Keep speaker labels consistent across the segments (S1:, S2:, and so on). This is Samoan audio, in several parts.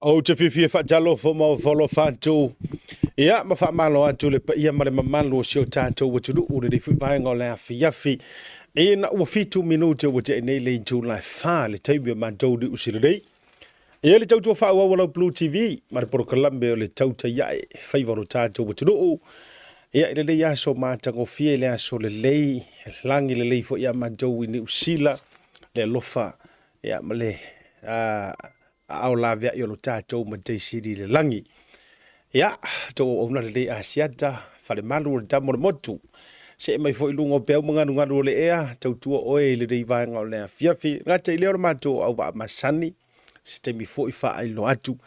S1: Ou te fiafia faatalofa ma ofo atu ia ma faamalo atu le paia ma le mamalu o si o tatou atunuu lenei foi vaega o le afiafi. Ina ua 7 minute ua tea nei le itula e 4 le taimi o matou Niu Sila nei. E le tautua faaauau a lau Blue TV ma le polokalame o le tautai ae faiva o lo tatou atunuu. Ia, i lenei aso matagofie, i le aso lelei, lagi lelei foi ia matou i Niu Sila, le alofa ia ma le aao laveai o lo tatou Matai Sili i le lagi. Ia, tou auauna lelei Asiata, falemalu o le tama o le motu. See mai foi luga o peau ma galugalu o le ea, tautua oe i lenei vaega o le afiafi. Gata i lea o le matou auvaa masani, se taimi foi faailoa atu.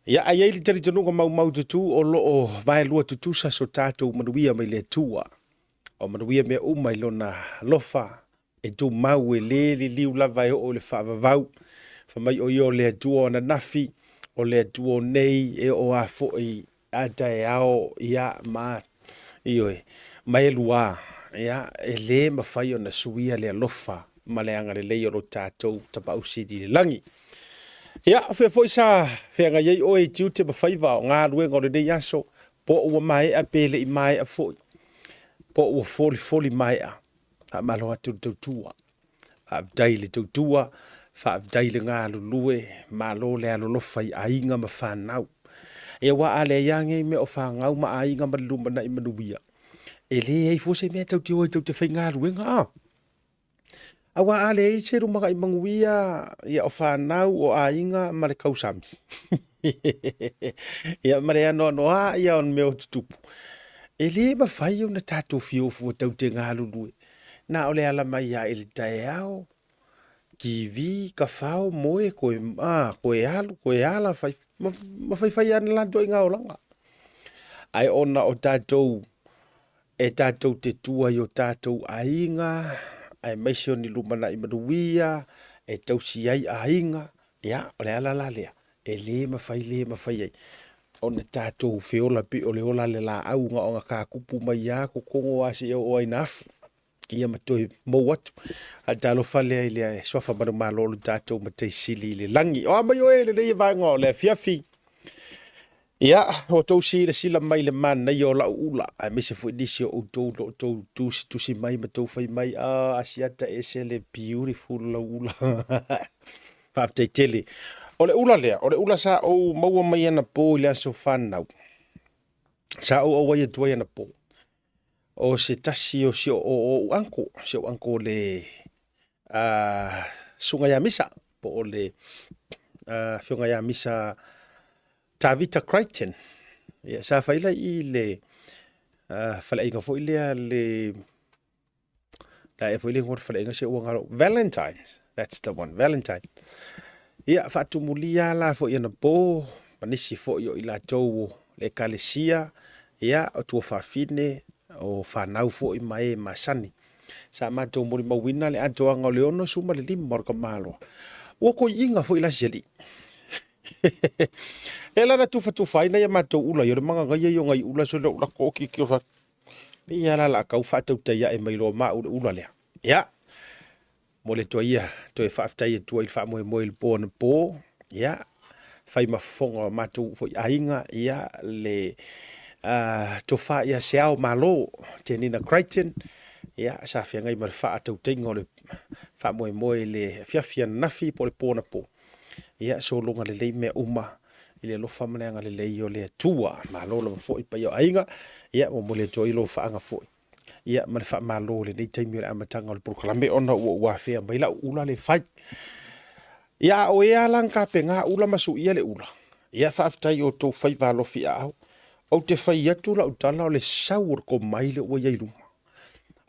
S1: Ia, ae i ai le talitonuga maumau tutu o lo o vaelua tutusa so tatou manuia mai le Atua. O manuia mea uma i lona alofa e tumau e lē liliu lava e oo i le faavavau. Fai mai o ia o le Atua o ananafi, o le Atua o nei, e oo a foi a taeao, ia ma ioe, ma e luā. Ia, e lē mafai ona suia le alofa ma le agalelei o lo tatou Tapaau Sili i le lagi. Ia, o fea foi sa feagai ai oe i tiute ma faiva o galuega o lenei aso, po ua maea pe le i maea foi, po ua folifoli maea. Faamalo atu le tautua. Faafetai i le tautua, faafetai i le galulue, malo le alolofa i aiga ma fanau. Ia aua a leai lava nei mea o fanau ma aiga ma le lumanai manuia, e leai foi se mea tou te o ai tou te faigaluega a. Aua a leai se lumanai manuia, ia o fanau, o aiga ma le tausami. Ia ma le anoanoa ia o mea o tutupu. E lē mafai ona tatou fiofu tou te galulue. Na o le ala mai lava i le taeao, TV, kafao, moe, koe, koe alu, koe ala, fai, ma, ma faifai lava na latou ituaiga olaga. Ae ona o tatou e tatou te tua i o tatou aiga, aemaise o ni lumanai manuia, e tausi ai aiga, ia, o le ala la lea, e lē mafai lē mafai ai ona tatou feola pei o le ola a le laau na ona tatupu mai lava totogo lava seia oo ai ina afu, ia ma toe mou atu. A o le talofa lea i le suafa manumalo o le tatou Matai Sili i le lagi. O a mai oe i lenei vaega o le afiafi? Ia, ua outou silasila mai i le manaia o lau ula, aemaise foi nisi o outou o lo o outou tusitusi mai ma tou fai mai, ah, Asiata e ese le beautiful lau ula. Faafetai tele. O le ula lea, o le ula sa ou maua mai anapo i le aso fanau. Sa ou auai atu ai anapo. O se tasi o si o ou uncle, si ou uncle le susuga ia Misa, po o le afioga ia Misa Tavita Crichton. Ia, sa fai la i le faleaiga foi lea le la e foi le igoa o le faleaiga se ua galo Valentine's, that's the one, Valentine. Ia, faatumulia la foi anapo ma nisi foi o i latou o le ekalesia, ia, o tuafafine, o fanau foi ma e masani. Sa matou molimauina le atoaga o le 65 o le tamaloa. Ua toiina foi la si alii. E la na tufatufa ai nai a matou ula ia o le maganaia ia o nai ula so lau lako o kiki o fa. Me ia la la kau faatautai ae mai loa ma au le ula lea. Ia, mo le tua ia, toe faafetai atu ai i le faamoemoe i le po anapo, ia, fai ma fofoga o matou foi aiga, ia, le tofa ia Seao Malo, Tenina Crichton, ia, sa feagai ma le faatautaiga o le faamoemoe i le afiafi ananafi po o le po anapo. Ia, sologa lelei mea uma i le alofa ma le agalelei o le Atua. Malo lava foi paia o aiga, ia, momoli atu ai lou faaga foi. Ia, ma le faamalo i lenei taimi o le amataga o le polokalame ona ua ou afea mai lau ula le fai. Ia, a o ea la na tapena ula ma suia le ula? Ia, faafetai i o outou faiva alofi aao. Ou te fai atu lau tala o le sau o le komai lea ua i ai luma.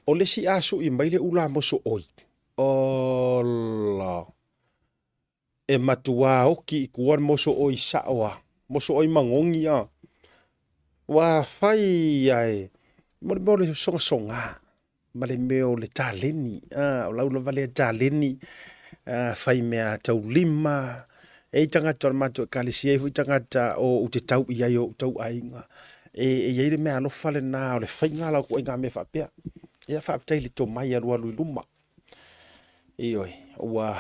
S1: O le isi a sui mai le ula mosooi, ola! E matuā oki i tua le mosooi sao a, mosooi magogi a. Ua fai ae mo le mea o le sogasoga ma le mea o le taleni, a, o lau lava lea taleni, a, fai mea taulima. E i ai tagata o le matou ekalesia, e i ai foi tagata o ou te tau i ai o ou tau aiga. E, e i ai le mea alofa lena o le faiga la o ituaiga mea faapea. Ia faafetai i le tomai alualu i luma. Ioe, ua.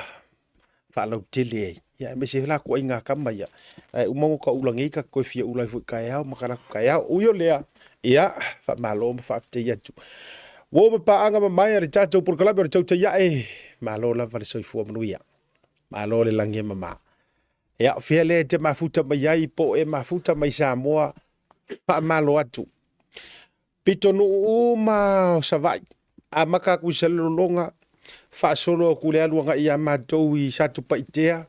S1: faalautele ai, ia aemaise la kuaiga kama ia, ae uma ona ka ula nei ka toe fia ula ai foi taeao ma ka latou taeao. Ui o lea, ia, faamalo ma faafetai atu. Ua oo ma paaga mamae a le tatou polokalame o le Tautai Ae, malo lava le soifua manuia. Malo le lagi e mama. Ia, o fea lea e te mafuta mai ai po o e mafuta mai Samoa, faamalo atu. Pitonuu uma o Savaii, amata atu i Salelologa, faasolo atu i le alu agai ia matou i Satupaitea,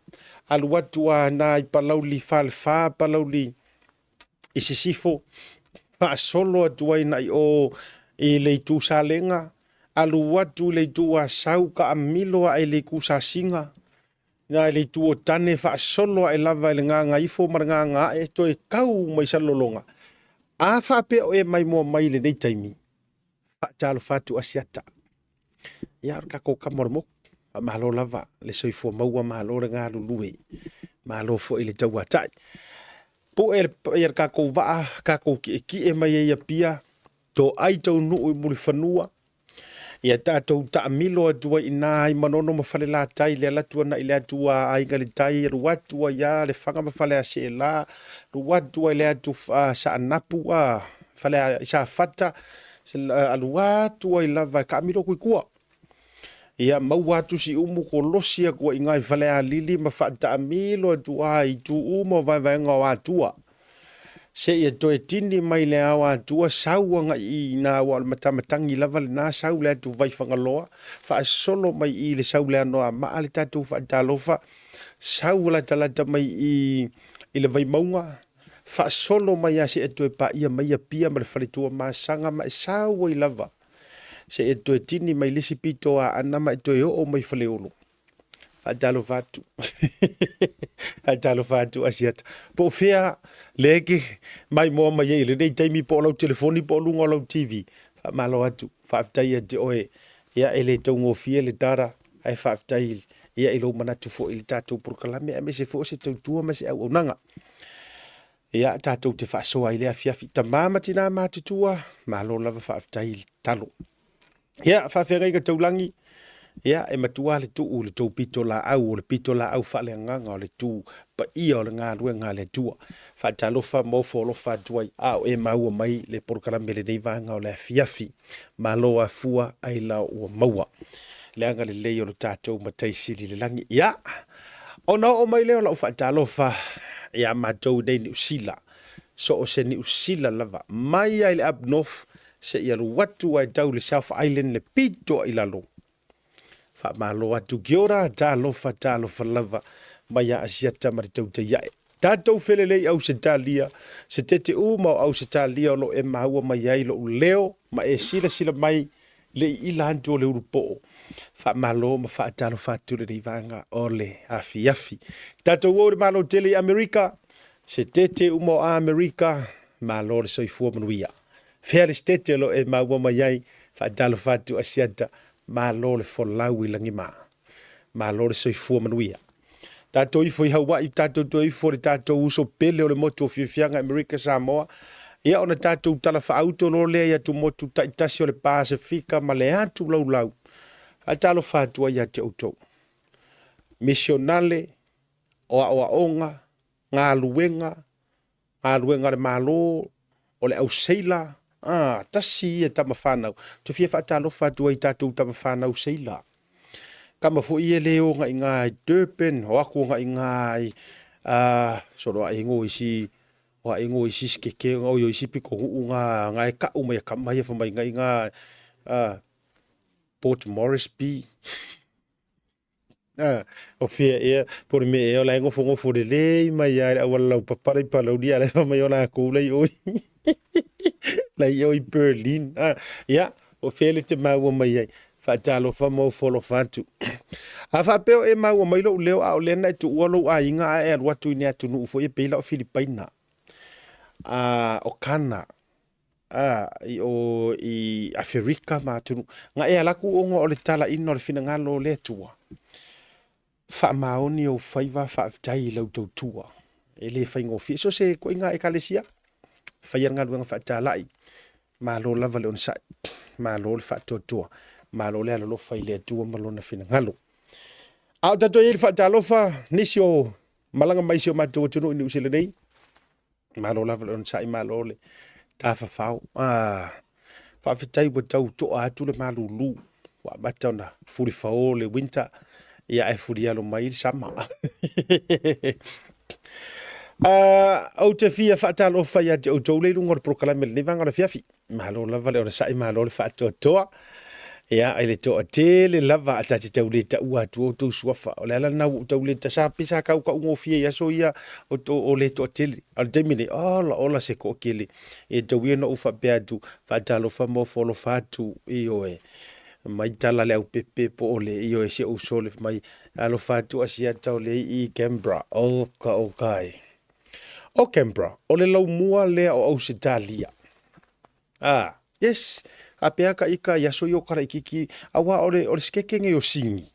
S1: alu atu a na i Palauli Falefa, Palauli i Sisifo, faasolo atu ai nai o i le itu Salega, alu atu i le itu Asau, taamilo ae i le itu Sasiga, na i le itu o Tane, faasolo ae lava i le Gagaifo ma le Gagaae, toe tau mai Salelologa. A faapea o e maimoa mai i lenei taimi, faatalofa atu Asiata. Ia, o le tatou tama o le motu. Faamalo lava le soifua maua, malo le galulue, malo foi le tauatai. Pue ia le tatou vaa, tatou tietie mai ai i Apia, toai taunuu i Mulifanua, ia tatou taamilo atu ai i ina i Manono ma Falelatai, le alu atu agai le atu a Aiga i le Tai, alu atu ai lava Lefaga ma Faleaseela, alu atu ai le atu Saanapu, Fale i Safata, alu atu ai lava e taamilo atu i tua. Ia maua atu Siumu, kolosi atu ai i ina i Falealili ma faataamilo atu lava i itu uma o vaevaega o Atua, seia toe tini mai le ao Atua, sau agai i ina, aua o le matamatagi lava lena, sau le atu Vaifagaloa, faasolo mai i le sau le Anoamaa le tatou faatalofa, sau latalata mai i i le Vaimauga, faasolo mai lava seia toe paia mai Apia ma le Faletuamasaga ma e sau ai lava seia toe tini mai le isi pito o Aana ma e toe oo mai Faleolo. Faatalofa atu. Faatalofa atu Asiata. Po o fea lea e te maimoa mai ai i lenei taimi, po o lau telefoni po o luga o lau TV. Faamalo atu, faafetai ia te oe. Ia, e le taugofie le data, ae faafetai ia i lou manatu foi i le tatou polokalame, aemaise foi o se tautua ma se auaunaga. Ia, tatou te faasoa i le afiafi. Tama ma tina matutua, malo lava faafetai i le tatalo. Ia, faafeagaiga taulagi, ia, e matua le tuu i le tou pitolaau, o le pitolaau faaleagaga o le tu paia o le galuega a le Atua. Faatalofa ma ofo alofa atu ai, a o e maua mai le polokalame i lenei vaega o le afiafi. Malo afua ailao ua maua le agalelei o lo tatou Matai Sili i le lagi. Ia, ona oo mai lea o lau faatalofa ia matou i nei Niu Sila, so o se Niu Sila lava, mai lava i le Up North seia alu atu lava e tau i le South Island le pito i lalo. Faamalo atu, kia ora, talofa, talofa lava mai a Asiata ma le tautai ae. Tatou felelei Ausetalia, se tete uma o Ausetalia o lo o e maua mai ai lou leo ma e silasila mai le iila atu o le ulupoo. Faamalo ma faatalofa atu lenei vaega o le afiafi. Tatou o i le Malo tele i Amerika, se tete uma o Amerika, malo le soifua manuia. Fea le setete o lo o e maua mai ai, faatalofa atu Asiata, malo le folau i lagima. Malo le soifua manuia. Tatou ifo i Hawaii, tatou toe ifo i le tatou uso pele o le motu o Fiafiaga Amerika Samoa, ia ona tatou tala faaauto loa lea i atumotu taitasi o le Pasefika ma le atu laulau. Faatalofa atu ai ia te outou. Misionale, o aoaoga, galuega, galuega a le Malo, o le au seila, a, tasi ia tama fanau. Ou te fia faatalofa atu ai i tatou tama fanau seila. Tama foi ia le o agai i Durban, o atu agai i a, solo ae ngo isi, o ae ngo isi sikeke, o isi pitonuu nga, nga e kau mai a kama ia fai mai ngai nga, a, Port Moresby. A, o fea ea, po o le mea ea o la e nofonofo lelei mai lava i le auala laupapa la i Palauli, a o la e fai mai o latou la i o i la i o i Berlin. A, ia, o fea le te maua mai ai. Faatalofa ma ofo alofa atu. A faapea o e maua mai lou leo a o lea na e tuua lou aiga ae e alu atu i ni atunuu foi e pei la o Filipaina, a, o Kana, a, i o i Aferika ma atunuu, na e alu atu ona o le talaina o le finagalo o le Atua. Faamaoni ou faiva, faafetai i lau tautua. E le faigofie. So se ituaiga ekalesia, faia le galuega faatalai, malo lava le onosai, malo le faatoatoa, malo le alolofa i le Atua ma lona finagalo. A o tatou i ai le faatalofa, nisi o malaga mai si o matou atunuu i Niu Sila nei, malo lava le onosai, malo le tafafao. Ah, faafetai ua tau toa atu le malulu, ua amata ona fulifao le winter, ia ae fulialo mai le sama. Ou te fia faatalofa ia te outou le i luga o le polokalame i lenei vaega o le afiafi. Malo lava le onosai, malo le faatoatoa. Ia, i le toatele lava a ta te tau le taua atu outou suafa. O le ala lena ua ou tau le sa pei sa tau taugofie i aso ia o, to, o le toatele. A o le taimi nei, ola ola se toatele. E tau ia ona ou faapea atu, faatalofa ma ofo alofa atu, ioe. Mai tala le aupepe po o le ioe si ou uso le mai alofa atu Asiata o le i Canberra. Oka oka e. O Canberra, o le laumua lea o Ausetalia. Ah, yes, a pea ka ika i aso i o kalaikiki, aua o le, o le sikeke nei o Sini.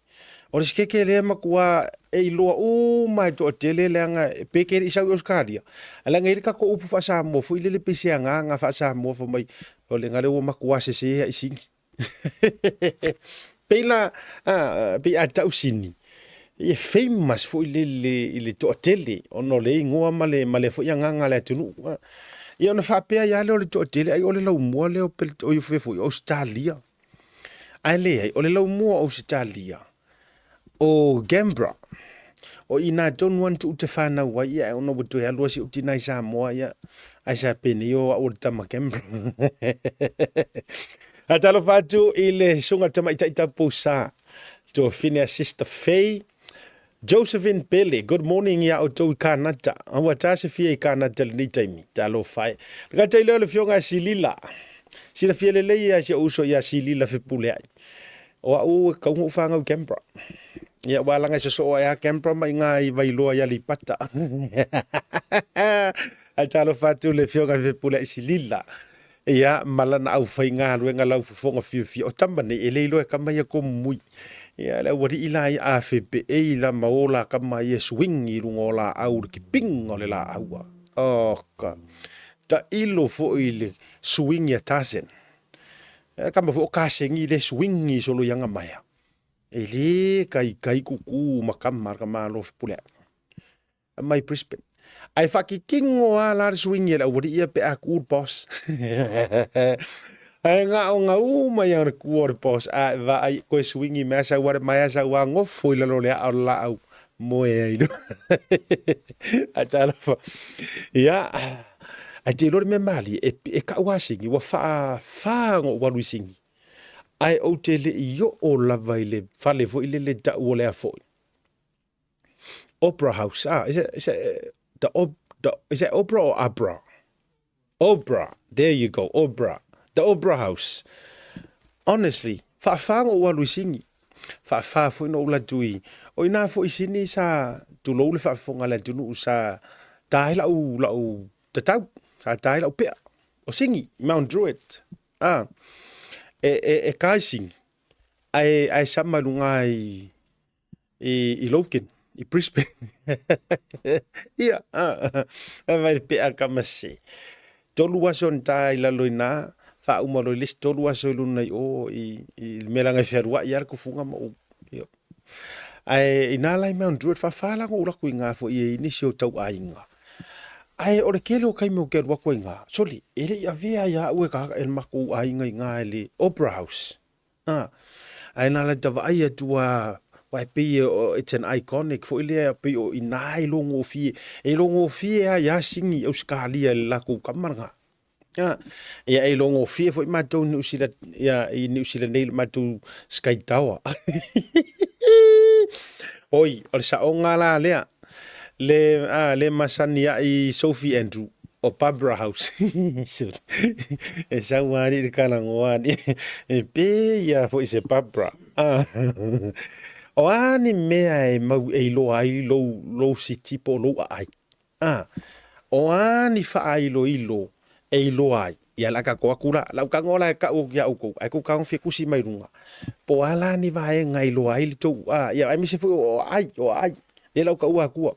S1: O le sikeke lea matua e iloa uma e toatele leaga pe ke le i sau i Ausetalia. A leaga e i ai le tatou upu faa-Samoa foi lele pei se agaga faa-Samoa fai mai, o le ga lea ua matua sese ai Sini. Pei la, pei a tau Sini, e famous foi lele i le toatele ona o le igoa ma le, ma le foi agaga a le atunuu. Ia ona faapea ai lava lea o le toatele, ai o le laumua lea o, o foi o Ausetalia. Ae leai, o le laumua o Ausetalia, o Canberra. O i ina tonu lava na tuu te fanau ai, ia, ona ua toe alu lava si ou tina i Samoa, ia, ae sa penei o au o le tama Canberra. Talofa atu i le susuga tamaitai taupousa, tuafine a Sister Faye, Josephine Pele, good morning ia outou i Kanata. Ua ta se fia i Kanata i lenei taimi. Talofa e. Le gata i lea o le afioga ia Silila. Silafia lelei ia si ou uso ia Silila Fepuleai. O au e kau ona ou fanau i Canberra. Ia ua laga e sosoo ae a Canberra ma i ina i Vailoa i Aleipata. Ae talofa atu le afioga i Fepuleai Silila. Ia, ma lana aufaigaluega laufofoga fiafia, o tama nei, e le iloa e kama ia komumui. Ia, le aualii la ia a fepeei la ma o la kama ia swing i luga o laau le kipinga o le laau a. Oh, ka. Tailo foi le swing ia Tarzan. E kama foi o Kasengi le swing i solo ianga maea. E le kai kai kuku ma kama kama lo fepule. Mai Brisbane. Ae faakikino lava la le suiga e le aualii ia pe a ku le boss. Ae gaogau mai lava le ku o le boss a e vaai koe suigi mea sau ale mai sau a gofo i lalo o le aa o le laau moe ai loa. Ae talofa. Ia, ae te iloa le mea malie, e, e kau lava sigi, ua faafa ona ou alu i sigi. Ae ou te le i oo lava i le fale foi lele tau o le a foi. Opera House. Ah, is it, is it, the, op, the, is it Oprah or Abra? Oprah. There you go, Oprah. The Oprah House. Honestly, faafa ona ou alu i Sini. Faafa foi ona ou alu atu i... O ina foi i Sini sa tulou le faafofoga a le atunuu sa ta ai lau, lau tatau, sa ta ai lau pea. O Sini, Mount Druitt. Ah, e, e, e ka i Sini, ae, ae sama i luga i, i, i Logan, i Brisbane. Ia, e vai le pea kama se. Tolu aso na ta i lalo i nā, faauma loa i le isi tolu aso i luna i o, i, i le mea leaga e fealuai lava le kufuga ma ou. Ia. Ae inā la i Mount Druitt, faafa la ona ou alu atu i ina foi e i nisi o tau aiga. Ae o le tele o taimi ou te alu atu ai i ina, sole, e le i avea ia au e ka, e le matou aiga i ina i le Opera House. A, ae na laita vaai atu a, aua e pei e, it's an iconic foi lea, pei o i ina e iloagofie, e iloagofie lava ia Sini i Ausetalia i le latou tama lena. A, ia e iloagofie foi matou i Niu Sila, ia, i Niu Sila nei i le matou Sky Tower. Oi, o le saoga la lea, le, a, le masani ai Sophie Andrew, o Barbara House. E sau lava alii le talanoa alii, e pei lava foi se Barbara. O a ni mea e mau e iloa ai lou, lou city po o lou aai? O a ni faailoilo e iloa ai? Ia o le a tatou atu la, lau tago la e tau atu ia outou, ae tou tago fia tusi mai luga. Po o a la ni vaega e iloa ai le tou, ia aemaise foi o aai, o aai, lea la ua taua atua.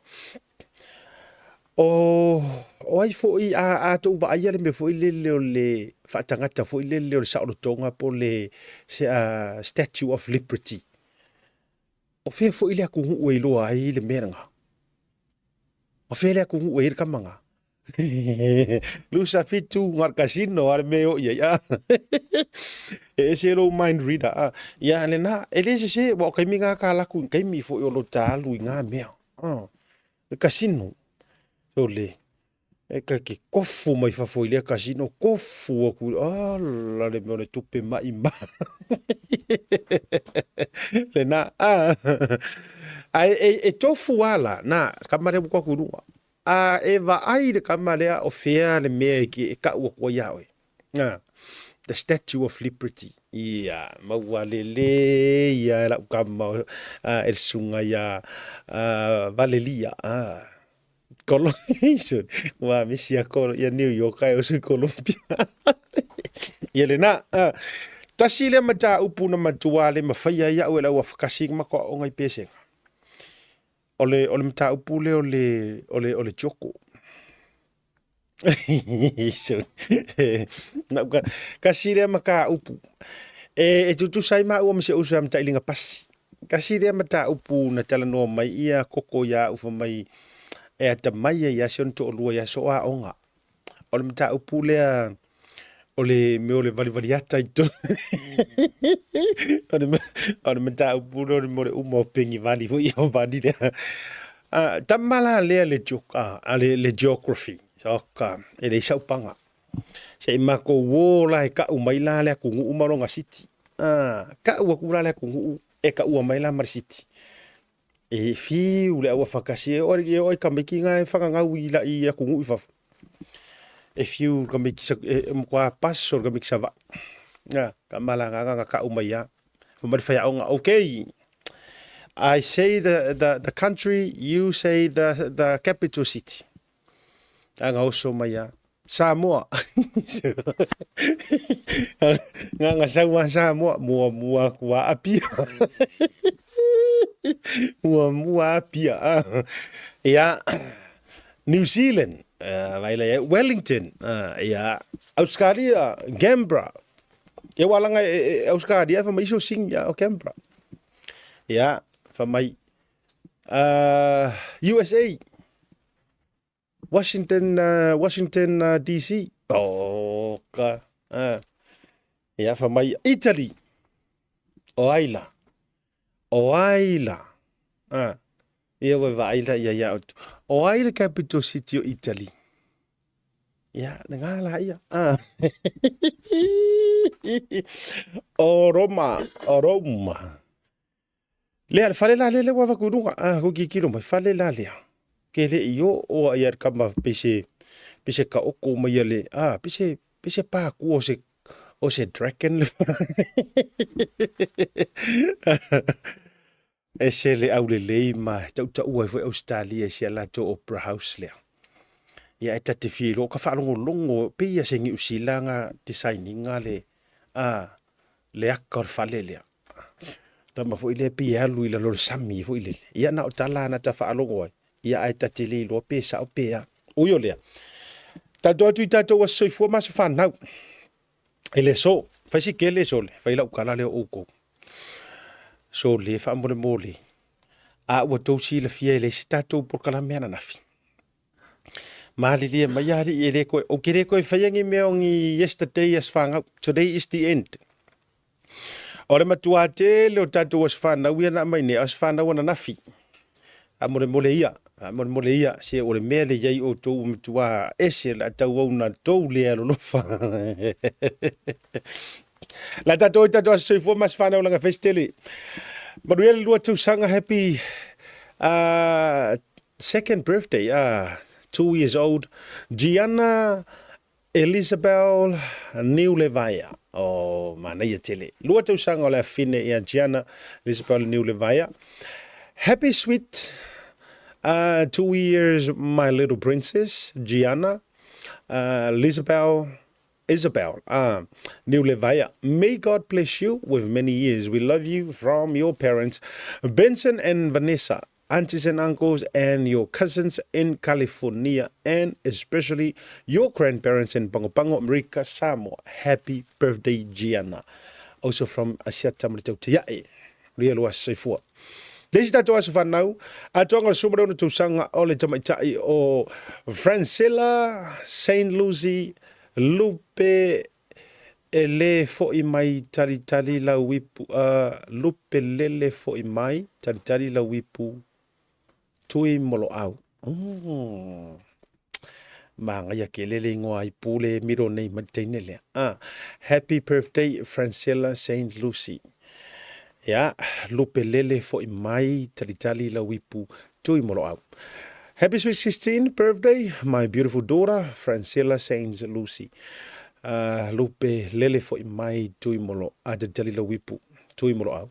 S1: O, o ai foi, a, a tou vaaia le mea foi lele o le faatagata foi lele o le saolotoga po o le se, uh, Statue of Liberty. O fea foi le atunuu e iloa ai le mea lena? O fea le atunuu e i ai le tama lena? Lusa fitu na o le casino lava le mea e o i ai a. E ese lou mind reader a. Ia lena, e le sese, aua o taimi na ta alu atu i taimi foi o lo ta alu i na mea. Le casino. So le, e ta te tofu mai fafo i lea casino, tofu atu, ala le mea o le tupe maima. Lena, a. Ae e, e tofu lava la, na, tama lea ua atu i luga. A e vaai i le tama lea o fea le mea e, e kau atu ai ia oe. Na, the Statue of Liberty. Ia, maua lelei ia e lau tama e le susuga ia Valelia. Kolo, ua misi a Kolo, ia New York ae oso i Columbia. Ia lena, tasi lea mataupu na matua le mawhaia ai au e lau afakasi ma matou aoga i Pesega. O le, o le mataupu lea o le, o le, o le tioko. Kasi lea mataupu. E, e tutusa ai maua ma si ou uso ia Matailiga Pasi. Kasi lea mataupu na talanoa mai ia Koko ia au fai mai e atamai ai ia si ona toalua i aso o aoga. O le mataupu lea o le mea o le valivaliata i totonu. O le mataupu lea o le mea o le uma o peni vali foi ia vali lea. Tama la lea le, le geography. Oka, e leai sau paga. Se i matou o la e kau mai la le atunuu ma lona city. Kau atu la le atunuu e kaua mai la ma le city. E fiu le auafatasi e oo e oo i tamaiti na e fananau i la i atunuu i fafo. E fiu le tamaiti e matua paso le tamaiti Savaii. Na, tama la na na kau mai lava. Fai mai le faiaoga, okay, I say the country, you say the capital city. Aga oso mai a Samoa. Nga sau a Samoa, mua mua aku a Apia. Mua mua Apia. Ia, New Zealand, vai la ia, Wellington, ia, Australia, Canberra. Ia ua langa e, e Australia fa mai iso sing ia o Canberra. Ia, fa mai USA, Washington, Washington DC. Oka. Ia, fa mai Italy. O ai la. O ai la. Ia ua vaai la ia ia outou. O ai le capital city o Italy? Ia, lena la ia. O Roma, o Roma. Lea, le fale la lea lea ua avatu i luga, a, ua tilotilo mai, fale la lea, ke le i oo a ia le tama pei se, pei se taoto mai a le, a, pei se, pei se pākua o se, o se dragon le Ese le aulelei ma e tautaua ai foi Ausetalia i si a latou Opera House lea. Ia e ta te fia iloa, ka faalogologo pei ia se Niu Sila na design ina le, a, le aka o le fale lea. Tama foi lea pei e alu i lalo o le sami foi lele. Ia na o tala na ta faalogo ai, ia ae ta te le iloa pe sao pe a. Ui o lea, tatou atu i tatou aso soifua ma aso fanau. E le so, fai si kele sole, fai lau tala lea o outou. Sole faamolemole, a ua tou silafia e leai se tatou polokalame ananafi. Malilie mai alii e le toe, ou te le toe faia ni mea o ni yesterday aso fanau. Today is the end. O le matua tele o tatou aso fanau ia na aumai nei, aso fanau ananafi. Faamolemole ia, faamolemole ia, se o le mea le i ai outou ua matua ese le tauau na tou le alolofa. La tatou i tatou aso soifua ma aso fanau laga fai se tele. Manuia le lua tausaga, happy second birthday, 2 years old, Gianna Elizabeth Niulevaea. Oh, manaia tele. Lua tausaga o le afine ia Gianna Elizabeth Niulevaea. Happy sweet 2 years, my little princess, Gianna Elizabeth Isabel Niulevaea. May God bless you with many years. We love you from your parents, Benson and Vanessa, aunties and uncles, and your cousins in California, and especially your grandparents in Pago Pago, America, Samoa. Happy birthday, Gianna. Also from Asiata Maritau Tiae. Ria lua soifua. Le isi tatou aso fanau, atoaga o le 16 tausaga o le tamaitai o Francella Saint Lucy Lupe e le foi mai talitali lau ipu Lupe lele foi mai talitali lau ipu Tui Moloau. Manaia tele le igoa ipu le middle name a le teine lea. Ah, happy birthday Francella Saint Lucy. Ia, lupe lele foi mai talitali lau ipu Tui Moloau. Happy sweet 16 birthday my beautiful daughter Francella Saint Lucy. Lupe lele foi mai Tui Molo a talitali lau ipu Tui Moloau.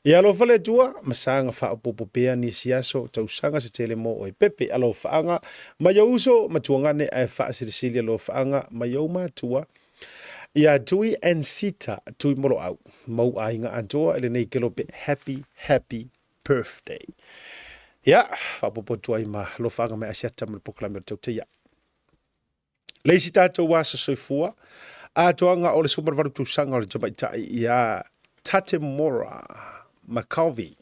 S1: Ia alofa le Atua, ma saga faaopoopo pea nisi aso, tausaga se tele mo oe. Pepe alofaaga mai ou uso ma tuagane ae faasilisili alofaaga mai ou matua ia Tui and Sita Tui Moloau ma ou aiga atoa i lenei kelope Happy Happy Birthday. Ia, faaopoopo atu ai ma alofaaga mai Asiata ma le polokalame o le Tauteia. Le isi tatou aso soifua, atoaga o le 18 tausaga o le tamaitai ia Tatemora McKelvey.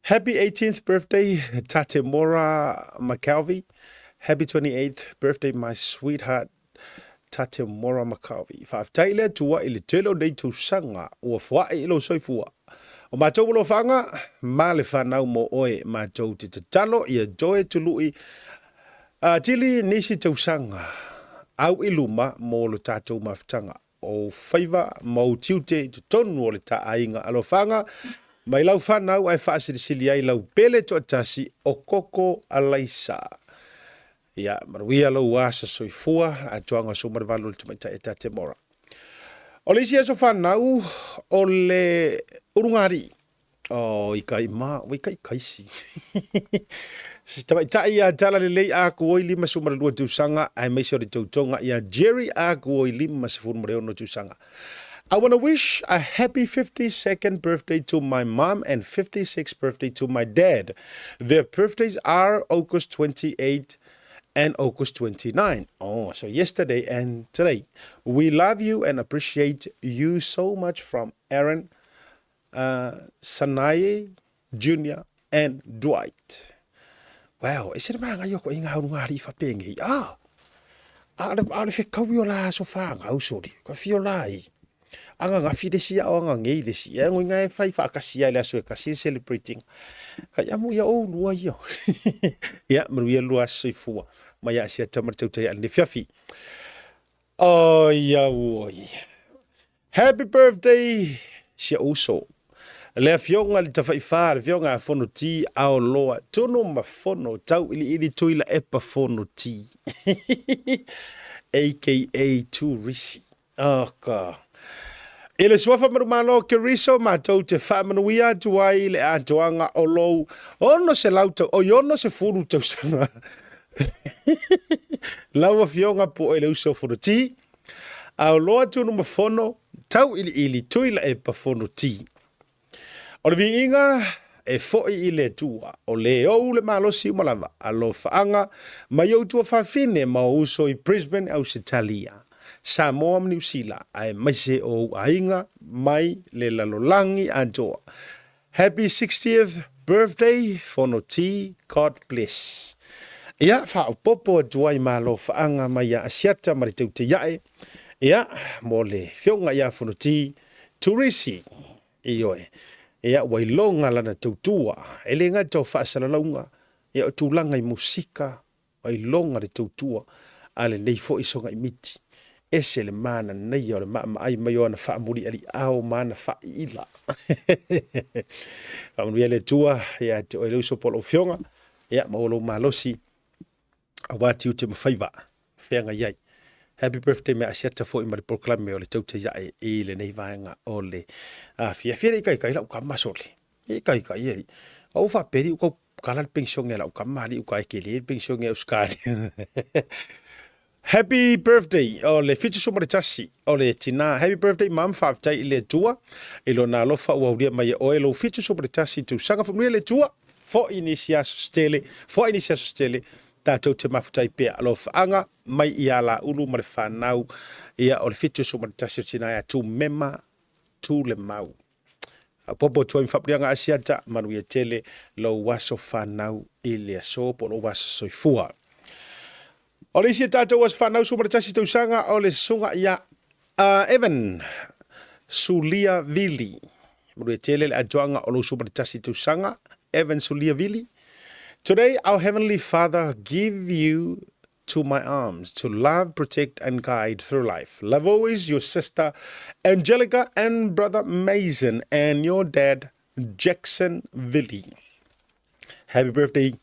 S1: Happy 18th birthday, Tatemora McKelvey. Happy 28th birthday, my sweetheart, Tatemora McKelvey. Faafetai i le Atua i le tele o nei tausaga ua foai i lou soifua. O matou alofaga ma le fanau mo oe matou te tatalo ia toe tului atili nisi tausaga au i luma mo lo tatou mafutaga o ou faiva ma ou tiute i totonu o le ta aiga alofaga mai lau fanau ae faasilisili ai lau pele toatasi o Koko Alaisa. Ia manuia lou aso soifua atoaga o 18 o le tamaitai e Tatemora. O le isi aso fanau o le ulugalii. Oh, i kai ma, oi kai kaisi. Si tamaitai ia Tala Lelei a ku oi 52 tausaga, aemaise o le tautoga ia Jerry a ku oi 56 tausaga. I want to wish a happy 52nd birthday to my mom and 56th birthday to my dad. Their birthdays are August 28 and August 29. Oh, so yesterday and today. We love you and appreciate you so much from Aaron Sanae Junior and Dwight. Wow, e sere maanga ia ko inga hauru ngā riwha pēngi. Ah, a le, a le whekaui o la aso whaanga, au sori, ka whio la i. Anga ngā whiresi ao anga ngei resi. E ngoi ngā e whai whaakasi ai le aso e kasi e celebrating. Ka ia mo ia o lua ia. Ia, maru ia lua aso i fua. Mai a sia tamar tau tai ale fiafi. Oi au oi. Happy birthday si ou uso. Le afioga i le Tafaifa, le afioga a Fonoti Aoloa, Tunu ma Fono, Tauiliili Tuila Epa Fonoti, aka Turisi. Oh God. I le suafa manumalo o Keriso, matou te faamanuia atu ai i le atoaga o lou 600 tau, oi 60 tausaga. Lau afioga po o le uso Fonoti, Aoloa Tunu ma Fono, Tauiliili Tuilaepa Fonoti. O le viiga e foi i le Atua, o le ou le malosi uma lava, alofaaga mai ou tuafafine ma ou uso i Brisbane, Ausetalia, Samoa ma Niusila, aemaise o ou aiga mai le lalolagi atoa. Happy 60th birthday Fonoti, God bless. Ia, faaopoopo atu ai ma alofaaga mai ia Asiata ma le Teuteiae, ia, mo le fioga ia Fonoti, Turisi, ioe, ia, ua iloga lana tautua, e le gata o faasalalauga, ia, o tulaga i musika, ua iloga le tautua a lenei foi sogaimiti. Ese le mananaia o le maamaai mai o ana faamulialiao ma ana faaiila. Faamanuia le Atua ia te oe le uso po o lau afioga, ia maua lou malosi aua tiute ma faiva feagai ai. Happy birthday me Asiata foi ma le polokalame o le Tautaiae i lenei vaega o le afiafi. E le i kaikai lau kama sole. E kaikai e. Au faapeli u kau kala le pensione a lau kama alii uka e kele le pensione a Australia. Happy birthday o le 71 o le tina. Happy birthday mom, faafetai i le Atua i lona alofa ua aulia mai e oe lou 71 tausaga. Faamanuia le Atua, foi nisi aso se tele, foi nisi aso se tele, tatou te mafutai pea. Alofaaga mai ia Laulu ma le fanau ia o le 71 o tina ia Tumema Tulemau. Faaopoopo atu ai ma faamuliaga Asiata, manuia tele lou aso fanau i le aso po o lou aso soifua. O le isi e tatou aso fanau 11 tausaga o le susuga ia Evan Sulia Vili. Manuia tele le atoaga o lou 11 tausaga, Evan Sulia Vili. Today our Heavenly Father give you to my arms to love, protect and guide through life. Love always your sister Angelica and brother Mason and your dad Jackson Vili. Happy birthday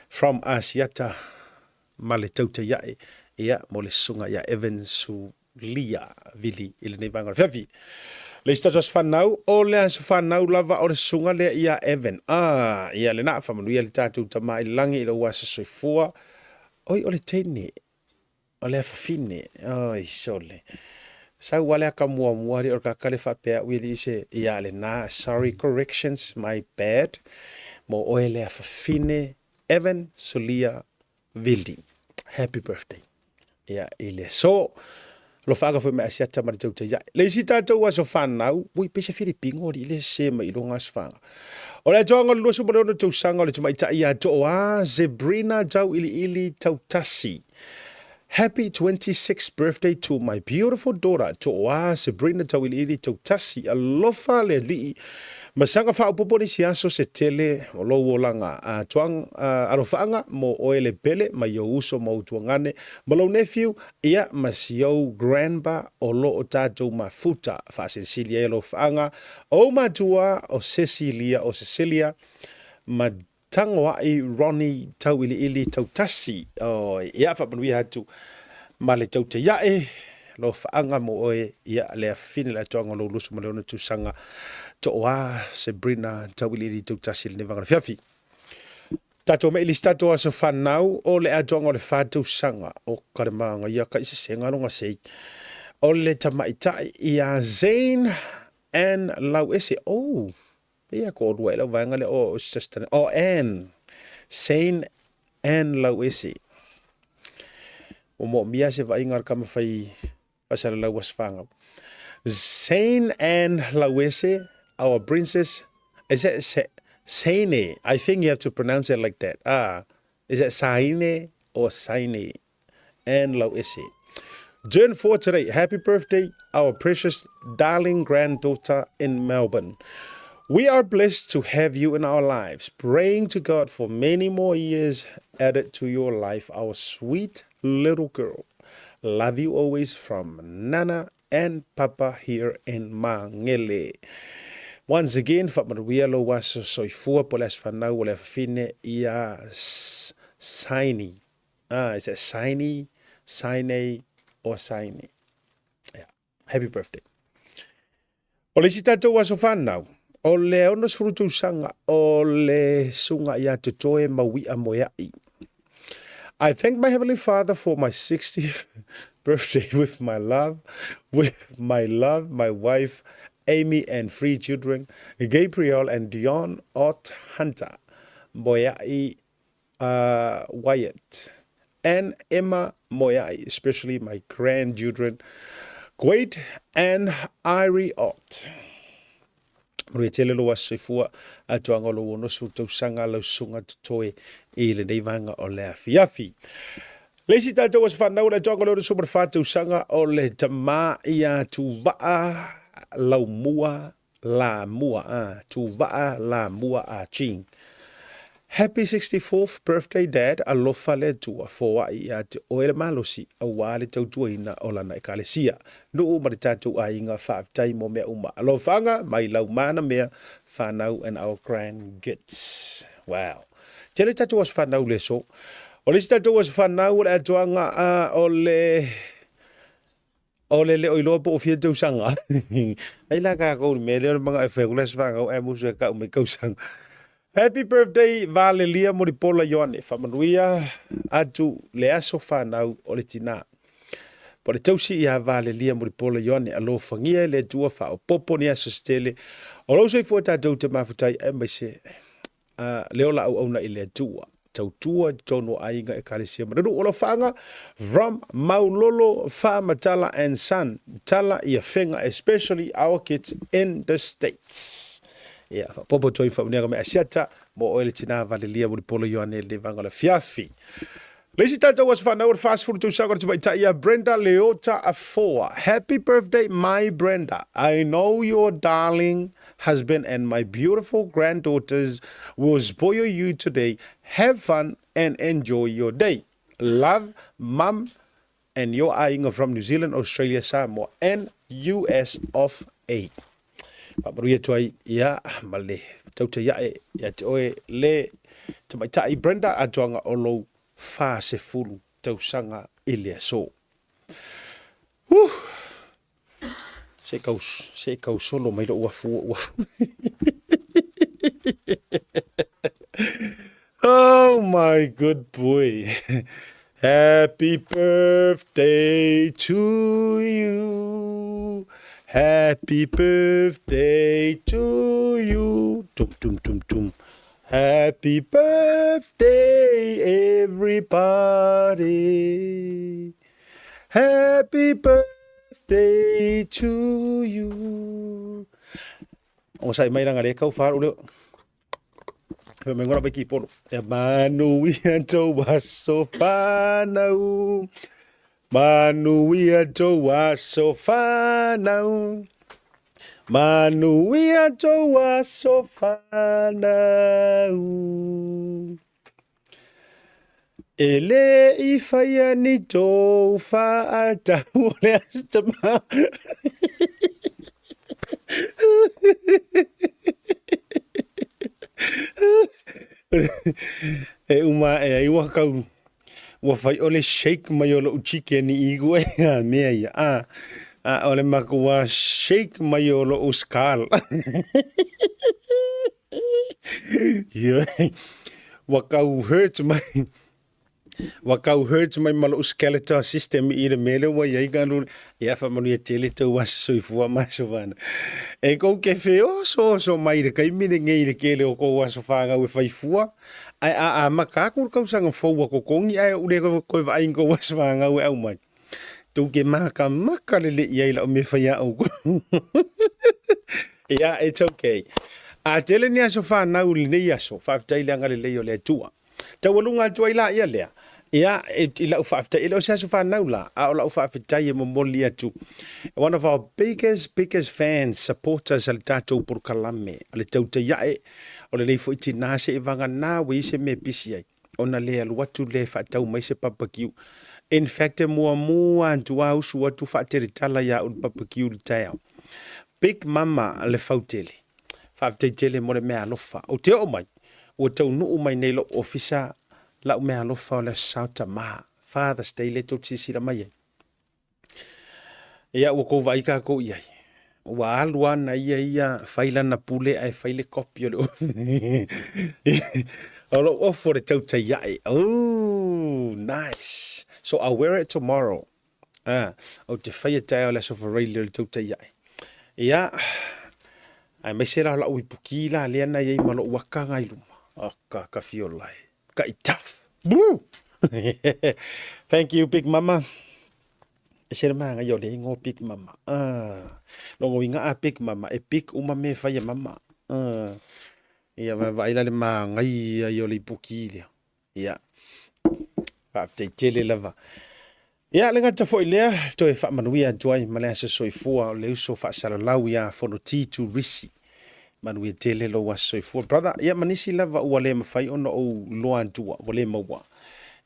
S1: from Asiata ma le tautaiae ia mo le susuga ia Evan Sulia Vili i lenei vaega o le afiafi. Le isi tatou aso fanau, o le aso fanau lava o le susuga lea ia Evan. Ah, ia lena, faamanuia le tatou tama i le lagi i lou aso soifua. Oi, o le teine, O le afafine, oi sole. Sau a le aka muamua alii o le kaka le faapea au alii se ia lena, sorry corrections my bad, mo oe le afafine Evan Sulia Vili. Happy birthday. Ia i le aso. Alofaaga foi mai Asiata ma le tautai ae. Le isi tatou aso fanau, ui pei se Filipino alii le sese mai i luga aso fanga. O le atoaga o le 26 tausaga o le tamaitai ia Toa Zebrina Tauiliili Tautasi. Happy 26th birthday to my beautiful daughter Toa Sabrina Tauiliili Tautasi. Alofa le alii ma saga faaopoopo nisi aso se tele o lou olaga. Atoaga, alofaaga mo oe le pele mai ou uso ma ou tuagane ma lou nephew ia ma si ou grandpa o lo o tatou mafuta. Faasilisili ai alofaaga o ou matua o Cecilia o Cecilia ma Tagoai Ronnie Tauiliili Tautasi oi ia faamanuia atu ma le tautaiae alofaaga mo oe ia le afafine le atoaga o lou 26 tausaga Tooa Sabrina Tauiliili Tautasi lenei vaega o le afiafi. Tatou mei lisi tatou aso fanau o le atoaga o le fa tausaga o ka le magaia ka i sesega longa sei o le tamaitai ia Zane Ann Lauese oh Pei ko olua e lau vaega lea o sister o Ann Saint Ann Lauese. Ua moomia se vaaiga a le tama fai faasalalau aso fanau. Saint Ann Lauese, our princess, is it Saine? I think you have to pronounce it like that. Ah, is it Saine or Saine? Ann Lauese. Turn 4 today. Happy birthday, our precious darling granddaughter in Melbourne. We are blessed to have you in our lives, praying to God for many more years added to your life, our sweet little girl. Love you always from Nana and Papa here in Mangele. Once again, faamanuia lou aso soifua po o le aso fanau o le afafine ia Saini. Ah, is it Saini, Saine or Saini? Yeah. Happy birthday. O le isi tatou aso fanau, o le 60 tausaga o le suga ia Totoe Maui'a Moea'i. I thank my Heavenly Father for my 60th birthday with my love, with my love, my wife, Amy, and three children, Gabriel and Dion Ott Hunter, Moea'i Wyatt, and Emma Moea'i, especially my grandchildren, Gwait and Irie Ott. Manuia tele lou aso soifua, atoaga o lou 60 tausaga lau susuga totoe i lenei vaega o le afiafi. Le isi tatou aso fanau le atoaga o le 64 tausaga o le tama ia Tuvaa Laumua Lamua a, Tuvaa Lamua Ah Ching. Happy 64th birthday Dad, alofa le Atua, foai ia te oe le malosi aua le tautuaina o lana ekalesia, nuu ma le tatou aiga, faafetai mo mea uma. Alofaga mai lau mana mea whanau and our grandkids. Wow. Tele tatou aso whanau le aso. O le isi tatou aso whanau o le atoaga a o le O le le o iloa po o fia tausaga. Ai la kākou le mea lea o le manga e whai kula se whangau e musu e kau mai kausaga. Happy birthday Valelia Moripola Ioane. Whamanuia atu le aso whanau o le tina. Po le tausi ia Valelia Moripola Ioane alofangia e le Atua whaopopo ni aso se tele. O lou soifua tatou te mafutai e mai se le ola auauna i le Atua. Tautua i totonu o aiga, ekalesia ma le nuu. Alofaaga from Maulolo Faamatala and Son. Tala i Afega, especially our kids in the States. Ia, faaopoopo atu ai faamanuiaga mai Asiata mo oe le tina valelia Mulipola Ioane i lenei vaega o le afiafi. Le isi tatou aso fanau o le 40 tausaga o le tamaitai ia Brenda Leota Afoa. Happy birthday my Brenda. I know your darling husband and my beautiful granddaughters will spoil you today. Have fun and enjoy your day. Love, mum and your aiga from New Zealand, Australia, Samoa and US of A. Faamanuia atu ai ia ma le tautai ae ia te oe le tamaitai Brenda atoaga o lou 40 tausaga i le aso. Huh! Se kau, se kau solo mai lou afu ou afu. Oh my good boy. Happy birthday to you. Happy birthday to you. Tum tum tum tum. Happy birthday everybody. Happy birthday to you. Ogasai mai ranga le kau whāru leo. He me ngora ki polo. E manuia tō aso whānau. Manuia tō aso whānau. Manuia tō aso whānau. E le i whaia ni tōu whaatau o le aso tama. E uma e ai ua kau ua fai o le shake mai o lou chicken i ku e a mea ia a a o le makua shake mai o lou skull. Ua kau hurt mai ua kau hurt mai ma lou skeletal system i le mea lea ua i ai ka luna. Ia faamanuia tele tou aso soifua ma aso fanau. E kou ke feosooso mai i le taimi lenei i le tele o kou aso fanau e fai fua, ae a amata atu le tausaga fou ua totogi ae ou le toe vaai i tou aso fanau e aumai. Tou te makamaka lelei i ai lau mea fai a outou. Yeah, it's okay. A tele ni aso whanau i lenei aso, faafetai le agalelei o le Atua. Taualuga atu ai la ia lea. Ia, e, i lau faafetai, e le o se aso whanau la, a o lau faafetai e momoli atu. One of our biggest, biggest fans, supporters a le tātou polokalame, a le tautai ae, o lenei foi tinā se i vagana ua i se mea pisi ai. ona le alu atu lea e faatau mai se papakiu. In fact, e muamua atu a usu atu faatele tala ia au le papakiu i le taeao. Big Mama le fautele. Faafetai tele mo le meaalofa. Ou te oo mai, ua taunuu mai nei lou ofisa lau meaalofa o le Aso Sa o Tama, Father's Day lea tou te silasila mai ai. Ia, ua tou vaai tatou i ai. Ua alu lava na ia ia fai lana pule ae fai le kopi o le o lou ofo o le tautai ae. Oh, nice. So I'll wear it tomorrow. Ah, ou te faia taeao le aso Faraile o le tautai ae. Ia, aemaise la o lau ipuki la lea na i ai ma lou aka nga i luma. Aka, ka fiola e. Kai tough. Woo! Thank you, Big Mama. E se maanga i o le ingoa Big Mama. Ah. Longo inga a Big Mama. E big uma me whai e mama. Ah. Ia vai vai la le maanga ia i o le ipuki lea. Ia. Faafetai tele lava. Ia, le gata foi lea, toe faamanuia atu ai ma le aso soifua o le uso faasalalau ia Fonoti Turisi. Manuia tele lou aso soifua, brother. Ia, ma nisi lava ua le mafai ona ou iloa atua, ua le maua.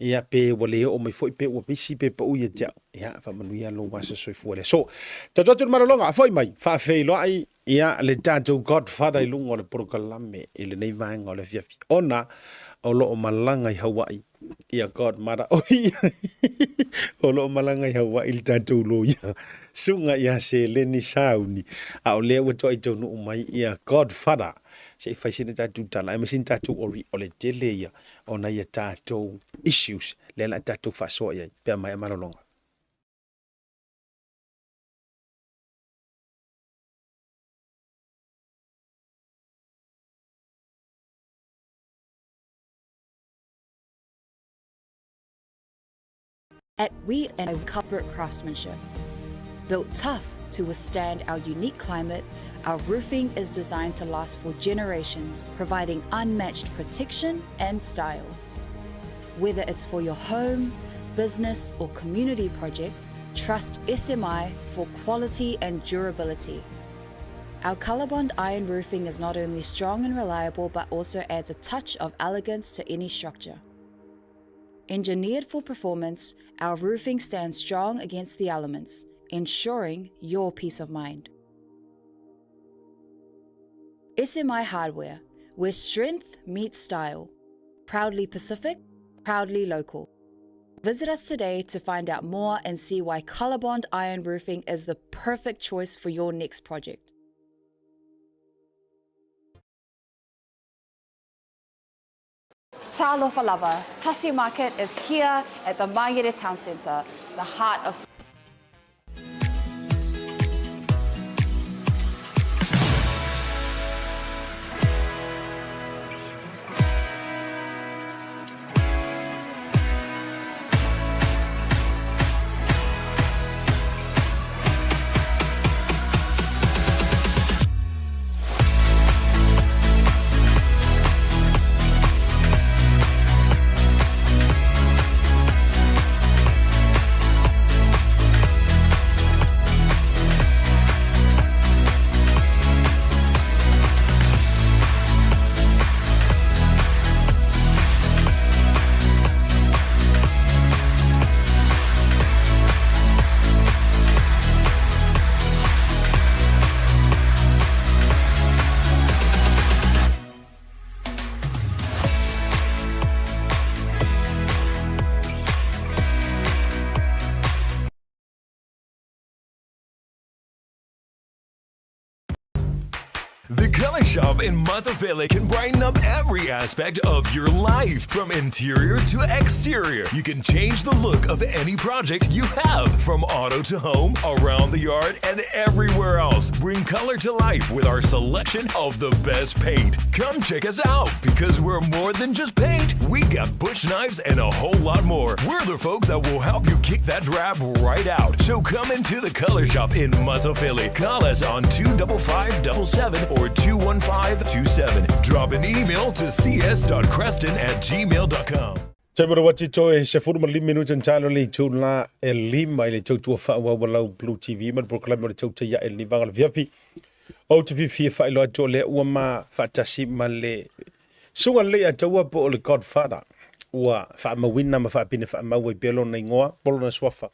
S1: Ia, pe ua le oo mai foi, pe ua pisi, pe pau ia te au. Ia, faamanuia lou aso soifua lea. So, tatou atu i le malologa, foi mai, faafeiloai Ia, le tatou Godfather i luga o le polokalame i lenei vaega o le afiafi, ona o lo o malaga i Hawaii ia Godmother, oi, o lo o malaga i Hawaii le tatou loia, suga ia Seleni Sauni, a o lea ua toai taunuu mai ia Godfather, se i fai sina tatou tala, aemaise ni tatou ori, o le tele ia o nai a tatou issues, lea la tatou faasoa i ai, pe a maea malologa.
S2: At We and Corporate Craftsmanship. Built tough to withstand our unique climate, Our roofing is designed to last for generations, providing unmatched protection and style. Whether it's for your home, business, or community project, trust SMI for quality and durability. Our Colorbond iron roofing is not only strong and reliable but also adds a touch of elegance to any structure. Engineered for performance, our roofing stands strong against the elements, ensuring your peace of mind. SMI Hardware, where strength meets style. Proudly Pacific, proudly local. Visit us today to find out more and see why Colorbond Iron Roofing is the perfect choice for your next project. Talofa lava, Tasi Market is here at the Mangere Town Centre, the heart of
S3: The Color Shop in Matafele can brighten up every aspect of your life, from interior to exterior. You can change the look of any project you have, from auto to home, around the yard, and everywhere else. Bring color to life with our selection of the best paint. Come check us out because we're more than just paint. We got bush knives and a whole lot more. We're the folks that will help you kick that drab right out. So come into the Color Shop in Matafele. Call us on 25577 or 21527. Drop an email to cs.creston@gmail.com.
S1: Taimara wa tito e se furu ma limi minuta ntalo le itu la e lima i le tautua whaua wa lau Blue TV ma le proklame o le tauta ia e le vanga le viapi. O te fifia whailo atu o le ua ma whaatasi ma le suga le a taua po o le Godfather ua whaamawina ma whaapine whaamaua i pea lona ingoa po lona suafa.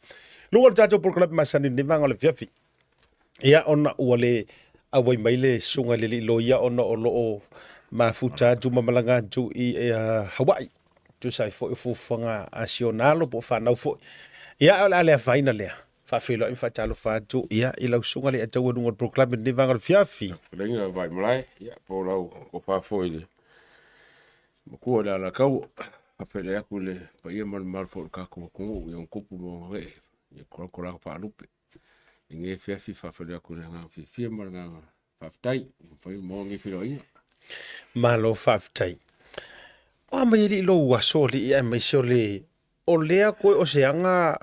S1: Luga o le tatou polokalame masani i le vanga o le afiafi. Ia ona ua le auai mai le suga i le alii loia ona o loo mafuta atu ma malaga atu i Hawaii. Tusa ai foi o fuafuaga a si ona alo po o fanau foi. Ia ae o le a le afaina lea. Faafeiloai ma faatalofa atu ia i lau susuga le Ataua i luga o le polokalame lenei vaega o le afiafi.
S4: Fetalaiga Vaimalae, ia po o lau tofa foi i le matua i le Alataua, faafeiloai atu i le paia ma le mamalu foi o le tatou atunuu i ona tupu ma ona ee, i tolaga faalupe. I lenei afiafi faafeiloai atu i le agaga fiafia ma le agaga faafetai, ua mafai ona maua lenei feiloaiga.
S1: Malo faafetai. O a mai alii lou aso alii aemaise o le O lea koe o se aga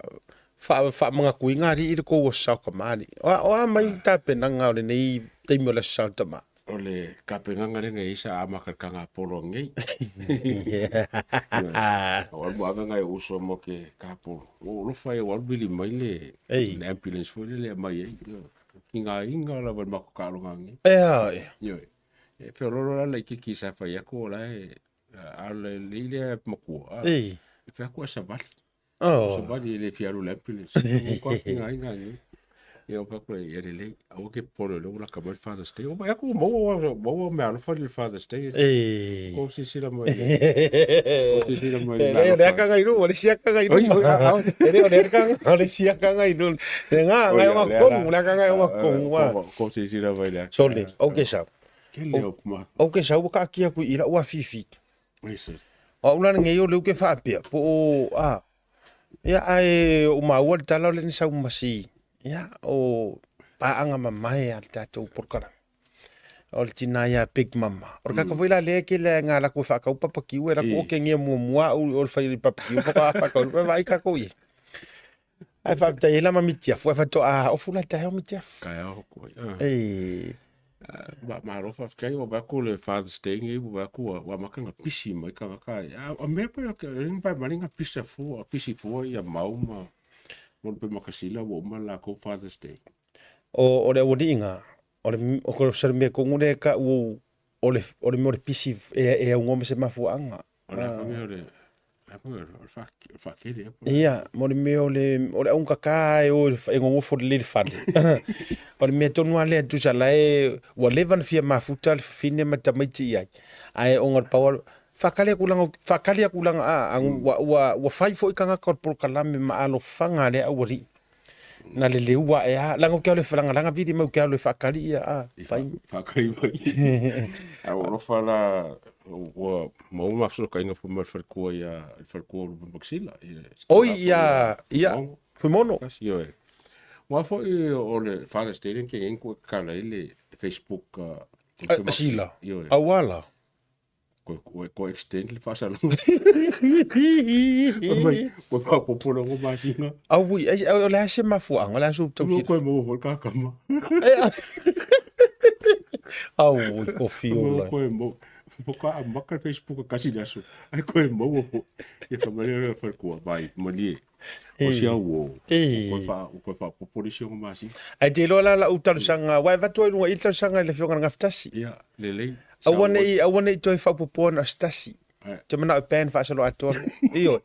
S1: faamanatuina alii le kou aso Sao Tama alii. O a mai tapenaga o lenei taimi o le aso Sao Tama?
S4: O le tapenaga lea na i ai sa amata i le taga polo anei. O alu ave nai uso mo ke ka polo. O alofa e o alu vili mai le le ambulance foi lele e aumai ai. Ki ngā inga lava i le matou taaloga anei. Ioe. E feoloolo la laitiiti sa fai atu o la e A o le alii lea matua, e fai atu ae savali. Savali e le fia alu i le ambulance. Ua matua tigaina nei. Ia ou fai atu ia lelei, aua e te popole o lea ua lata mai le Father's Day. Ua vaai atu ua maua, maua meaalofa i le Father's Day. Kou silasila mai, kou silasila mai.
S1: E le o le aka ngai luma, o le isi aka ngai luma. E le o le aka, o le isi aka ngai luma. Le ngā, ngai o ngā konu, le aka ngai o ngā konu.
S4: Kou silasila mai le aka.
S1: Sole, okay sau.
S4: Kele o ma.
S1: O ke sau ka ki aku i la ua fifi. O au la nei o leu ke faapea po o a ia ae o maua le tala o le ni sau masi ia o paaga mamae a le tatou polokalame. O le tina ia Big Mama. O le kaka foi la lea ke le nga la ko whaakau papakiu e la ko ke ngia muamua au o le whai papakiu whaka whakau e vai kako i. Ai whaapetai e la ma mitiafu ai whatoa ofu la tae o mitiafu.
S4: Kai ao ko.
S1: Ei.
S4: Malo faafetai ua vaai atu le Father's Day nei ua vaai atu ua amata ona pisi mai tagata a o mea pei o le pa mai na pisa fua pisi fua ia mau ma mo le makasina ua uma lakou Father's Day.
S1: O le aualiiga o le o se mea tonu lea e tau o le o le mea o le pisi e aunoa ma se mafuaaga.
S4: O le a foi o le faatele.
S1: Ia, mo le mea o le o le augata e o e nonofo lelei i le fale. O le mea tonu lava lea tusa la e ua leva ona fia mafuta le fafine ma tamaiti i ai. Ae ona o le pau lava, faatali atu laga, faatali atu laga a, ua fai foi tagata o le polokalame ma alofaga a lea aualii. Na le leua ae a, laga ou te alu e falagalaga vili mai ou te alu e faatali ia a, fai.
S4: Faatali mai. Ae ua alofa la, ua maua mafusootaiga foi ma le faletua ia, le faletua o Lupe Makasina.
S1: Oi ia, ia, Fuimono.
S4: Ioe. Aua foi o le Father's Day lea na tea nei na tuu e tatala ai le Facebook
S1: a Sila, auala.
S4: Koe extend le faasalaga. Mai, koe faaopoopo le ono masina.
S1: Aui, o le a se mafuaaga, o le a se
S4: tau fia. Koe maua foi le kakama.
S1: Aui, ko fiola.
S4: Koe maua. Faatoa amata le Facebook kasi le aso. Ai koe maua foi. Ia fai mai le faletua, vai, malie. O si au o. Koe faaopoopo le isi ono masina.
S1: Ae te iloa la lau talosaga, aua e avatu ai i luga i le talosaga i le Afioga i le Gafatasi.
S4: Ia, lelei.
S1: Aua ne i, aua ne i toe faaopoopoa na o se tasi. Ou te manao e ban faasoloatoa loa. Ioe.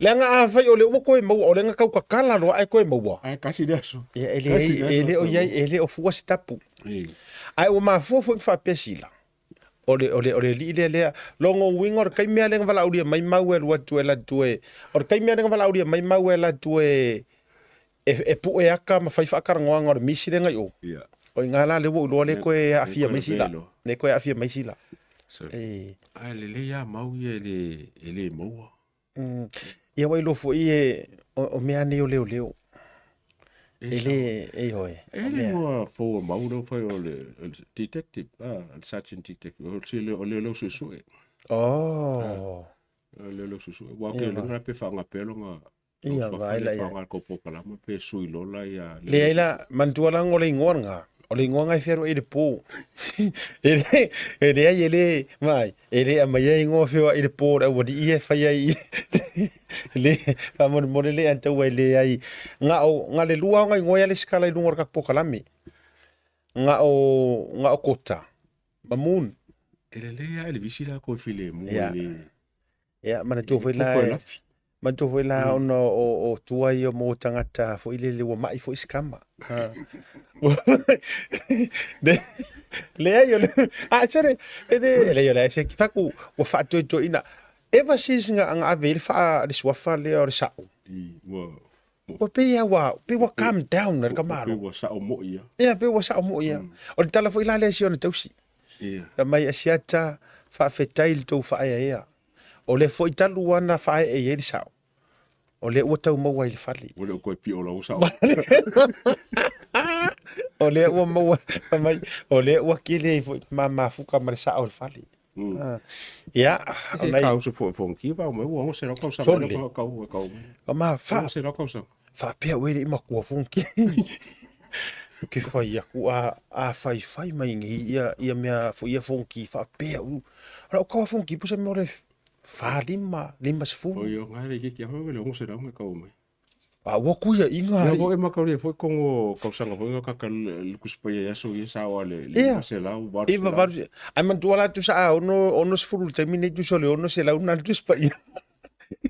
S1: Leaga afai o lea ua toe maua, o lea na tau tatala loa ae toe maua.
S4: Ae kasi le aso.
S1: Ia, e leai, e le o i ai, e le o fua se tapu. Ae ua mafua foi ona faapea sila. O le, o le, o le alii lea lea. Logo uiga o le taimi lava lea na valaaulia mai mau e alu atu e alu atu e, o le taimi lava lea na valaaulia mai mau e alu atu e, e pue aka ma fai faatalanoaga o le misi lea na i o. O i ina la lea ua ou iloa lea toe aafia mai sila. Lea toe aafia mai sila.
S4: E. Ae lelei lava mau ia e le, e le maua.
S1: Ia ua iloa foi e, o mea nei o leoleo. E le, ioe.
S4: E le igoa fou o mau lea ua fai o le detective, le sergeant detective, o leoleo suesue.
S1: Oh.
S4: O leoleo suesue. Aua ou te iloa la pe faaaoga pea lona
S1: Ia, vaai la i ai.
S4: Faaaoga le tou polokalame pe sui lola ia.
S1: Leai la, manatua la o le igoa lena, o le igoa lena e fealuai i le po. E le, e leai e le, vaai, e le aumaia igoa feoai i le po o le aualii ia e fai ai i le, faamolemole le taua e leai. Na o, na o le lua lava ona igoa ia lesitala i luga o le tatou polokalame. Na o, na o Kota ma Moon.
S4: E lelei lava i le visi la koe filemu e le.
S1: Ia, manatua foi la, manatua foi la ona o tua ia mo tagata foi lele ua mai foi se tama. Leai, o le, a, sole, e le, leai, o le a se faku, ua faatoetoeina. Ever since na ave ai le faa, le suafa lea o le sa'o. Ua pei lava ua, pei ua calm down le tamaloa.
S4: Pei ua sao moi ia.
S1: Ia, pei ua sao moi ia. O le tala foi la lea i si ona tausi.
S4: Ia.
S1: Fai mai, Asiata, faafetai i le tou faaeaea. O lea foi talu lava na faaee i ai le sao, o lea ua tau maua ai le fale.
S4: Ua le o toe pio lau sao.
S1: O lea ua maua, fai mai, o lea ua kele ai foi ma mafuka ma le sao o le fale. Ia,
S4: o nai... Kausa foi fongi pa mai ua se rau kausa
S1: Sole.
S4: kau kau kau.
S1: O ma fa
S4: Se rau kausa.
S1: faapea oe le i matua fongi. Ke fai aku a fai fai mai nei ia ia mea fo ia fongi faapea u. Ora o kawa fongi pusa me ore fa lima, lima
S4: O
S1: sefulu.
S4: yo ngai le ki ho le se rau kau mai.
S1: A ua kuia inga
S4: Ia
S1: ai.
S4: foi ma kau le foi kongo kausaga foi nga kaka lukus pa ia aso ia sa wa le le
S1: Ia.
S4: se lau valu
S1: Iva valu. Ai manatua la tusa a ono ono sefulu le taimi nei tusa o le ono selau na le tusi paia.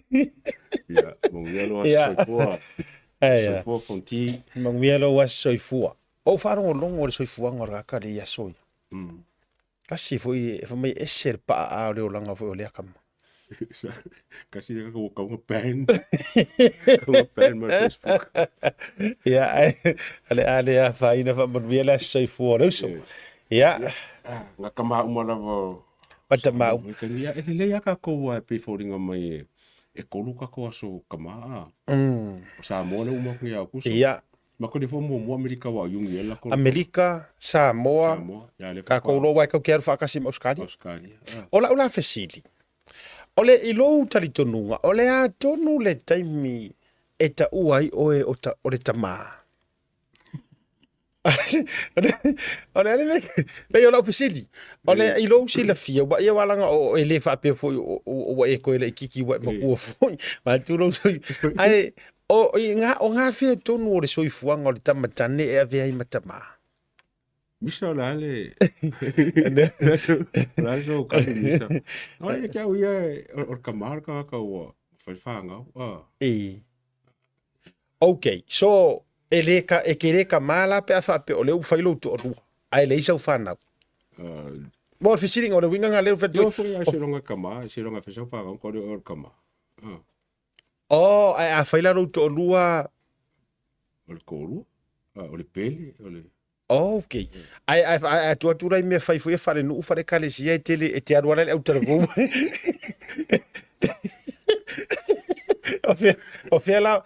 S4: Ia, manuia lo aso
S1: Ia.
S4: soifua.
S1: Ai ia.
S4: Soifua fonti.
S1: Manuia lou aso soifua. Ou faalogologo i le soifuaga o le tagata le i aso ia. Kasi foi e fai mai ese le paa o le olaga foi o lea tama.
S4: Kasi le kaka ua kauga ban. Kauga ban ma le Facebook.
S1: Ia, ai, o le a le afaina faamanuia le aso soifua o le uso. Ia.
S4: Nga tama uma lava.
S1: Ma tama uma.
S4: Ia, e lelei lava tatou e pei e foliga mai e tolu tatou aso kama a. O Samoa lea ua uma atu ia Aukuso.
S1: Ia.
S4: Ma koni foi muamua Amerika aua o Iuni ea lako.
S1: Amerika, Samoa,
S4: Samoa, ia lea
S1: tatou loa aua e tatou te alu faatasi ma Ausetalia.
S4: Ausetalia.
S1: O lau la fesili, o le i lou talitonuga, o le a tonu le taimi e taua ai oe o, ta, o le tamā? O le a le mea, leai o lau fesili, o le i lou silafia, ua ia walaga o e le faapea foi ua e koe laitiiti ua e matua foi, vaeatu lou sui. Ae o i ngā, o ngā fea tonu o le soifuaga o le tama tane e avea ai ma tamā?
S4: Misa o le a le o le a so kalu misa. O ia ke au ia o le kama o le tagata ua fai whāngau. Ah.
S1: E. Ok, so e le ka, e ke le kama la pe a whaapea o le ua fai lou toalua, ae leai sau whanau. Mo le fesiliga o le uiga nga lea ua fai atu
S4: ai. Foi a se longa kama, se longa fai sau whāngau, ko le o le kama. Ah.
S1: Oh, ae a fai la lou toalua.
S4: O le toalua, o le pele, o le...
S1: Oh, ok. Ae, ae, ae, ae atu atu la i mea fai foi e falenuu fale-ekalesia e tele, e te alu ala i le autalavou. O fea, o fea la,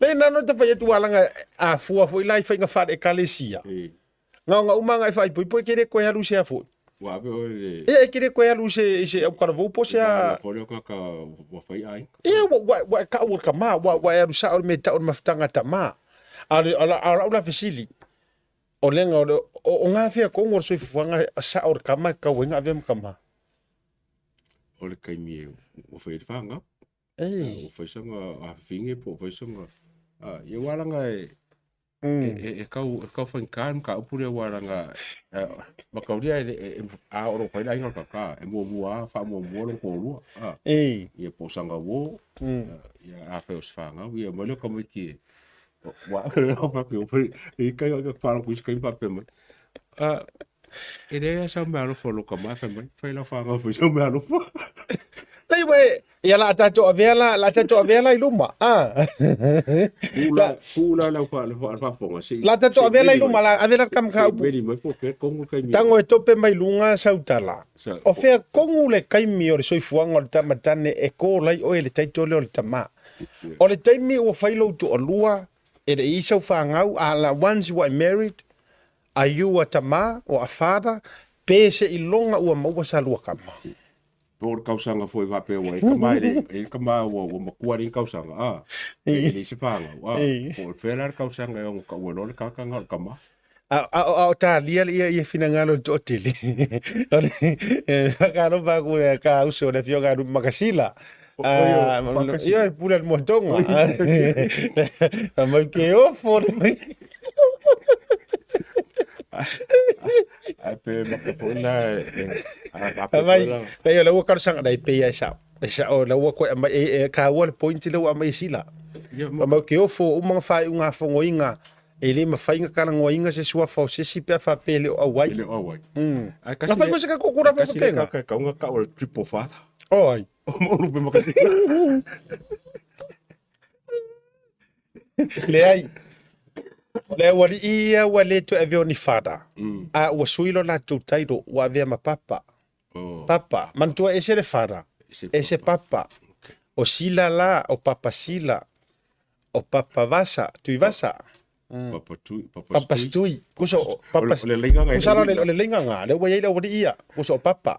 S1: le na no te fai atu alaga a fua foi la i faiga fale-ekalesia.
S4: E.
S1: Ngaonga uma nga e faaipoipo e ke le koe alu se a foi.
S4: Ua ave oe le...
S1: Ia e ke le koe alu se, i se autalavou po se a...
S4: Ua fole o kaka ua fai aiga.
S1: Ia, ua, ua, ua e kau o le kamā, ua, ua e alu sao le mea e tau o le mafutaga a tamā. A o le, a o lau la fesili, O lega o le, o, o ngā fea kongo o le soifuaga sao o le kama e kau ai ngā avea ma kama.
S4: O le kaimi e ua whai le whanga.
S1: Ei.
S4: Ua whai sanga a whinge po, whai sanga. A, ia wālanga e, e, e, e kau, e kau whain kaan ka upu lea wālanga, ma kauria e, e, e, a oro whai la inga ka ka, e mua mua a, wha mua mua lo kōrua. A,
S1: Ei.
S4: ia po sanga wō, ia a whai o se whanga, ia mai leo kamaiti e, Ua i kai o ka whānau kuisi kai pape mai. E lea sau mea alofa lo ka mai mai, whai lau whānau whai sau mea alofa.
S1: Lei we, ia la tatou avea la, la tatou avea la i luma. Ah.
S4: Pula, pula lau wha, wha, wha si.
S1: La tatou avea la i luma, la avea la kam ka upu.
S4: Meri mai po ke kongu kai mi.
S1: Tango e tope mai lunga sautala. O fea kongu le kaimi o le soifuaga o le tama tane e kō lai oe le taito lea o le tama. O le taimi ua fai lou toalua, e le i sau fanau, a la once you are married, are you a tama or a father, pe se iloga ua maua sa lua kama.
S4: Po o le kausaga foi faapea ua e kama e le e kama ua ua makua le kausaga a e le se pangau a po o fea la le kausaga e ono kaua loa le kakanga o le kama.
S1: A, a, a o talia le ia ia finagalo i le toatele. O le whakalofa aku le ka uso le afioga a Makasila. Ia le pula le moatonga. A mau ke ofo le mai.
S4: Ai pe makapona e
S1: Mai, nei o le ua kalasanga nei pe ia e sao. E sao la ua koe amai e ka ua le point le ua amai sila. Ma mau ke ofo uma nga whai unga fongoinga E le mafai na kalagoaina se suafa o se isi pe a faapea e le o auai.
S4: E le o auai.
S1: Ae kasi Na fai foi se kako kura
S4: kasi le kaka e kaunga ka o le triple father.
S1: O ai.
S4: O mo lupe ma kasi.
S1: Leai. O le aualii ia ua le toe avea o ni father. A ua sui lo latou title ua avea ma papa. Papa. Manatua ese le father, ese papa. O Sila la, o Papa Sila. O Papa Vasa, Tuivasa.
S4: Papa Tui,
S1: Papa Papa Stui. Kusa o Papa
S4: O le leiga
S1: ngai. Kusa la o le leiga nga, le ua iai le aualii ia. Kusa o Papa.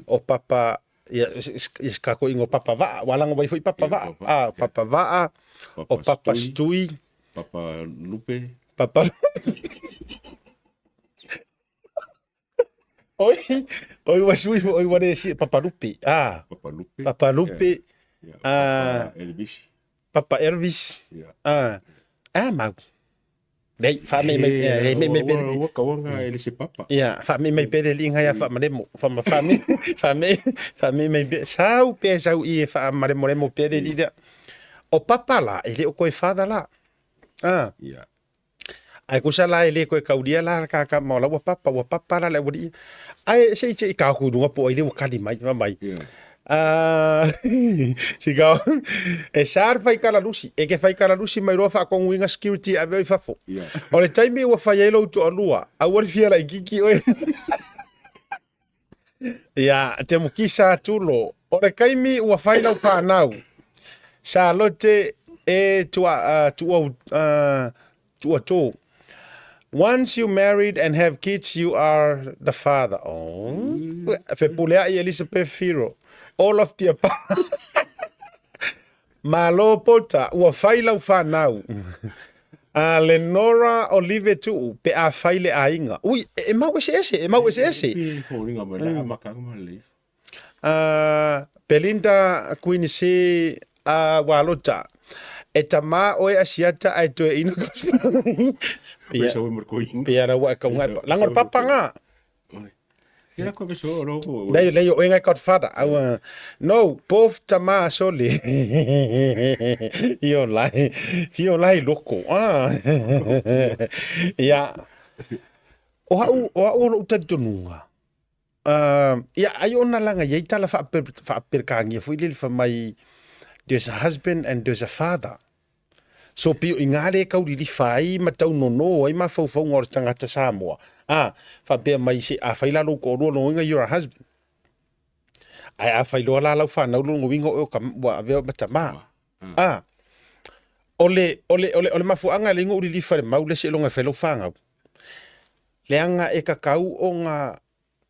S1: O Papa ia se kako ingo Papa Vaa, ua laga mai foi Papa Vaa. Ah, Papa Vaa, o Papa Stui.
S4: Papa Lupe.
S1: Papa Oi, oi ua sui oi ua le si Papa Lupe. Ah.
S4: Papa Lupe.
S1: Papa Lupe.
S4: Yeah. Ah, Papa Elvis.
S1: Papa Elvis.
S4: Yeah.
S1: Ah. Ah mau. Nei, fa me me me me me
S4: ua kauanga e le se papa.
S1: Ia, fa me me pele linga ia fa maremo, fa ma fa me fa me fa me me sau pe sau i e fa maremo remo pele li O papa la, e le o koe father la. Ah.
S4: Yeah.
S1: Ae kusa la e le koe kaulia la ka ka ma la ua papa ua papa la le ua ae se i ka ku runga po ai le ua kali mai ma mai. Ah si ka e sar fai kala lusi e ke fai kala lusi mai roa fa kongu inga security ave i fafo. O le taimi ua fai ai lou toalua aua le fia laikiki oe. Ia, te mukisa atu lo. O le kaimi ua fai lau whanau. Sa lote e tua, tua, tua tō. Once you married and have kids, you are the father. Oh. Fepuleai Elizabeth Firo. All of the above. Malo pota, ua fai lau whanau. A Lenora Olive Tuu pe a fai le aiga. Ui, e mau eseese, e mau eseese.
S4: E foliga mai le amataga ma le ifo.
S1: A Belinda Quincy a Walota. E tama oe Asiata ae toe ina
S4: Pia,
S1: pia la ua e kaunga e pa. Lango le papa nga.
S4: Ia ko so ro ko.
S1: Lei lei o engai godfather. Au no, both tama soli. Io lai, fio lai loko. Ah. Ia. O hau o hau o talitonuga. Ia ai ona langa iai tala faaperekāgia foi lele fai mai there's a husband and there's a father. So pio i ngā le kau lilifa ai ma tau nono ai mafaufauga o le tagata Samoa. A, faapea mai se a fai la lou toalua lona uiga you're a husband. Ae a fai loa la lau fanau lona uiga oe o ka ua avea ma tama. A, o le, o le, o le, o le mafuaaga e leai ona ou lilifa i le mau le seiloga e fai lau fanau. Leaga e kakau ona,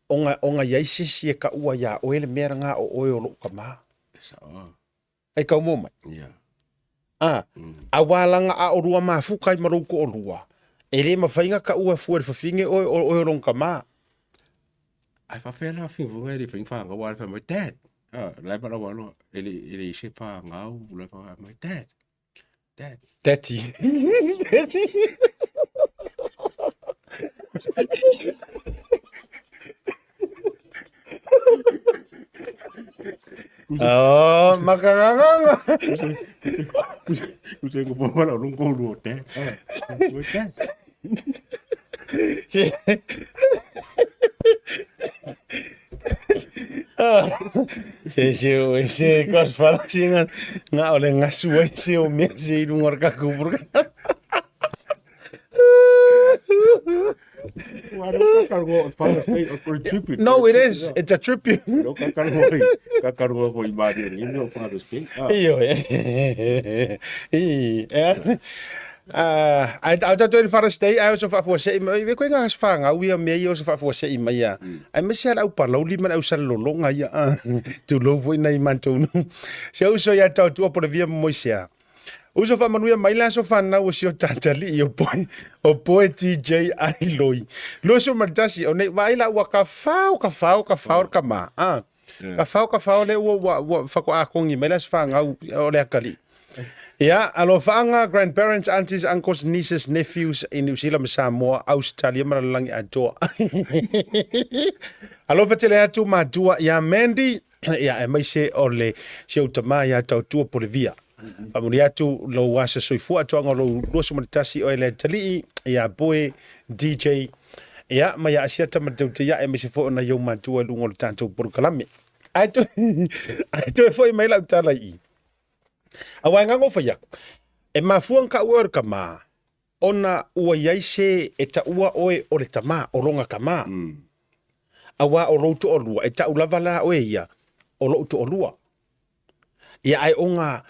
S1: ona, ona i ai se isi e kaua iā oe le mea lena o oe o lou tama.
S4: E sao.
S1: E kau mo mai.
S4: Yeah.
S1: A, auā laga a olua mafuka ai ma lou toalua, e le mafai ona kaua fua i le fafine oe o oe o lona tama.
S4: Ae faapefea la filifuga e le fai ni fanau ae fai mai, Dad, ah, la e valaau aloa, e le, e leai se fanau, la e fai mai, Dad, Dad.
S1: Daddy. Daddy. Oh, makanganganga.
S4: Kusei ko po valaau lou toalua, Dad, ah, Dad.
S1: Se se se o se godfather se nga nga o le ngasu ai se o mea se i lunga o le kakou porokalame. No, it is. It's a tribute. Ioe. Ae a tatou i le Father's Day, ae oso faafuasei mai, e koe ngā aso whāngau ia mea ia oso faafuasei mai ia. Aemaise lava le au palauli ma le au salelologa ia, tulou foi nai matou. Se uso ia tau tua po le via momoisea. Uso faamanuia mai le aso fanau o si o tatalii o Poe, o Poe TJ Ailoi. 21, o nei vaai la ua ka fao, ka fao, ka fao le kama. Ah. Ka fao, ka fao le ua, ua, ua whakoakongi mai le aso whangau o le akalii. Ia, alofaaga, grandparents, aunties, uncles, nieces, nephews i New Zealand ma Samoa, Australia ma lalolagi atoa. Alofa tele atu matua ia Mandy, ia aemaise o le si ou tama ia Tautua Polivia. Faamanuia atu lou aso soifua atoaga o lou 21 oe le atalii ia Boe DJ ia ma ia Asiata ma Tautia ia aemaise foi o nai ou matua i luga o le tatou polokalame. Ae toe, ae toe foi mai lau tala i i. Aua e gago fai aku, e mafua ona kau oe o le tama, ona ua i ai se e taua oe o le tama, o lona tama. Aua o lou toalua, e tau lava la oe ia, o lou toalua. Ia ae ona,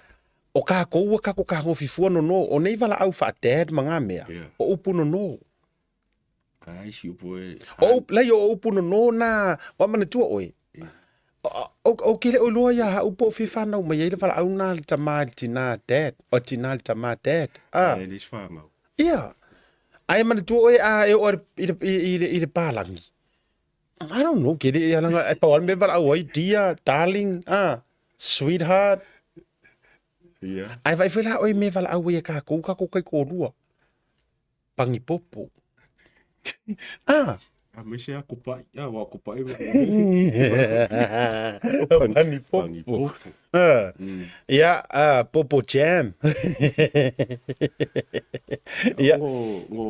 S1: o kakou ua kakou kagofi fua nono, o nei valaau faa-dad ma nga mea, o upu nono.
S4: Ai isi upu e.
S1: O upu, lai o upu nono na, ua manatua oe. O, o ke le oi loa ia hau po o fia whanau mai ai le valaau na le tama i le tina dad, o tina i le tama dad. Ah.
S4: E le isi whanau.
S1: Ia. Ai manatua oe a e o i le, i, i, i le pālangi. I don't know, ke le ia langa, e pau ale me valaau ai, dear, darling, ah, sweetheart.
S4: Ia.
S1: Ai vai foi la oe me valaau ai e kākou, kākou kai kōrua. Pangipopo. Ah.
S4: A me se a kupai, a wa kupai.
S1: Pangipopo.
S4: Pangipopo.
S1: Ah. Ia, ah, popo jam. Ia.
S4: Ngo ngo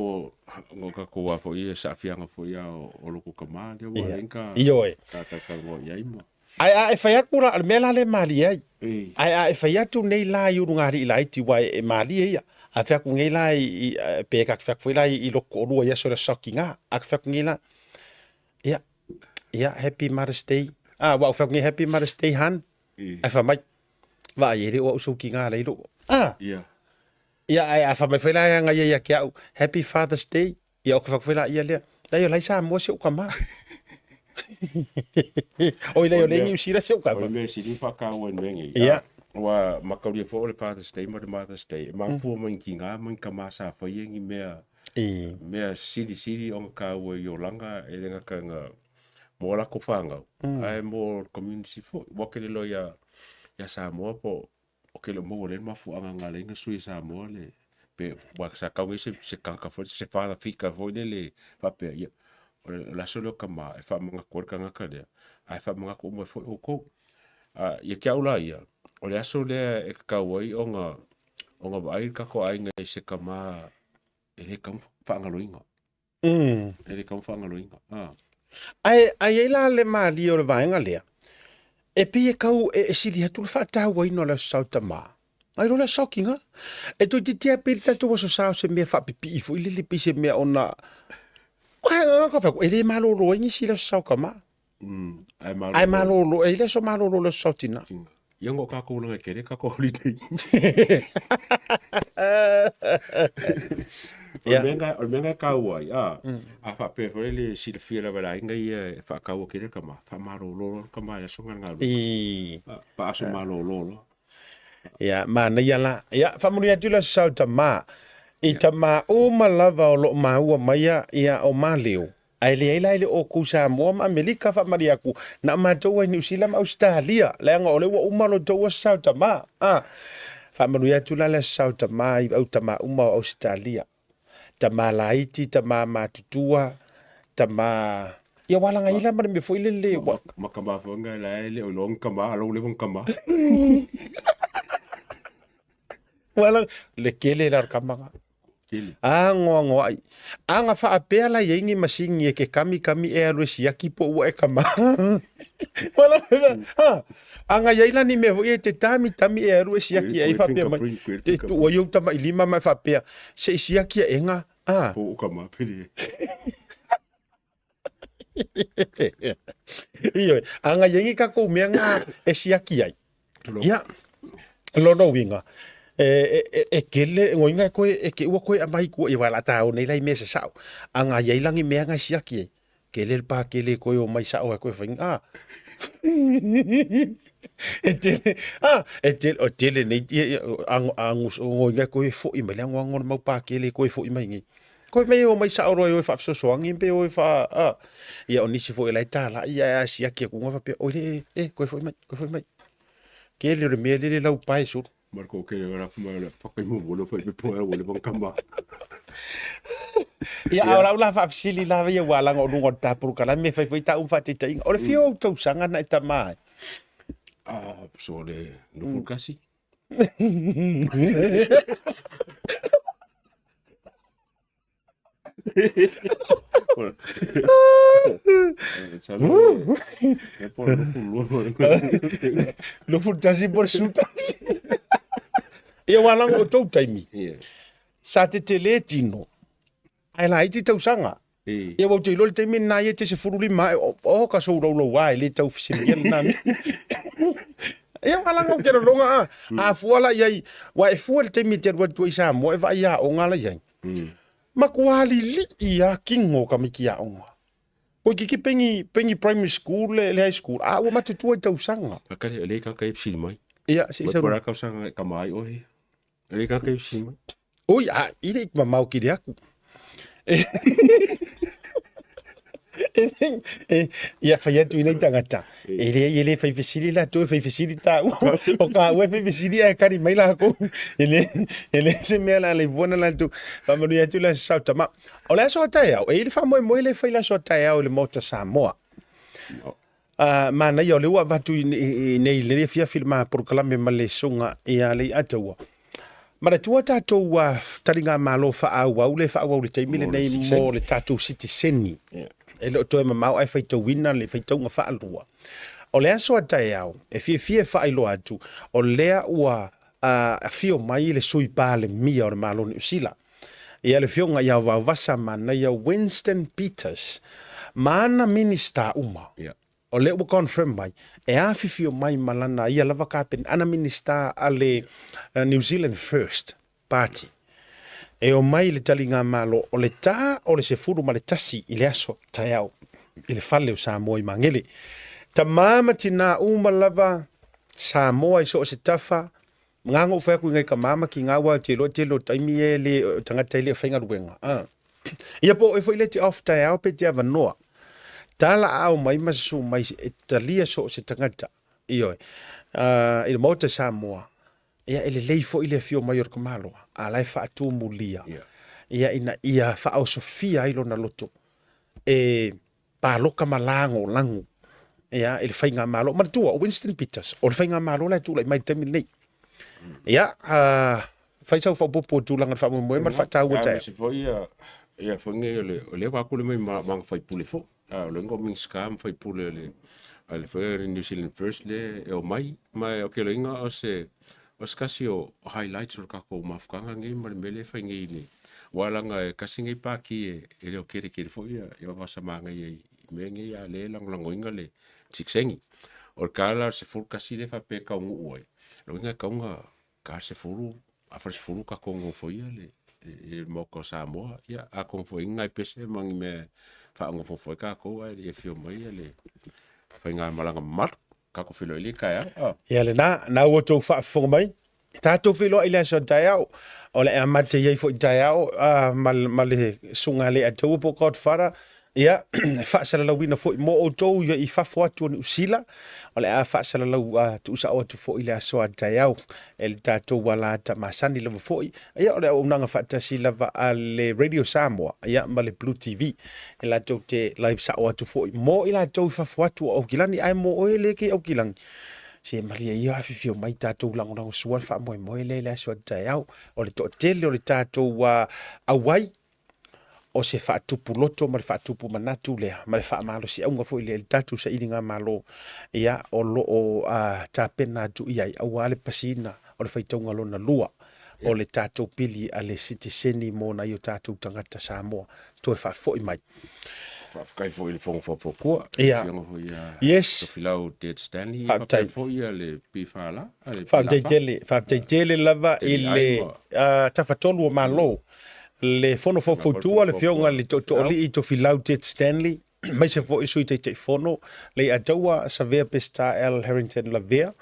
S4: ngo ka ko wa fo ia sa fianga fo ia o loko kama le wa lenka.
S1: Ioe.
S4: Ka ka ka ngo ia ima.
S1: Ae a e fai atu la, o le mea la lea e malie ai. Ae a e fai atu nei la i ulugalii laiti ua e malie ia. A fai atu nei la i, i pe ka fai atu foi la i loko toalua i aso le aso ki nga. A fai atu nei la, ia, ia, happy Mother's Day. A, ua ou fai atu nei happy Mother's Day hun. Ae fai mai, vaai e le o au sou ki nga lei loo. A, ia, ae a fai mai foi la e aga ia ia ke au, happy Father's Day. Ia o ka whakawhai la ia lea. Dai o lai Samoa se o ka ma. Oi lei o le New Zealand se o ka ma.
S4: O le mea sili whakau e mengi.
S1: Ia.
S4: Ua mataulia foi o le Father's Day ma le Mother's Day e mafua mai i tina ma ni tama sa faia ni mea mea silisili ona taua i olaga e le gata ina mo a latou fanau ae mo le community foi. Ua tele loa ia ia Samoa po o ke le o maua lea le mafuaaga na ala ai ona sui e Samoa le pe ua sa tau nei se se tagata foi se father figure foi lele faapea ia o le aso lea o tama e faamanatu ai le tagata lea ae faamanatu uma ai foi outou. A ia te au la ia, o le aso lea e tatau ai ona ona vaai le tatou aiga i se tama e le tatau ona faagaloina. E le tatau ona faagaloina. A.
S1: Ae ae i ai la le malie o le vaega lea, e pei e tau e, e sili atu le faatauaina o le Aso Sa o Tama. Ai lo le aso kiga. E toeitiiti lava pei le tatou Aso Sa o se mea faapipii foi lele pei se mea ona e le malolo ai nisi i le Aso Sa o Tama.
S4: Ae
S1: malolo. Ae malolo, e i le aso malolo le aso sao tina.
S4: Ia ngo kākou langa kere kākou holiday.
S1: Ia.
S4: O le mea o le mea nga kāua ai, a, a faapea foi le silafia lava e le aiga ia e whaakaua kere ka ma, whaamalolo loa ka ma e aso ngā ngā
S1: I.
S4: Pa aso malolo loa.
S1: Ia, manaia la. Ia, faamanuia atu le Aso Sa o Tama. I tama uma lava o loo maua maia, ia, o Maleo. Ae leai la e le o kou Samoa ma Amerika faamalie atu, na o matou ai Niu Sila ma Ausetalia, leaga o lea ua uma lo outou Aso Sa o Tama. A, faamanuia atu la le Aso Sa o Tama i au tama uma o Ausetalia. Tama laiti, tama matutua, tama... Ia ua alaga la ma le mea foi lele
S4: ua... Ma kama foi ngai la e le o iloa ni kama, a lou leva ni kama.
S1: Ua alaga... Le kele la o le kama ga.
S4: Kele.
S1: Agoagoaʻi. A na faapea la i ai ni masini e ke kamikami e alu e siaki po o ua e kama. Wala, ha. A na i ai la ni mea foi e te tamitami e alu e siaki ai faapea mai. E tuu ai ou tamailima ma e faapea, se i siaki aʻega, a.
S4: Po o kama pele.
S1: Ioe, a na i ai ni takou mea na e siaki ai. Ia, lona uiga, e, e, e, e kele, ngoiga e koe, e ke ua koe amai kua, ia wala tāo nei lai mea se sao. A ngā iai langi mea ngai siaki e. Kele le pā kele koe o mai sao e koe whainga. Ah. e tele, ah, e tele, o tele nei, ia, ia, ango, ango, ngoiga e koe e fo'i mai, le ango ango le mau pā kele koe e fo'i mai ngi. Koe mei o mai sao roa e oe whaafesoasoangi pe oe wha, ah. Ia o nisi fo'i lai tāla, ia e a siaki e kunga whapea, oi le, e, e, koe fo'i mai, koe fo'i mai. Kele o le mea lele lau pae sulu.
S4: Marco ke le rapu mai le whakai mo wolo whai pe poe wole bang kama.
S1: Ia a lau la faafesili lava ia ua alaga o luga o le tapulu kalame me fai foi ta um faataitaiga. O le fia o ou tausaga na e tama ai.
S4: Ah, so le nukul kasi.
S1: 21 po o le 11. Ia ua alaga o tou taimi. Sa tetele tino. Ae laiti tausaga. Ia ua ou te iloa le taimi lena ia e te 15 ae o o ka soulaulau a e le tau fesiligia lena mea. Ia ua alaga ou te lologa a. A fua la i ai, ua e fua i le taimi e te alu atu ai i Samoa e vaai aoga la i ai. Matua alilii a kino ka miki aoga. Koe kiki pengi, pengi primary school le, le high school, a ua matutua i tausaga.
S4: Akale, le ka kai fesili mai.
S1: Ia, se i
S4: Mai
S1: sau.
S4: pora tausaga e kama ai oe. Le ka kai fesili mai.
S1: Oi, a, i le mamao ki le aku. Ia fai atu i nei tangata. E le e le fai fesili latou, e fai fesili tāua. O kāua e fai fesili ae kari mai lākou. E le e le se mea la le vuana latou. Faamanuia atu le Aso Sa o Tama. O le aso a taeao, e i ai le faamoemoe lea e fai le aso a taeao i le Maota Samoa. Manaia o lea ua avatu i nei i lenei afiafi le ma polokalame ma le susuga ia Leiataua. Manatua tatou taligamalo faaauau lea e faaauau i le taimi lenei mo le tatou sitiseni. E le o toe mamao ae faitauina le faitauga faalua. O le aso a taeao, e fiafia e faailoa atu, o lea ua afio mai le Sui Palemia o le Malo o Niu Sila, ia le Afioga ia Vaovasa Manaia Winston Peters ma ana Minisita uma. O lea ua confirm mai, e afifio mai ma lana ia lava kapene, ana Minisita a le New Zealand First Party. E omai i le taligamalo o le ta o le 11 i le aso taeao i le fale o Samoa i Magele. Tama ma tina uma lava. Samoa i so o se tafa, Nga ou fai atu i ngai tama ma tina aua ou te iloa tele o taimi e le o tagata e le o faigaluega a. Ia po o oe foi lea e te off taeao pe te avanoa. Tala aao mai ma susu mai e talia so o se tagata. Ioe. I le Maota Samoa, ia e lelei foi le afio mai o le tamaloa, a la e faatumulia ia ina ia faaosofia ai lona loto e paloka ma lagolago ia, i le faigamalo. Manatua, o Winston Peters, o le faigamalo la e tulai mai i le taimi lenei. Ia, fai sau faaopoopo i tulaga o le faamoemoe ma le faataua taeao.
S4: Aemaise foi ia, ia foi nei o le, o lea ua aku le mai ma, ma faipule foi. A o le ngo Minista ma faipule o le, a le foi le New Zealand First le e o mai. Ma o ke loinga o se, o se kasi o highlights o le kakou mafukanga nei ma le mele fai nei le, Ua laga e kasi nei pāki e leo kerekere foi ia e vavasa ngai ai i mea nei a le lagolagoina le sikisengi. O le ka la o le 11 lea faapea e taunuu ai, lona uiga e tatau ona ka le 10, afa le 10 tatou nofoia le le Maota o Samoa. Ia atonu foi i ai ni nai pese ma ni mea e faanofonofo ai tatou ae le i afio mai le faigamalaga mamalu. Tatou feiloai i le taeao.
S1: Ia lena, na ua outou faafofoga mai. Tatou feiloai i le aso taeao, o le amata i ai foi taeao ma, ma le susuga le Ataua po Godfather, ia, e faasalalauina foi mo outou i fafo atu o Niu Sila, o le a faasalalau tuusao atu foi i le aso a taeao e le tatou alata masani lava foi, ia, o le auaunaga faatasi lava a le Radio Samoa, ia, ma le Blue TV, e latou te live sao atu foi mo i latou i fafo atu o Aukilani, ae mo oe le ke Aukilani, Se malie ia afifio mai tatou lagolago sua le faamoemoe lea i le aso a taeao. O le toatele o le tatou auai, o se faatupu loto ma le faatupu manatu lea, ma le faamalosiauga foi lea i le tatou sailigamalo, ia, o lo o tapena atu i ai, aua le pasiina o le faitauga lona lua o le tatou pili a le sitiseni mo nai o tatou tagata Samoa toe faafoi mai.
S4: Faafetai foi i le Fono Faufautua, le Afioga foi ia Tofilau Ted Stanley,
S1: faapea
S4: foi ia le PFL,
S1: le Faafetai tele, faafetai tele lava i le Tafatolu o Malo, le Fono Faufautua, le Afioga i le Tootooalii Tofilau Ted Stanley, aemaise foi Sui Taitaifono, Leiataua Savea Peseta L. Harrington Lavea,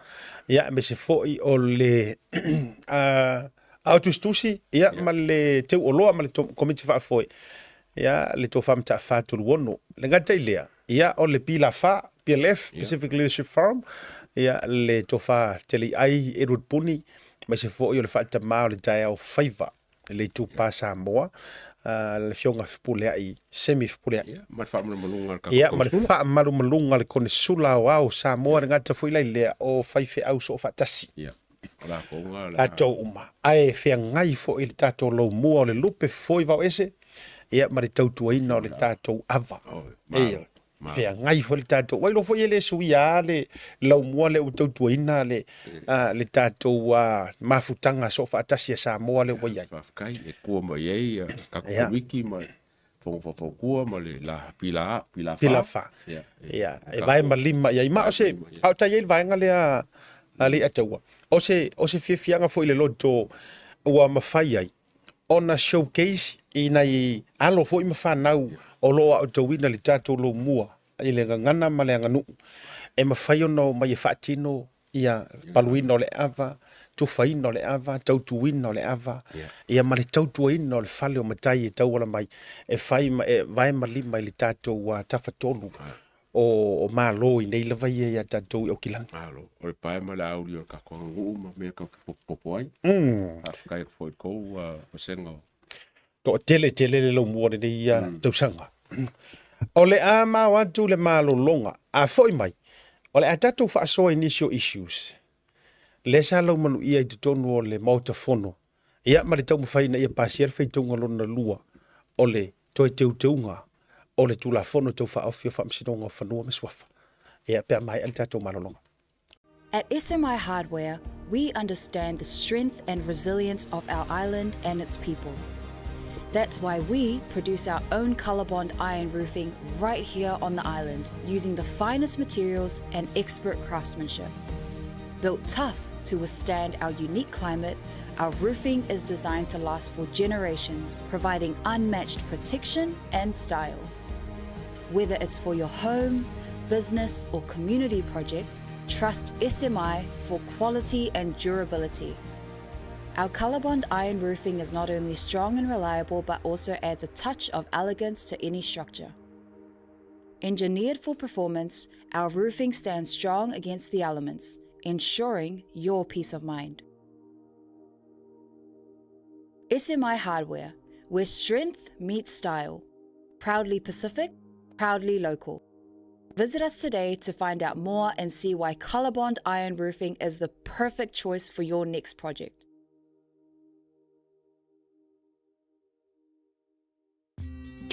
S1: ia, aemaise foi o le Ao Tusitusi, ia, ma le Teuoloa ma le Komiti Faafoe, ia, le Tofa Mataafa Toluono. Le gata i lea, ia, o le PLAFA, PLF, Pacific Leadership Forum, ia, le Tofa Teleiai Edward Puni, aemaise foi o le Faatama o le Taeao Faiva, le Itupa Samoa, le Afioga Fepuleai, Semi Fepuleai.
S4: Ia, ma le faamalumaluga a le tatou
S1: Ia, ma le faamalumaluga a le Konesula Aoao o Samoa, le gata foi la i lea, o faifeau soofaatasi.
S4: Ia.
S1: Latou uma, ae feagai foi le tatou laumua o le lupe foi vaoese, ia ma le tautuaina o le tatou ava. Ioe. Feagai foi le tatou, ua iloa foi e le suia lava le laumua lea ua tautuaina le, le tatou mafutaga soofaatasi a Samoa lea ua i ai.
S4: Faafetai, e tua mai ai tatou Komiti ma Fono Faufautua ma le la pila pila fa.
S1: Pila fa. Ia, e vae ma lima i ai. Ma o se, a o tai ai le vaega lea a Leiataua, o se, o se fiafiaga foi i le loto ua mafai ai ona showcase i nai alo foi ma fanau o lo o aotauina le tatou lomua i le gagana ma le aganuu e mafai ona omai e faatino ia paluina o le ava, tufaina o le ava, tautuina o le ava, ia ma le tautuaina o le fale o matai e tauala mai e fai ma e vae ma lima i le tatou tafatolu o Malo i nei lava ia ia tatou i Aukilani.
S4: Malo. O le pae ma le auli o le tatou aganuu ma mea tatou te popopo ai. Faafetai atu foi i le tou vasega o
S1: Toatele tele le laumua o lenei tausaga. O le a mao atu le malologa, a foi mai, o le a tatou faasoa i nisi o issues lea sa laumanuia i totonu o le Maota Fono, ia ma le taumafai ina ia pasia le faitauga lona lua o le toe teuteuga o le Tulafono Tau Faaofi o Faamasinoga o Fanua ma Suafa. Ia, pe a maea le tatou malologa.
S2: At SMI Hardware, we understand the strength and resilience of our island and its people. That's why we produce our own Colorbond iron roofing right here on the island using the finest materials and expert craftsmanship. Built tough to withstand our unique climate, our roofing is designed to last for generations, providing unmatched protection and style. Whether it's for your home, business, or community project, Trust SMI for quality and durability. Our Colorbond iron roofing is not only strong and reliable but also adds a touch of elegance to any structure. Engineered for performance, our roofing stands strong against the elements, ensuring your peace of mind. SMI Hardware, where strength meets style. Proudly Pacific, proudly local. Visit us today to find out more and see why Colorbond Iron Roofing is the perfect choice for your next project.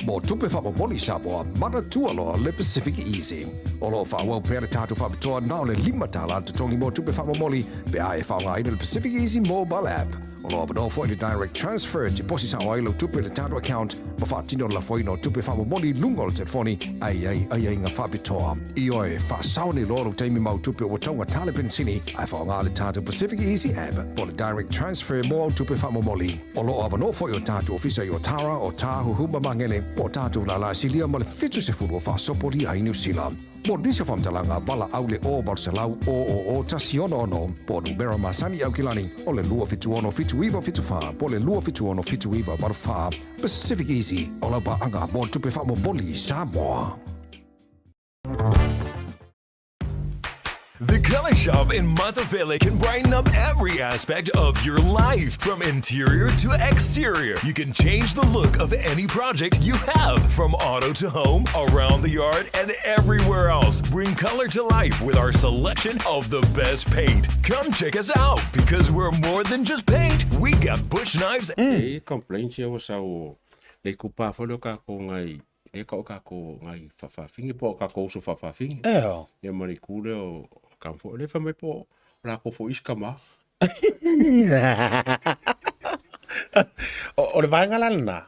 S5: Mo tupe faamomoli Samoa, manatua loa le Pacific Easy. O lo o faaauau pea le tatou faapitoa na o le $5 le totogi mo tupe faamomoli pe a e faaaogaina le Pacific Easy mobile app. O lo o avanoa foi le direct transfer e tiposi sao ai lau tupe i le tatou account ma faatino le lafoina o tupe faamomoli i luga o le telefoni a i ai aiaiga faapitoa. Ioe, faasao nei loa lou taimi ma au tupe ua taugata le penisini ae faaaoga le tatou Pacific Easy app po o le direct transfer mo au tupe faamomoli. O lo o avanoa foi o tatou ofisa i Otara, Otāhuhu ma Magele, po o tatou lala e silia ma le 70 o faasopolia ai Niu Sila. Mo nisi o faamatalaga, valaau le 0 800 000 166 po o numera masani i Aukilani o le 276 7974 po o le 276 7984. Pacific Easy, o lau paaga mo tupe faamomoli i Samoa.
S3: The Color Shop in Matafele can brighten up every aspect of your life, from interior to exterior. You can change the look of any project you have, from auto to home, around the yard, and everywhere else. Bring color to life with our selection of the best paint. Come check us out because we're more than just paint. We got bush knives.
S4: E complain sia ua sau le ikupa foi lea o kākou ngai lea ka o kākou ngai faafaafine po o kākou uso faafaafine.
S1: Eo.
S4: Ia ma le itu lea o kama foi lea fai mai po o lākou foi isi kama.
S1: O, o le vaega la lena,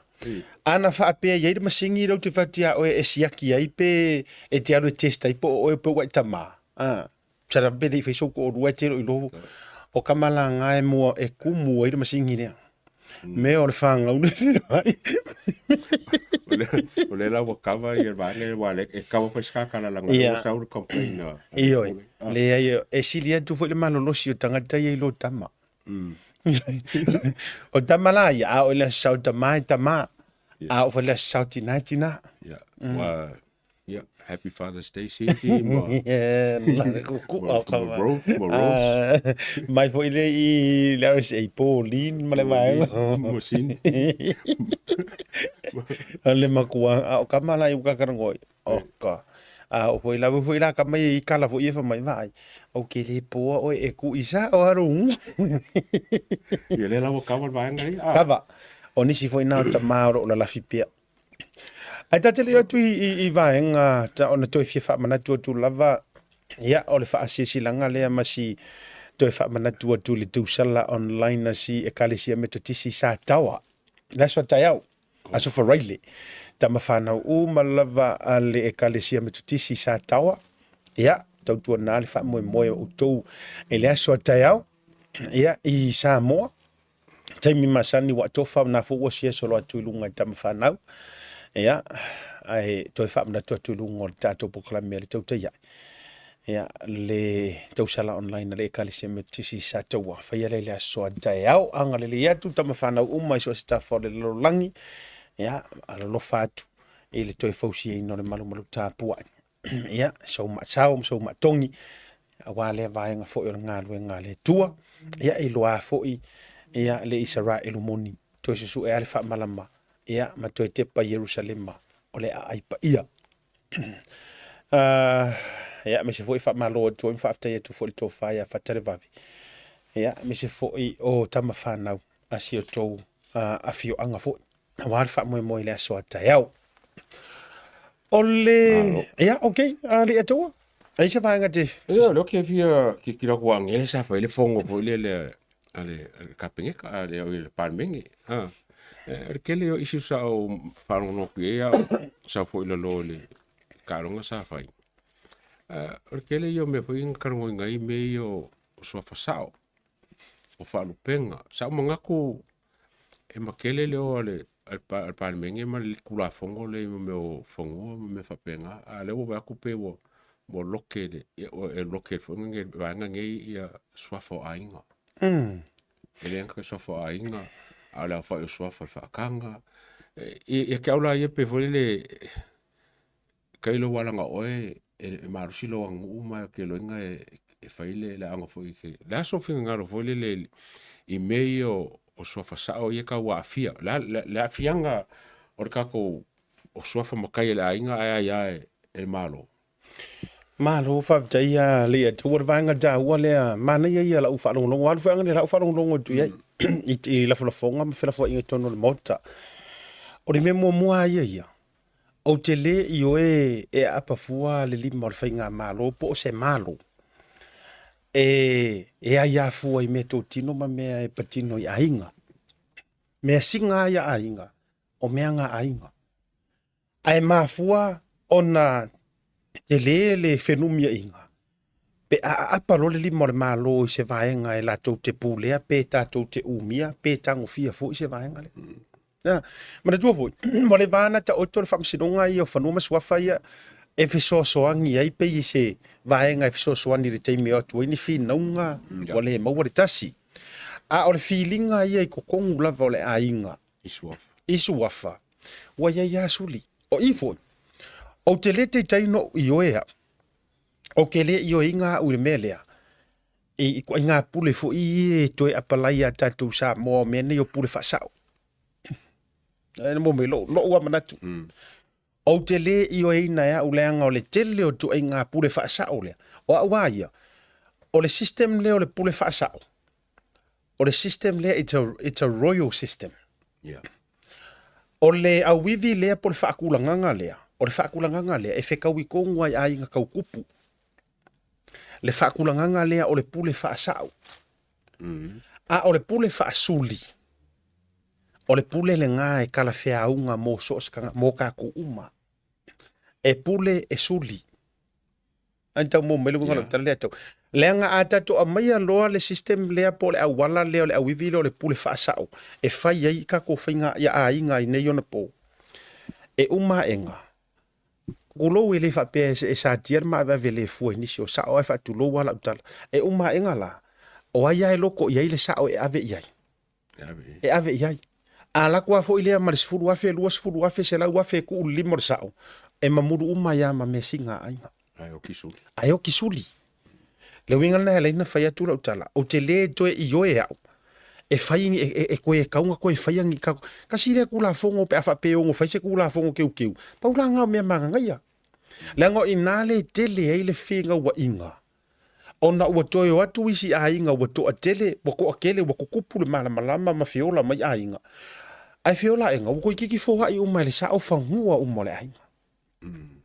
S1: ana faapea i ai le masini lea ou te fai atu ia oe e siaki ai pe e te alu e test ai po o oe pe ua e tamā. Ah, sala pe le i fai sou toalua e te lo i lohu. O kama la nga e mua e kumu ai le masini lea. Mea o le whāngau le whiwai.
S4: O le la ua kava ia vaega ia aua e kava foi se kakalalaga ua sau le complain a
S1: Ioe, leai e sili atu foi le malolosi o tagata ia i lo tama. O tama la ia, a o le aso sao tama e tama, a o foi le aso sao tina e tina.
S4: Ia, ua Yeah, happy Father's Day, Cindy. Ma,
S1: ma,
S4: ma, Rose, ma Rose.
S1: Mai foi le i le RSA Pauline ma le vaega.
S4: Ma Cindy.
S1: Le makua, a o kama la i uka karangoi. O ka. A o foi la foi la kama i kala foi e fa mai vai. O ke le poa oe e ku isa o aru.
S4: Ia le la ua kava le vaega i.
S1: Kava. O nisi foi na o tama o lo lalafi pea. Ae ta te le i atu i, i, i vaega ta ona toe fia faamanatu atu lava, ia, o le faasiasilaga lea ma si toe faamanatu atu i le tausala online a si Ekalesia Metotisi sa taoa, le aso a taeao, aso Faraile, tama whanau uma lava a le Ekalesia Metotisi sa taoa, ia, tautuana le faamoemoe o outou i le aso a taeao, ia, i Samoa, taimi masani ua tofa na fo ua sia solo atu i luga i tama whanau. Ia, ae toe whaamanatu atu i luga o le tātou polokalame a le tautai ai. Ia, le tausala online a le Ekalesia Metotisi sa taua. Whaia le le aso a taeao, anga le le atu tama whanau uma i so se tafa o le lalolagi. Ia, alolofa atu i le toe fausiaina o le malumalu tapuai. Ia, sou maasao ma sou maatogi, aua lea vaega foi o le galuega a le Atua. Ia, e iloa foi ia le Isaraelu moni, toe susue lava le faamalama, ia, ma toe tepa i Ierusalema o le aai paia. Uh, ia, aemaise foi faamalo atu ai ma faafetai atu foi i le tofa ia Fatalevave. Ia, aemaise foi o tama fanau a si outou uh, afioaga foi. Aua le faamoemoe i le aso a taeao. O le... Ia, ok, a le atoa. Ai se vaega te...
S4: Ia, leo ke fia ki kira ko angele sa fai le fongo foi le le a le kapeneka a le o le palmenge. Ah. E le kele o isi sa o wharongo ku e au sa foi le lo le karonga sa fai. O le kele i o me foi nga karongo ngai me i o sua fasao o whalupenga. Sa o mangaku E makele le o a le a le Palemene ma le Tulafono lea i mea o fanua ma mea faapena, a o lea ua vaai atu pei ua Ua loke le, ia, ua e loke foi nge vaega nei ia suafa o aiga. E le aga suafa o aiga, a o le aofai o suafa o le faakaga. Ia te au la ia pe foi lele kai lou alaga oe e malosi lou aganuu ma e te iloaina e fai le aoga foi i le a sou finagalo foi lele i mea ia o suafa sao ia e tau aafia. O le a le aafiaga o le tatou o suafa matai e le aiga ae aia e le Malo?
S1: Malo faafetai ia Leiataua, o le vaega taua lea, manaia ia lau faalogologo, alu foi anane lau faalogologo atu i ai i lafolafoga ma felafoaiga i totonu o le Maota. O le mea muamua lava ia ia, ou te le ioe e aapa fua le lima o le faigamalo po o se Malo e aia fua i meatotino ma mea e patino i aiga. Measina lava ia aiga, o mea na a aiga. Ae mafua ona tele le fenumiaiga pe a aapa loa le lima o le Malo i se vaega e latou te pulea pe tatou te umia pe tagofia foi se vaega lea. Na, manatua foi, ua leva lava ona taoto le faamasinoga ia o Fanua ma Suafa ia e fesoasoani ai pei se vaega e fesoasoani i le taimi e o atu ai ni finauga ua le maua le tasi. A o le filiga ia i totonu lava o le aiga
S4: I suafa.
S1: I suafa. Ua i ai lava suli. O i foi, ou te le taitai noʻu ioe au, ou ke le ioeina au i le mea lea, i ituaiga pule foi ia e toe apalai iā tatou Samoa o mea nei o pule faasao. E mo mai lou, lou lava manatu. Ou te le ioeina e au leaga o le tele o ituaiga pule faasao lea. O au lava ia, o le system lea o le pule faasao, o le system lea it's a, it's a royal system.
S4: Yeah.
S1: O le auivi lea po o le faatulagaga lea, o le faatulagaga lea e fetaui tonu ai aiga tau kupu. Le faatulagaga lea o le pule faasao. A o le pule faasuli, o le pule lena e talafeauga mo so o se tagata, mo tatou uma. E pule e suli. Ai tau mo mai le uiga o lau tala lea tau. Leaga a tatou aumaia loa le system lea po o le auala lea o le auivi lea o le pule faasao e fai ai tatou faiga ia aiga i nei ona po, e uma aega, tulou e le faapea e satia le maaveave le fua i nisi o sao ae faatulou lava lau tala. E uma aega la, o ai lava e loko i ai le sao e ave i ai? E ave i ai. A alu atu lava foi lea ma le $10,000, $20,000, $100,000 e tuu i le lima o le sao, e mamulu uma ai lava ma measina a aiga.
S4: Ae oki suli.
S1: Ae oki suli. Le uiga lena e ala ai ona fai atu lau tala, ou te le toe ioe au e fai ni, e, e toe tatau ona toe faia ni tatou, tasi lea Tulafono pe a faapea e ono fai se Tulafono teuteu, pau la lena o mea magagaia. Leaga o i ina lea e tele ai le finauaiga ona ua toe o atu isi aiga ua toatele, ua toatele, ua tutupu le malamalama ma feola mai aiga. Ae feola aega, ua toeitiiti foai uma e le sao fanua uma o le aiga.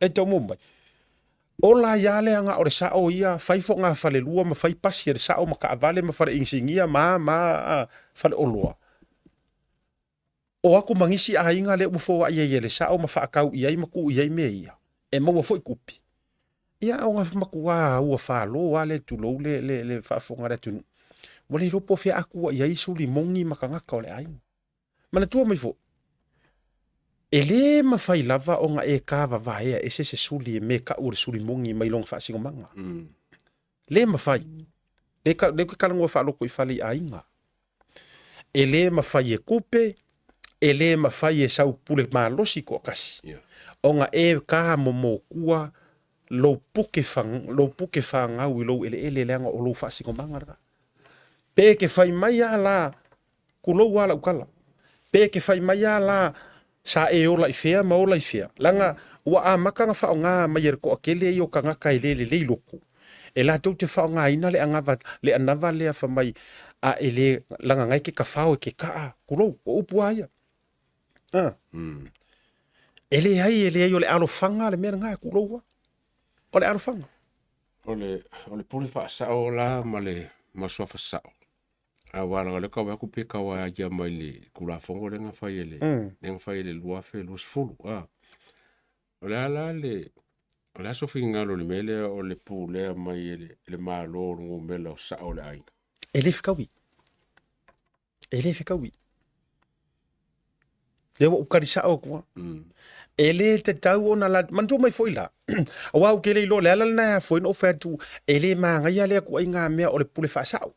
S1: E tau mo mai. Ola ai lava leaga o le sao ia, fai fogafalelua ma fai pasi a le sao ma taavale ma fale inisinia ma a ma a faleoloa. O atu ma nisi aiga lea ua foai ai e le sao ma faatau i ai ma tuu i ai mea ia, e maua foi tupe. Ia o ga matua ua falo lava le tulou le, le, le faafofoga a le atunuu. Ua le iloa po o fea atua i ai suli moni ma tagata o le aiga. Manatua mai foi, e le mafai lava ona e kavavaea ese se suli e me kau o le suli moni mai lona faasinomaga. Le mafai. Le ka, le talanoa faaloto i fale i aiga. E le mafai e kupe, e le mafai e sau pule malosi toatasi.
S4: Yeah.
S1: Ona e ka momotua lou puke fa, lou puke fagau i lou eleele leaga o lou faasinomaga lena. Pe ke fai mai a la, Tulou lava lau tala. Pe ke fai mai lava la sa e ola i fea ma ola i fea, leaga ua amata ona faaaoga mai e le toatele ia o tagata e le lelei loto, e latou te faaaogaina le anava, le anava lea fai mai a e le leaga na e ke tafao e ke kaa, tulou, o upu lava ia. A. E leai, e leai, o le alofaga le mea lena, tulou lava. O le alofaga.
S4: O le, o le pule faasao la ma le ma suafa sao. Aua leaga o lea e tau vaai atu pe tau aiaia mai le Tulafono lea na fai e le lea na fai e le 2020. A. O le a la le o le a sou finagalo i le mea lea o le pulea mai e le, le Malo o le numera o sao o le aiga?
S1: E le fetaui. E le fetaui. Lea ua ou tali sao atu lava. E le tatau ona la, manatua mai foi la, aua ou te le iloa, le ala lena e afua ai ona ou fai atu, e le magaia lea ituaiga mea o le pule faasao.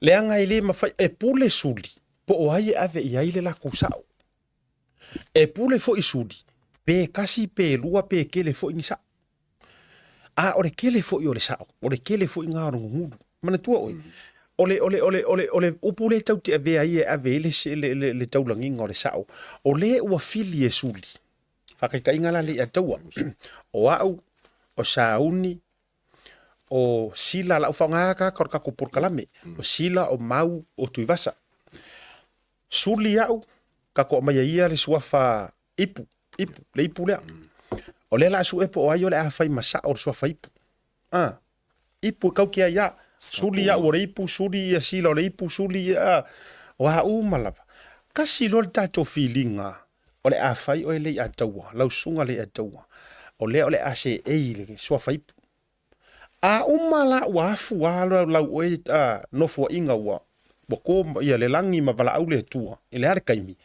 S1: Leaga e le mafai, e pule suli, po o ai e ave i ai le latou sao. E pule foi suli, pe tasi pe lua pe tele foi ni sao. A o le tele foi o le sao, o le tele foi na o le gugulu. Manatua oe, o le, o le, o le, o le, o le upu lea tatou te avea ai e ave ai le, le, le, le taulagiga o le sao, o le ua fili e suli. Faataitaiga la le ia taua. O au, o Sauni, o Sila, lau faaaoga tagata o le tatou polokalame, o Sila, o Mau, o Tuivasa. Suli au, tatou aumaia ia le suafa ipu, ipu, le ipu lea. O lea la a sue po o ai o le a fai ma sao le suafa ipu. A, ipu e kau ki ai a. Suli au o le ipu, suli ia Sila o le ipu, suli ia, a, o a uma lava. Kasi loa le tatou filiga, o le a fai oe le i'a taua, lau susuga le i'a taua, o lea o le a seei i le suafa ipu. A uma la ua afu a lau oe nofoaiga ua ua ko ia le lagi ma valaau le Atua i le a le taimi,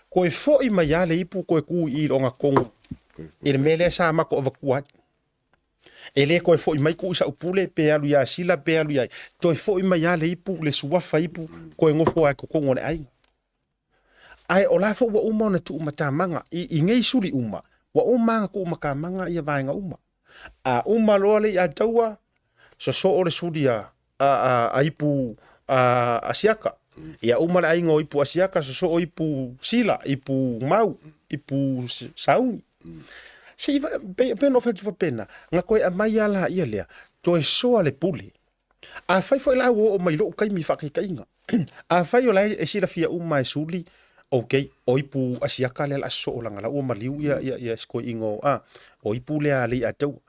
S1: koe foi mai a le ipu koe ku i i le ogatotonu i le mea lea sa matou avatua ai. E le toe foi mai tuu i sau pule pe alu ia Sila pe alu ia ai. Toe foi mai a le ipu, le suafa ipu, koe nofo ai totonu o le aiga. Ae o la foi ua uma ona tuumatamaga i, i nei suli uma, ua uma ona tuumatamaga ia vaega uma. A uma loa le i'a taua, sosoo le suli a, a, a, a ipu a, a siaka. Ia uma le aiga o ipu a siaka, sosoo ipu sila, ipu mau, ipu sauni. Se i, pe, pe no whatu whapena, nga koe a mai ala ia lea, toe soa le pule. Afai foi la ua oo mai lo'u taimi i faataitaiga, afai o la e silafia uma e suli, okay, o ipu asiaka lea la a sosoo leaga la ua maliu ia ia ia sikoi'iga o a o ipu lea a Lei'ataua.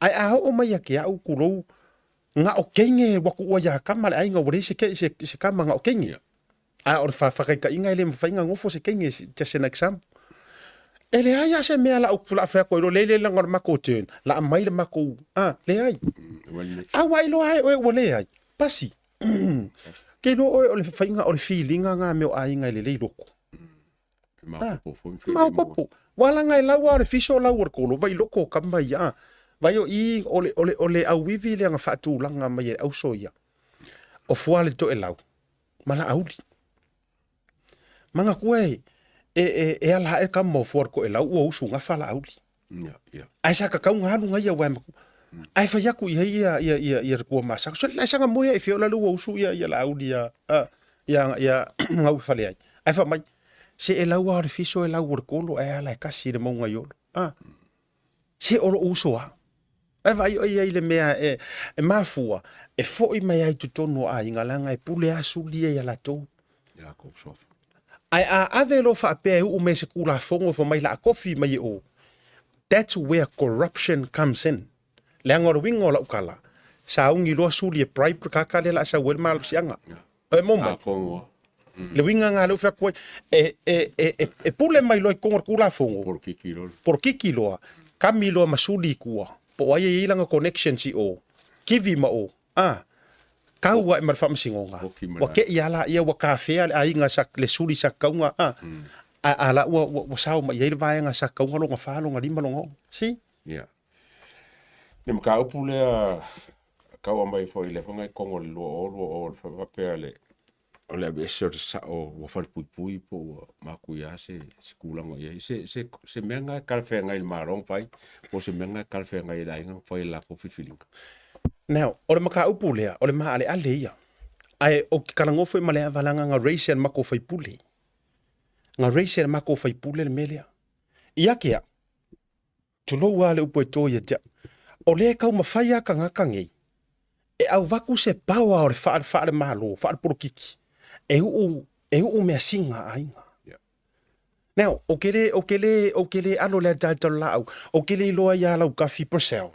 S1: Ae a oo mai ia te a'u tulou na o teine ua tu'ua ia kama le aiga ua leai se se se kama na o teine. A o le faataitaiga e le mafai ona nofo se teine, just an example. E leai lava se mea la ou la fai atu ai loa, leai leai leaga o le matou turn, la aumai le matou, a, leai. A ua iloa e oe ua leai, pasi. Ke iloa oe o le faiga o le filiga na mea o aiga e lelei loko. Maopoopo. Ua laga e lau lava o le fiso lau o le kolo, vai loko o kama ia, a. Vai o i o le, o le, o le auivi lea na faatulaga mai e le auso ia. O fua le toelau ma Laauli. Manatua e, e, e, e ala ae kama o fua le toelau ua usu gafa Laauli.
S4: Yeah, yeah.
S1: Ae sa tatau ona alu nai aua e matua. Ae fai atu i ai ia, ia, ia, ia le tua masaka. So, lai sanga moe e fia ola le ua usu ia, ia Laauli ia, a, ia, ia ngau i fale ai. Ae fai mai, se e lau a o le fiso e lau o le kolo ae ala e kasi i le maunga i olo. A, se o lou uso a. Ae vaai oe i ai le mea e, e mafua, e foi mai ai i totonu o aiga, leaga e pule a suli ia ia latou.
S4: I latou suafa.
S1: Ae a ave loa faapea e uu mai se Tulafono fai mai la kofi mai e o, that's where corruption comes in. Leaga o le uiga o lau tala, sauni loa suli e bribe le kaka lea la a sau ai le malosiaga. E mo mai. Le uiga nga lea ua fai atu ai, e, e, e, e, e pule mai loa i totonu o le Tulafono.
S4: Polokiki loa.
S1: Polokiki loa, kami loa ma suli i tua, po o ai e i ai lana connections i o, kivi ma o, a, kau ae ma le faamasinoga, ua te i a laia ua kafea le aiga sa, le suli sa kauga, a, a, a la ua, ua, ua sao mai i ai le vaega sa kauga lona fa, lona lima, lona ono. See?
S4: Yeah. Le mataupu lea tau aumai foi le afoga i Kongo i le 2020 le faapea le o le aveese o le sao ua falepuipui po ua matuia se se tulaga o i ai. Se se se mea lena e talafeagai i le Malo ona fai po o se mea lena e talafeagai i le aiga ona fai e le latou filifiliga.
S1: Now, o le mataupu lea, o le maaleale ia. Ae ou te talanoa foi ma le ava leaga na raise e le matou faipule. Na raise e le matou faipule le mea lea. Ia te au, tulou lava le upu e to ia te au, o lea e taumafai lava tagata nei e avatu se power o le faale-Malo, faale-polokiki, e uu, e uu measina a aiga. Now, ou te le, ou te le, ou te le alo le ataata o le laau, ou te le iloa ia Laukafi Purcell,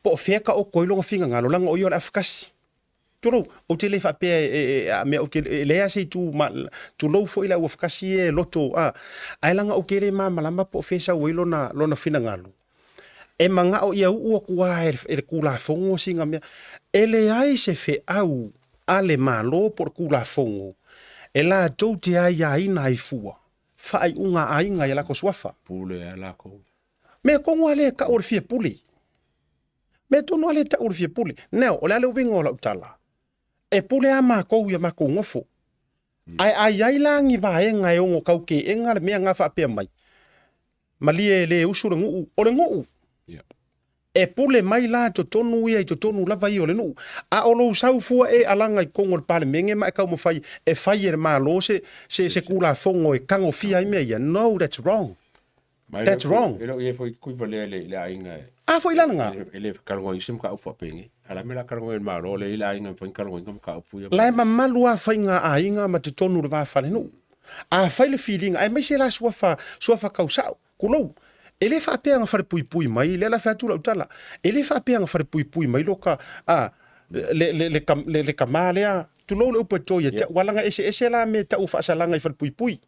S1: po o fea ka oko ai lona finagalo, leaga o ia o le afakasi. Tulou, ou te le faapea e, e, e, a mea, ou te, e leai se itu, ma, tulou foi le au afakasi e loto, a, ae leaga ou te le malamalama po o fea e sau ai lona, lona finagalo. E manao ia uu atu lava e le, e le Tulafono sina mea. E leai se feau a le Malo po o le Tulafono e latou te aiaina ai fua. faaiuga a aiga i a latou suafa.
S4: Pule a lakou.
S1: Mea tonu a lea e tau o le fia pule. Mea tonu a lea e tau o le fia pule. Now, o le a le uiga o lau tala? E pule a matou i a matou nofo. Ae a i ai la ni vaega e ono taukeega le mea na faapea mai, malie e le usu le nuu, o le nuu. E pule mai la totonu ia i totonu lava ia o le nuu. A o lou sau fua e alaga i totonu o le Palemene ma e taumafai e fai e le Malo se, se, se Tulafono e tagofia ai mea ia, no, that's wrong. That's wrong.
S4: E le o i ai foi kuivalea i le aiga e.
S1: A foi la lena.
S4: E le talanoaina se mataupu faapenei. A o le a le mea o le a talanoa ai le Malo, lea e i ai le aiga e mafai ona talanoaina mataupu ia.
S1: La e mamalu lava faiga aiga ma totonu o le va falenuu. A fai le filiga, aemaise la suafa, suafa tau sao, tulou. E le faapea na falepuipui mai, lea la fai atu lau tala, e le faapea na falepuipui mai loka, a, le, le, le, le, le tama lea, tulou le upu e to ia te au, aua leaga e eseese la mea e tau o faasalaga i falepuipui.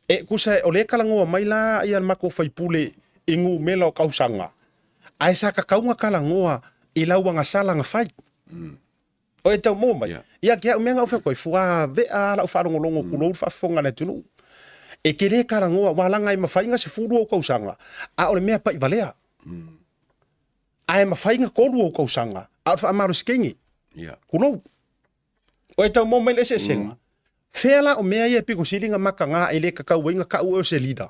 S1: E tusa o lea e talanoa mai la ia le matou faipule i numera o tausaga, ae sa tatau ona talanoa i lau agasala na fai. O e tau maua mai.
S4: Yeah.
S1: Ia ke au mea na ou fai atu ai, fua vea lau faalogologo kulou le faafofoga a le atunuu. E te le talanoa, ua laga e mafai na 10 ou tausaga, a o le mea pai valea. Ae mafai na 3 ou tausaga, a o le faamalosi kenge.
S4: Yeah.
S1: Kulou. O e tau maua mai le eseesega. Fea la o mea ia e pito sili na mataga e le tatau ai na tau oe o se leader?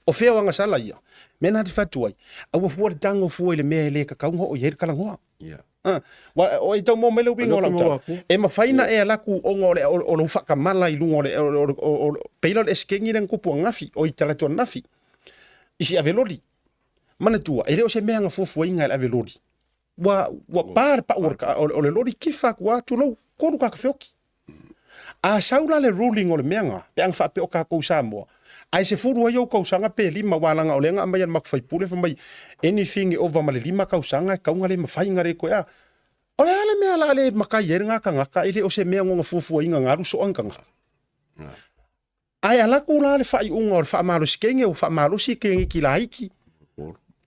S1: O fea o agasala ia? Mea na te fai atu ai, aua fua le tago fua i le mea e le tatau ona oo i ai le talanoa.
S4: Yeah.
S1: Ah, wa, o e tau maua mai le uiga o lau tala. E mafai na e alaku ona o, le, o, o lou faatamala i luga o le, o, o, o, o, peila o le esekengi lea na tupu ananafi, o i talaatu ananafi, i si ave loli. Manatua, e le o se mea na fuafuaina e le ave loli. Ua, ua pa le pau o le, o le loli kifa atu lava, tulou, tolu tagata feoti. A sau la le ruling o le mea na, pe ana faapea o tatou i Samoa, ae 10 ai ou tausaga pe 5, aua leaga o lea na aumai e le matou faipule fai mai anything e ova ma le 5 tausaga e tatau ona le mafai ona le toe a. O le a le mea o le a le matai ai lena tagata, e le o se mea o lona fuafuaina na alu soa ni tagata. Ae alaku la le faaiuga o le faamalosi kenge ua faamalosi keneki laiti,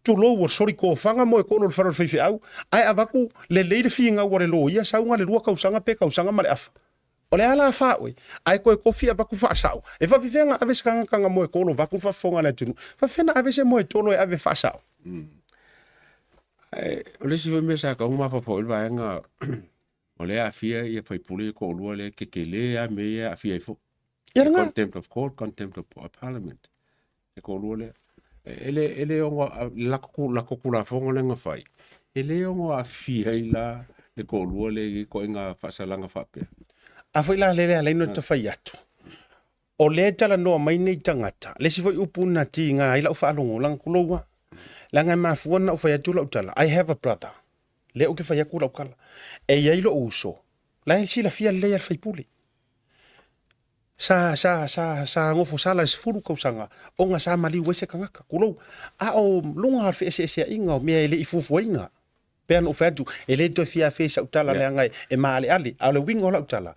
S1: tulou ua soli tofaga moe tolo i le fale o le faifeau, ae avatu lelei le finau a le loia sauga le lua tausaga pe tausaga ma le afa. O le a la fa oe, ae toe tofi avatu faasao. E faafefea ona ave se tagata na moe tolo vaeatu le faafofoga a le atunuu? Faafefea ona ave se moe tolo e ave faasao?
S4: Ae o le isi foi mea sa tatau ona mafaufau i ai le vaega o lea e aafia ia faipule ia toalua lea e tetele lava mea ia e aafia ai foi.
S1: Ia lena.
S4: Contempt of court, contempt of parliament. E toalua lea. E le, e le ono, lako, lako Tulafono lea na fai, e le ono aafia ai la le toalua lea i ituaiga faasalaga faapea.
S1: A foi la lele ala ai ona ta fai atu, o lea e talanoa mai nei tagata, le isi foi upu na tiga ai lau faalogo, leaga tulou a, leaga e mafua ona ou fai atu lau tala, I have a brother, lea ou te fai atu lau tala, e i ai lou uso, la e silafia lelei e le sui usufono. Sa, sa, sa, sa nofosala i le 10 tausaga ona sa maliu ai se tagata, tulou. A o luga o le feeseeseaiga o mea e le i fuafuaina. Pei ona ou fai atu, e le toe fia afea i sau tala leaga e maaleale, a o le uiga o lau tala,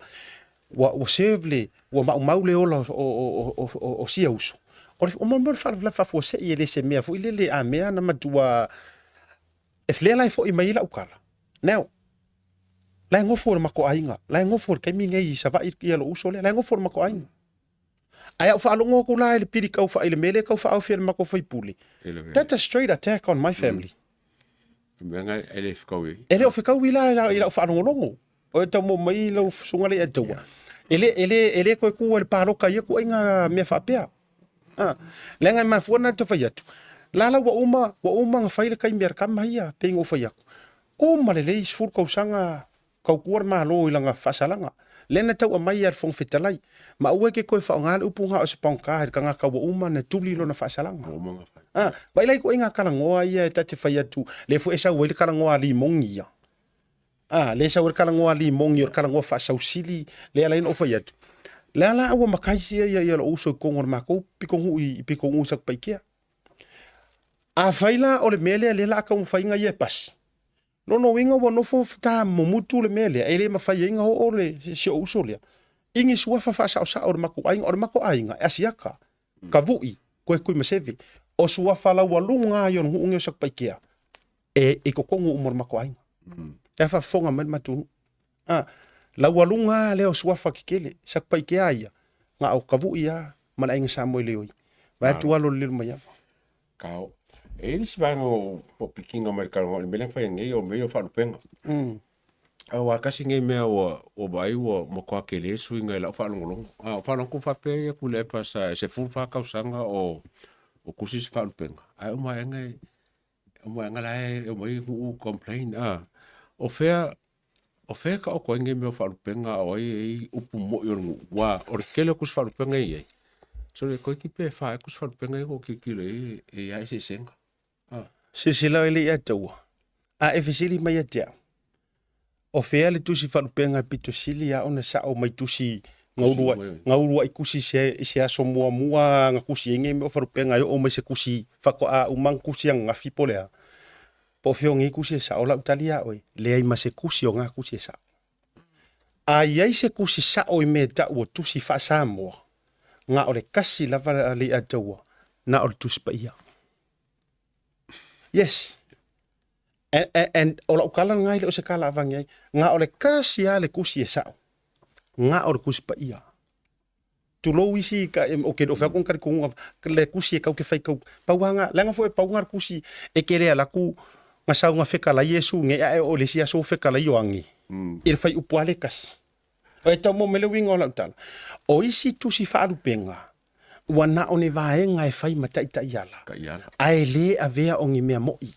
S1: ua, ua serve le, ua maumau le ola o, o, o, o, o, o sia uso. O le, o mea o le faalavelave faafuasei e le se mea foi lele a mea na matua, e lea la e foi mai ai lau tala. Now, La e nofo i le matou aiga, la e nofo i le taimi nei i Savaii ia lou uso lea, la e nofo i le matou aiga. Ae a ou faalogo atu la i le pili tau i le mea lea e tau faaofi e le matou sui usufono, that's a straight attack on my family.
S4: Mea na e le fekaui ai.
S1: E le o fekaui la i lau faalogologo. O e tau maua mai lau susuga lea ia Taua. E le, e le, e le toe tu ai le palota i ia ituaiga mea faapea. Ah, leaga e mafua na te fai atu. La la ua uma, ua uma ona fai le taimi a le tama ia, pei ona ou fai atu. Uma lelei 10 tausaga tautua le Malo i lana faasalaga. Lea na tau aumai e le Fofoga Fetalai. Ma aua e te toe faaaoga le upu na o se pagota i le tagata ua uma ona tuli lona faasalaga. Ah, vaai la i ituaiga talanoa ia e ta te fai atu, lea foi e sau ai le talanoa a Limoni ia. Ah, lea e sau ai le talanoa a Limoni o le talanoa faasausili, lea e ala ai ona ou fai atu. Lea la ua matai sia ia ia lou uso i totonu o le matou pitonuu i pitonuu i Satupaitea. Afai la o le mea lea lea o le a taumafai ina ia e pasi, lona uiga ua nofo ta mumutu le mea lea e le mafai ai ona oo le si ou uso lea i ni suafa faasaosao o le matou aiga. O le matou aiga e Asiata, Kavu'i, koe Tuimaseve. O suafa laualuga lava ia o le nuu lenei o Satupaitea e i totonu uma o le matou aiga. E faafofoga mai le matou nuu. Laualuga lava lea o suafa tetele, Satupaitea ia, na o Kavu'i lava. ma le aiga Samoa i le oi. Vaeatu alo le Lilomaiava.
S4: Kao. E i ai le isi vaega o o pikiga mai le kalaga o le mea lea na fai nei o mea ia o faalupega. Aua tasi nei mea ua ua vaai ua matua tele suiga i lau faalogologo. A o faalogo atu faapea ia Tuilaepa sa e 14 tausaga o o tusi se faalupega, ae uma aena e uma aena la e omai nuu complain a. O fea o fea e taoto ai nei mea o faalupega a o ai e i ai upu moi o le nuu? Aua o le tele o tusi faalupega e i ai, sole toeitiiti pe fa ea tusi faalupega ia na ou tilotilo i ai e i ai lava eseesega.
S1: Silasila oe le ia taua, a e fesili mai ia te au, o fea le tusi faalupega e pito sili lava ona sao mai tusi gaulua'i tusi i se aso muamua na tusi ai nei mea o faalupega e oo mai se tusi faatoa uma ona tusi ananafi po o le a? Po o fea o nei tusi e sao? O lau tali ia oe, leai ma se tusi o na tusi e sao. A i ai se tusi sao i mea e tau o tusi faa-Samoa, na o le kasi lava a le ia taua, na o le Tusi Paia. Yes. And, and, and o lau kala lena e le o se kala avangi ai. Na o le kasi lava le tusi e sao. Na o le Tusi Paia. Tulou isi ka, o ke o fea kon kari konga le kusi e kau ke fai kau. Pauanga, leaga foi pauanga le kusi e ke le alaku nga sau nga feka la Iesu nge ae o le si aso feka la Ioangi. I le fai upu a le kasi. O e tau mo mele winga o lau tala. O isi tusi faalupenga, ua na o ni vaega e fai ma taitaiala, ae le avea o ni mea mo'i.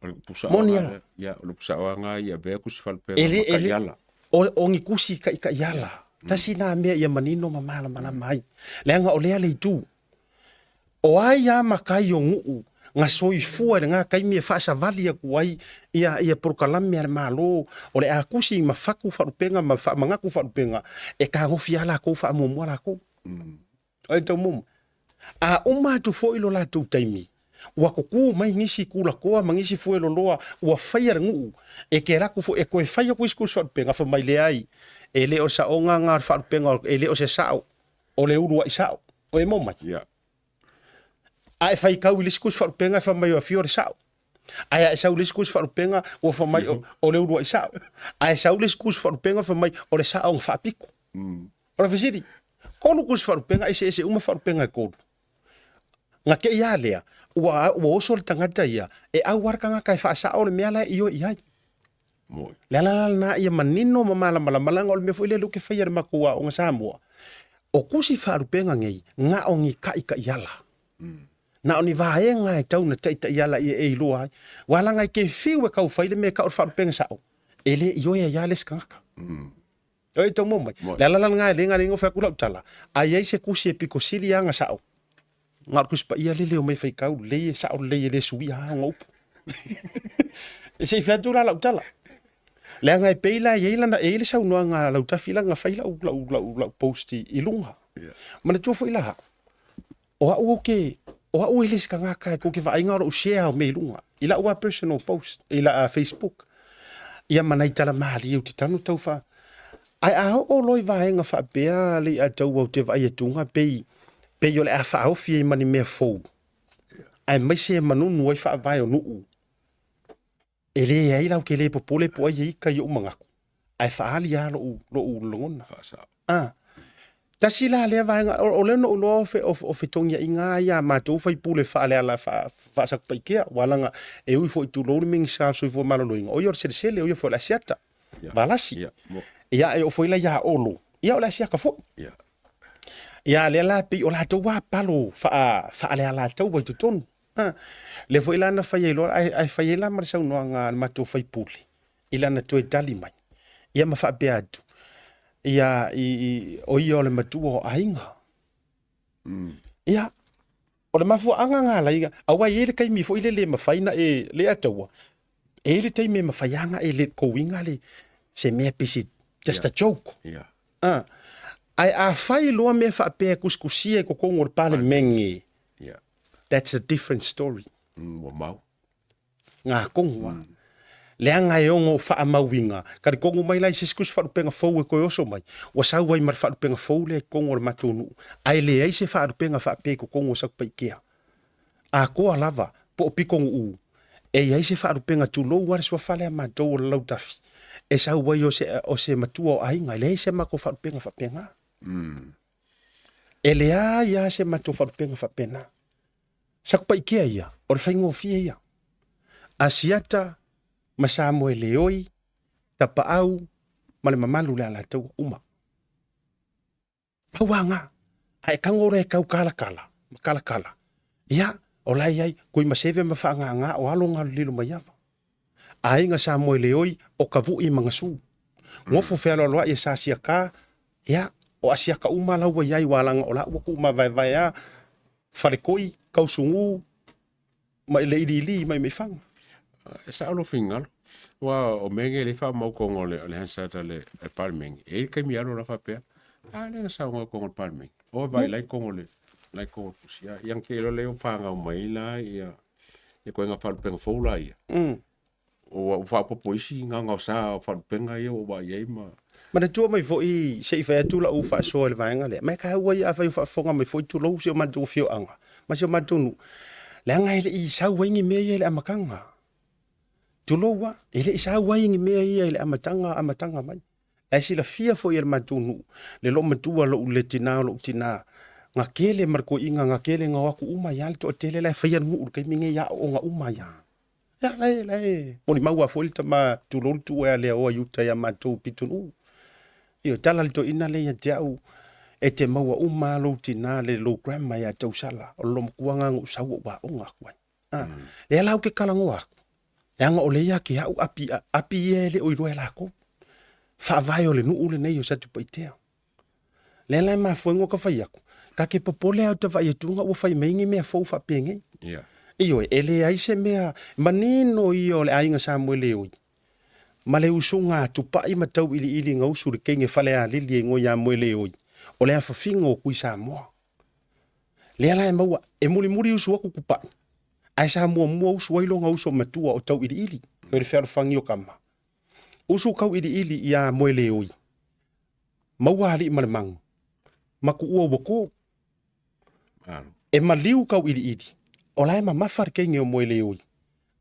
S4: O le upu sao Moni a. Ia, o le upu sao lava ia avea kusi faalupega ma taiala.
S1: O ni kusi taitaiala. Tasi na mea ia manino ma malamalama ai. Leaga o lea le itu. O ai a matai o nuu na soifua i lena taimi e faasavali atu ai ia ia polokalame a le Malo o le a kusi ma fatu faalupega ma faamanatu faalupega e tagofi lava latou faamuamua latou. O ai tau momo. A uma atu foi lo latou taimi, ua tutu mai nisi tulakoa ma nisi fueloloa ua faia le nuu, e ke laku foi e toe fai atu isi kusi faalupega, fai mai leai, e le o le saoga lena o le faalupega, e le o se sao, o le uluai sao. O e mo mai.
S4: Yeah.
S1: A e faitau i le isi kusi faalupega e fai mai o afio le sao. Ae a e sau i le isi kusi faalupega ua fai mai o le uluai sao. Ae sau le isi kusi faalupega fai mai o le sao na faapito. O le fesili, tolu kusi faalupega eseese uma faalupega e tolu. Na te i a lea, ua, ua oso le tagata ia, e au lava le tagata e faasao le mea la e ioe i ai.
S4: Moi.
S1: Le ala la lena ia manino ma malamalama leaga o le mea foi lea lea ou te faia i le matou aoga Samoa. O kusi faalupega nei, na o ni taitaiala. Na o ni vaega e tau na taitaiala ia e iloa ai. Ua leaga e te fiu e tau fai le mea e tau o le faalupega sao, e le ioe ai lava le isi tagata. O e tau mau mai. Le ala la lena e le gale fai atu lau tala, a i ai se kusi e pito sili lava ona sao, na o le Tusi Paia lele o mai faitau lelei e sao lelei e le suia lava ona upu. E se i fai atu la lau tala. Leaga e pei la e i ai lana, e i ai le saunoaga a Lautafi la na fai lau, lau, lau, lau post i, i luga. Manatua foi la au, o au ou te, o au e le se tagata e tou te vaaiga o lou share o mea i luga, i lau lava personal post, i la Facebook. Ia ma nai tala malie ou te tanu tau wha. Ae a oo loa i vaega faapea le ia tau au te vaai atuga pei, pei o le a faaofi ai ma ni mea fou. Aemaise e manunu ai faavae o nuu. E leai la ou te le popole po o ai e ika i ou manatu, ae faaali lava lou, lou lagona.
S4: Faasao.
S1: Ah. Tasi la lea vaega, o, o lea na ou iloa o, fe, o, o fetogiaiga lava ia a matou faipule faaleala faa, faasatupaikea, aua leaga e ui foi tulou le Minisita o le Soifua Maloloina, o ia o le Selesele, o ia foi o le Asiata,
S4: Ia.
S1: Valasi.
S4: Ia, mo.
S1: Ia, e oo foi la ia Olo, ia o le Asiata foi.
S4: Ia.
S1: Ia, lea la pei o latou lava palo faa, faalealataua i totonu. A, lea foi la na fai ai loa, ae, ae fai ai la ma le saunoaga a le matou faipule i lana toe tali mai, ia ma faapea atu, ia, i, i, o ia o le matua o aiga. Ia, o le mafuaaga na ala ai, aua e i ai le taimi foi lele e mafai ona e, le ataua, e i ai le taimi e mafai lava ona e let go ina le, se mea pe se, just a joke.
S4: Yeah.
S1: A, ae a fai loa mea faapea e tusitusia i totonu o le Palemene,
S4: Yeah.
S1: That's a different story.
S4: Ua mau.
S1: Ngā kongu a. Leaga e ono faamauina, talitonu mai la i se isi kusi faalupega fou e toe oso mai, ua sau ai ma le faalupega fou lea i totonu o le matou nuu, ae leai se faalupega faapea i totonu o Satupaitea. Atoa lava, po o pitonuu, e i ai se faalupega tulou lava le suafa lea a matou o le Lautafi, e sau ai o se, o se matua o aiga, e leai se matou faalupega faapena. E leai lava se matou faalupega faapena. Satupaitea ia, o le faigofie ia. Asiata ma Samoeleoi, Tapaau ma le mamalu o le Alataua uma. Pau lava na. A e tago loa e tau kalakala ma kalakala, ia, o la e i ai Tuimaseve ma Faagaga o alo na lilo mai ava. Aiga Samoeleoi o Tavu'i ma Gasu. Nofo fealoaloa'i e Sa Siata, ia, o Asiata uma la ua i ai aua leaga o la ua tuumavaevae lava Faletoi, Tausugu ma le iliili mai Maifaga.
S4: E sao lou finagalo, aua o mea nei o lea e faamau i totonu o le Hansard a le Palemene, e i ai le taimi e alu la faapea, a lea na saunoa i totonu o le Palemene, o e vaai la i totonu o le la i totonu o le tusi. Ia ona te i loa lea ua fanau mai la ia ituaiga faalupega fou la ia. Ua faaopoopo isi gaogaosa o faalupega ia ua vaai ai ma
S1: Manatua mai foi se i fai atu lau faasoa i le vaega lea, ma e taua ia afai o faafofoga mai foi tulou si o matou afioaga ma si o matou nuu, leaga e le i sau ai ni mea ia i le amataga. Tulou lava, e le i sau ai ni mea ia i le amataga, amataga mai. Ae silafia foi e le matou nuu le loomatua lou le tina o lou tina, na tele ma le toeaina na tele na o atu uma ai lava le toatele la e faia le nuu i le taimi lenei i aoaoga uma ai lava. Ia la e, la e molimau lava foi le tama tulou le tuu ia Leaoa i uta ia matou i Pitonuu. Ioe, tala le toeaina lea ia te au, e te maua uma lava lou tina le lou grandma ia Tausala, o le loomatua lena na ou sau ou aoga atu ai. A, lea la ou te talanoa atu, leaga o lea ia te au api, api ia e le o iloa e latou. Faavae o le nuu lenei o Satupaitea. Lea la e mafua ai ona ta fai atu, ta te popole lava ta vaai atu ua fai mai ni mea fou faapenei.
S4: Yeah.
S1: Ioe, e leai se mea manino ia o le aiga Samoeleoi ma le usuga a Tupai ma Tauiliili Gausu le teine Falealili e igoa ia Moeleoi, o le afafiga o Tuisamoa. Lea la e maua, e mulimuli usu atu Tupai, ae sa muamua usu ai lona uso matua o Tauiliili, o le fealofani o tama. Usu Tauiliili ia Moeleoi, maua alii ma le magu, ma tuua ua to. E maliu Tauiliili, o la e mamafa le teine o Moeleoi,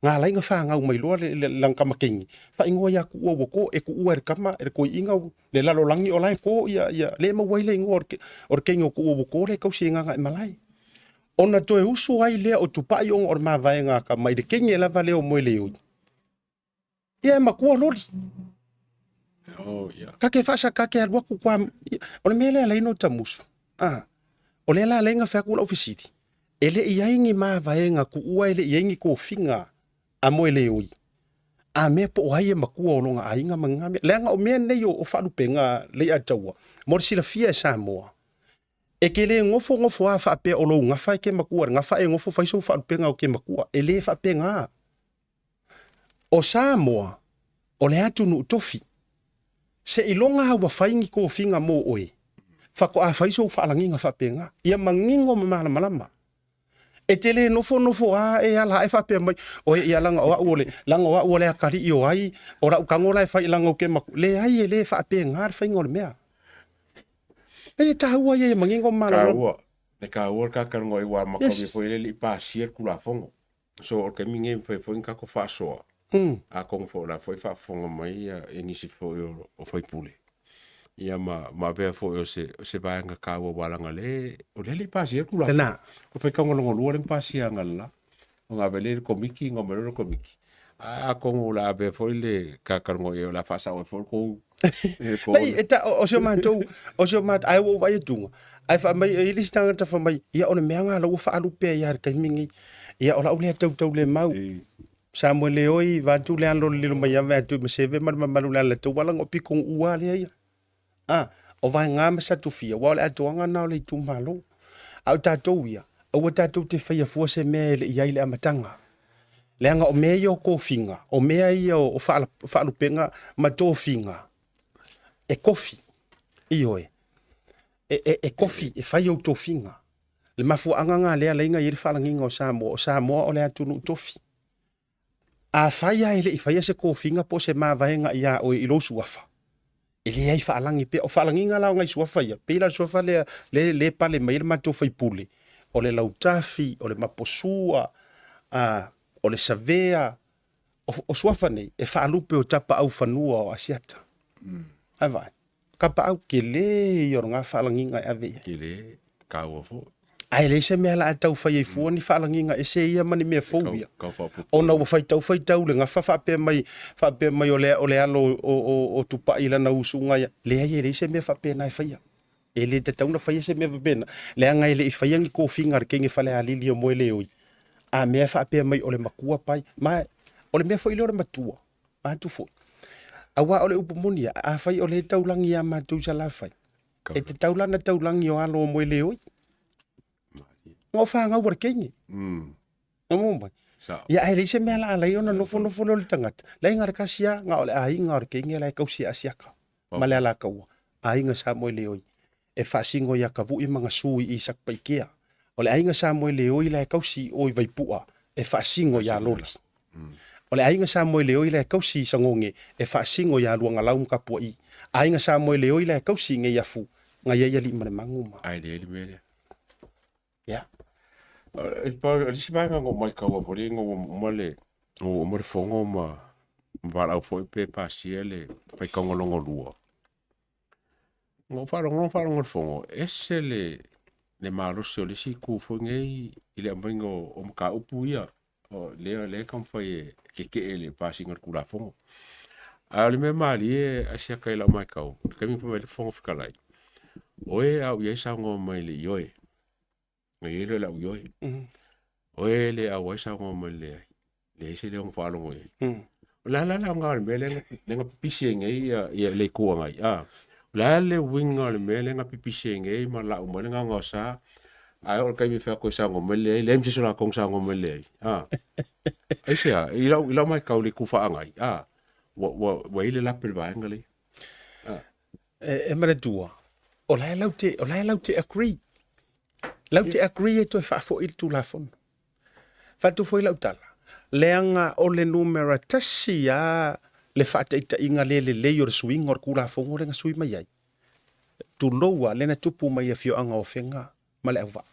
S1: na ala ai ona fanau mai loa lana tama teine, faaigoa ia Tuua ua to, e tuua e le tama, e le toeaina le lalolagi o la e to ia, ia, lea e maua ai le igoa o le teine o Tuua ua to lea e tausi e Gagaemalae. Ona toe usu ai lea o Tupai ona o le mavaega a tama i le teine lava lea o Moeleoi, Ia e matua loli.
S4: Oh, yeah.
S1: Kake faasa kake alu atu kwa o le mea lea alai no tamusu. Ah. O lea la alai nga fai atu lau fesili. E le i ai ni mavaega kuua e le i ai ni tofiga a Moeleoi. A mea po o ai e matua o lona aiga ma nga mea. Leaga o mea nei o faalupega Leiataua mo le silafia e Samoa. E te le nofonofo lava faapea o lou gafa e te matua, le gafa e nofo fai sou faalupega o te matua. E le faapena. O Samoa, o le atunuu tofi. Seiloga lava ua fai ni tofiga mo oe, faatoa fai sou faalagiga faapena, ia manino ma malamalama. E te le nofonofo lava e ala ae faapea mai, oe ia leaga o au o le, leaga o au o le atalii o ai, o lau tago la e fai leaga ou te matua. Leai, e le faapena le faiga o le mea. E taua ia ia manino ma malamalama.
S4: Taua, e taua le tatou aua mataulia foi lele i pasia le Tulafono. So o le taimi lenei e mafai foi ona tatou faasoa, atonu foi o la foi e faafofoga mai ia nisi foi o sui usufono, ia ma ma avea foi o se o se vaega taua aua leaga o lea o lea e le i pasia le Tulafono.
S1: Lena.
S4: O faitauga lona lua lea na pasia analeila, ona ave lea i le Komiti ona omai loa lea i le Komiti. Ae atonu o le a avea foi le talatalanoa i ai o le a faasao ai foi le tou
S1: Nei, e ta, o, o si o matou, o si o matou, ai ua ou vaai atuga, ae fai mai, e i ai le isi tagata fai mai, ia o le mea lena la ua faaalu pea ia i le taimi lenei. Ia o lau lea tautaulemau, Samoeleoi, vaeatu le alo o le Lilomaiava ia Tuimaseve ma le mamalu o le Alataua, leaga o pitonuu lava lea ia. A, o Vaega ma Satufia, aua o le atoaga lena o le itumalo. A o tatou ia, aua tatou te faia fua se mea e le i i ai le amataga. Leaga o mea ia o tofiga, o mea ia o faalupega ma tofiga, e tofi, ioe, e tofi, e fai ou tofiga. Le mafuaaga lena lea e ala ai ona i ai le faalagiga o Samoa, o Samoa o le atunuu tofi. Afai lava e le i faia se tofiga po o se mavaega ia oe i lou suafa, e leai faalagi pea. O faalagiga la o nai suafa ia, pei la o le suafa lea le le pale mai ai le matou faipule, o le Lautafi, o le Maposua, a, o le Savea, o, o suafa nei, e faalupe o tapaaufanua o Asiata. Ai vaai, tapaau, tele ia o lena faalagiga e ave i ai.
S4: Tele. Taua foi.
S1: Ae leai se mea la a tau fai ai fua ni faalagiga ese ia ma ni mea fou ia. Ona ua faitau faitau le gafa faapea mai, faapea mai o le, o le alo o, o, o Tupai i lana usuga ia. Leai, e leai se mea faapena e faia. E le tatau na faia se mea faapena, leaga e le i faia ni tofiga a le teine Falealili o Moeleoi, a mea e faapea mai o le matua pai. Ma o le mea foi lea o le matua, manatu foi, aua o le upu moni lava, afai o lea e taulagi ia matou i Salafai, e tatau la ona taulagi o alo o Moeleoi. Na o fanau a le teine. Na mo mai. Ia ae leai se mea la alai ona nofonofo lea o le tagata. Leai na o le tasi lava, na o le aiga o le teine la e tausi e Asiata ma le Alataua, aiga sa Moeleoi e faasino ia Tavu'i ma Gasu i Satupaitea. O le aiga sa Moeleoi la e tausi i o i Vaipua e faasino ia Loli. O le aiga sa Moeleoi la e tausi i Sagoge e faasino ia Luagalau ma Tapua'i. Aiga sa Moeleoi la e tausi i Neiafu na i ai Aliimalemanu ma.
S4: Ae leai le mea lea.
S1: Ia.
S4: E pau, o le isi vaega na ou matau foi lea ina ua uma le, ua uma le fono ma valaau foi pe pasia le faitauga lona lua. Na ou faalogologo faalogo i le fono, ese le, le malosi o le isi itu foi nei i le aumaiga o, o mataupu ia. O lea, lea e taumafai e tetee i le pasiga o le Tulafono. A o le mea malie Asiata i lau matau, i le taimi na fai mai ai le Fofoga Fetalai, o e a oo i ai saunoa mai i le ioe, ona i ai lea o le au ioe. O e le auai saunoa mai i le leai, leai se leo na faalogo i ai. O le a la le aoga o le mea lea lea na pipisi ai nei ia, ia le Itu Agai, a? O le a le uiga o le mea lea na pipisi ai nei ma lau mai le gaogaosa, ae oo i le taimi e fai atu ai saunoa mai le leai, leai ma se isi o latou na saunoa mai le leai, a? Aisea? I lau, i lau matau i le Itu Faagai, a? Ua, ua, ua i ai le lape i le vaega lea.
S1: A? E, e manatua, o la e lau te, o la e lau te agree. Lau te agree e toe faafoi le Tulafono. Fatu foi lau tala, leaga o le numera tasi a le faataitaiga le lelei o le suiga o le Tulafono lea na sui mai ai. Tulou a, lea na tupu mai i afioaga o Afega ma Leauvaa.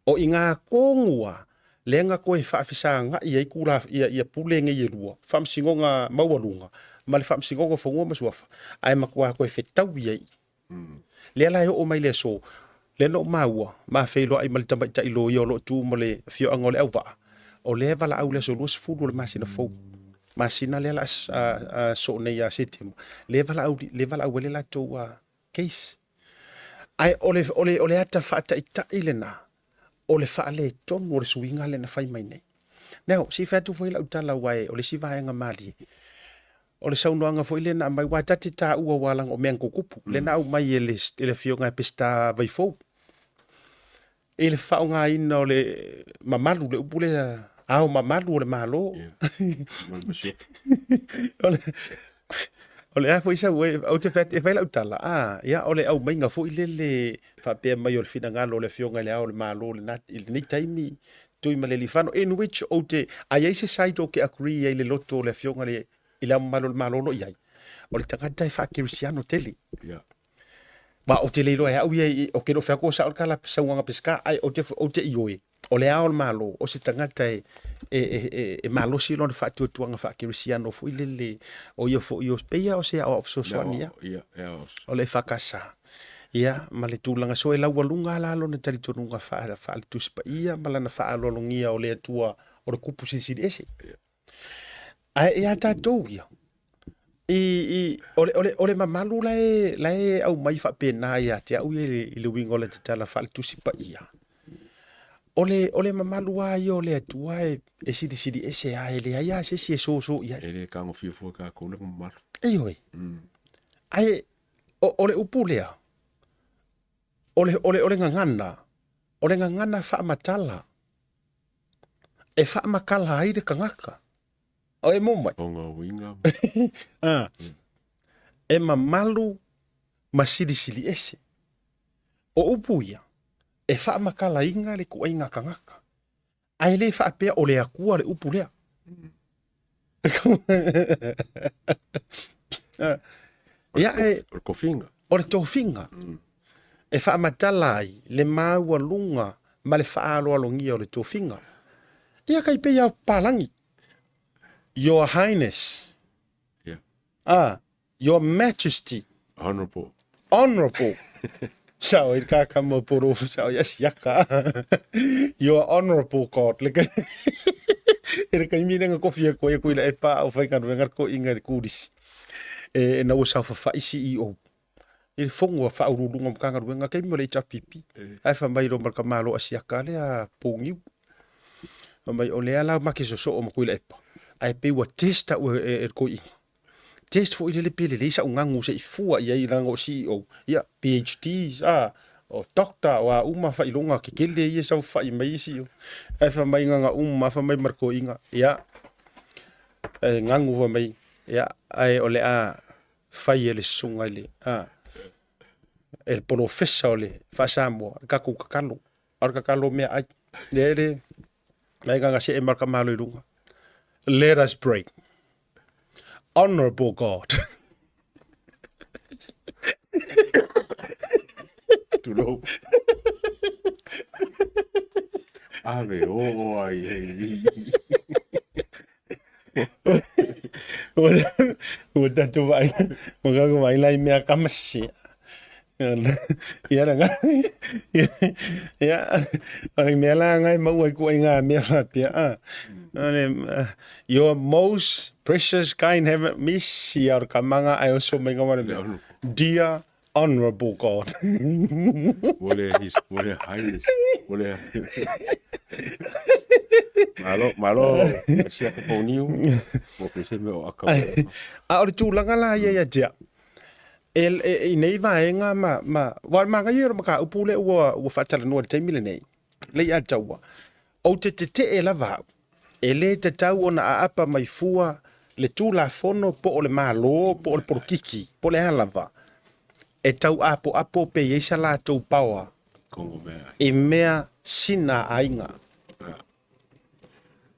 S1: O i ina tonu a lea na toe faafesagai ai tula, ia, ia pule nei e lua, Faamasinoga Maualuga ma le Faamasinoga o Fanua ma Suafa, ae matua toe fetaui ai i. Lea la e oo mai le aso, lea na ou maua, ma feiloai ma le tamaitai loia o lo o tu ma le afioaga o Leauvaa, o lea e valaau i le aso 20 o le masina fou, masina lea la a soo nei ia Setema, lea e valaau, lea e valaau ai le latou case. Ae o le, o le, o le ata faataitai lena, o le faaletonu o le suiga lea na fai mai nei. Now, se i fai atu foi lau tala aua o le isi vaega malie, o le saunoaga foi lea na aumai, aua ta te taua aua leaga o mea na tutupu, lea na aumai e le, e le afioga ia Peseta Vaifou, i le faaaogaina o le mamalu, le upu lea, ao mamalu o le Malo. O le, o le a foi sau e, ou te fai atu, e fai lau tala, a, ia, o le aumaiga foi lele faapea mai o le finagalo o le Afioga i le Ao o le Malo lena, i lenei taimi, Tuimalealiifano, in which ou te, a i ai se side ou te agree ai i le loto o le Afioga i le, i le Ao Mamalu o le Malo o lo o i ai, o le tagata e faakerisiano tele.
S4: Yeah.
S1: Ma ou te le iloa e au ia, ou te le o fai atu o sao le tala saunoaga Peseta, ae ou te, ou te ioe, o le Ao o le Malo, o se tagata e, e, e, e, e malosi lona faatuatuaga faakerisiano foi lele, o ia foi, o, pei lava o se aoao fesoasoani ia.
S4: Ia, e aoao.
S1: O le EFKS. Ia, ma le tulaga so e laualuga la lona talitonuga faa, faale Tusi Paia ma lana faaaloalogia o le Atua o le kupu silisili ese. Ae ia tatou ia, i, i, o, le, o, le, o le mamalu la e, la e aumai faapena ia te au ia i le, i le uiga o le tatala faale Tusi Paia, o le, o le mamalu lava ia o le Atua e, e silisili ese lava, e leai lava se isi e soso i ai.
S4: E le tagofia fua e tatou le mamalu.
S1: Ioe. Ae o, o le upu lea, o le, o le, o le gagana, o le gagana faamatala, e faamatala ai le tagata. O e mo mai.
S4: O ngā uiga.
S1: Ah, e mamalu ma silisili ese. O upu ia, e faamatalaina le ituaiga tagata. Ae le faapea o le Atua le upu lea. Ia, e,
S4: O le tofiga.
S1: O le tofiga e faamatala ai le maualuga ma le faaaloalogia o le tofiga. Ia kai pei a papalagi. Your Highness.
S4: Yeah.
S1: Ah, Your Majesty.
S4: Honorable.
S1: Honorable. Sao i ka kama poro sao i asiaka. Your honorable God. Le ka e le kaimi lenga kofia koe koe la e pa au whai ngā ko inga le kūrisi. E, e na ua sao whawhai CEO. I le fongo a whaururunga mo kāngaruenga kei mo le HRPP. Ai wha mai ro marka malo asiaka le a pōngiu. Wha mai o le ala make so so o mo koe la epa. Ai pe ua testa ua e, e, e koi inga. Test foi lele pe lelei sa'u gagu se i fua i ai leaga o CEO, ia, PhDs, a, o Doctor, o a uma faailoga kekele ia e saofai mai isi, ae fai mai gaga uma fai mai ma le toeaina, ia, e gagu fai mai, ia, ae o le a fai e le susuga i le, a, e le polofesa o le faa-Samoa le tatou tatalo, a o le tatalo meaai, lea le, mai gaga see ma le tamaloa i luga. Let us pray. Honorable God.
S4: Tulou. Ave o o ai hei.
S1: Ua tatou vaai, ua tatou vaai la i mea kamasi. Ia la ia o le mea la ngai maua i kuai ngā mea faapea a. O le your most precious kind heaven misi ia o le kamanga ai oso mai ngā wale mea. Dear honorable God.
S4: Wale his wale highness wale Malo malo sia ko pauniu mo pese me o aka.
S1: A o le tulaga la ia ia tia. E, e, i nei vaega ma, ma, wa magaia o le mataupu lea ua, ua faatalanoa i le taimi lenei, lei a taua, ou te tetee lava au, e lē tatau ona aapa mai fua le Tulafono po o le Malo po o le polokiki po o le a lava, e tau apoapo pe i ai sa latou paoa i mea sina aiga.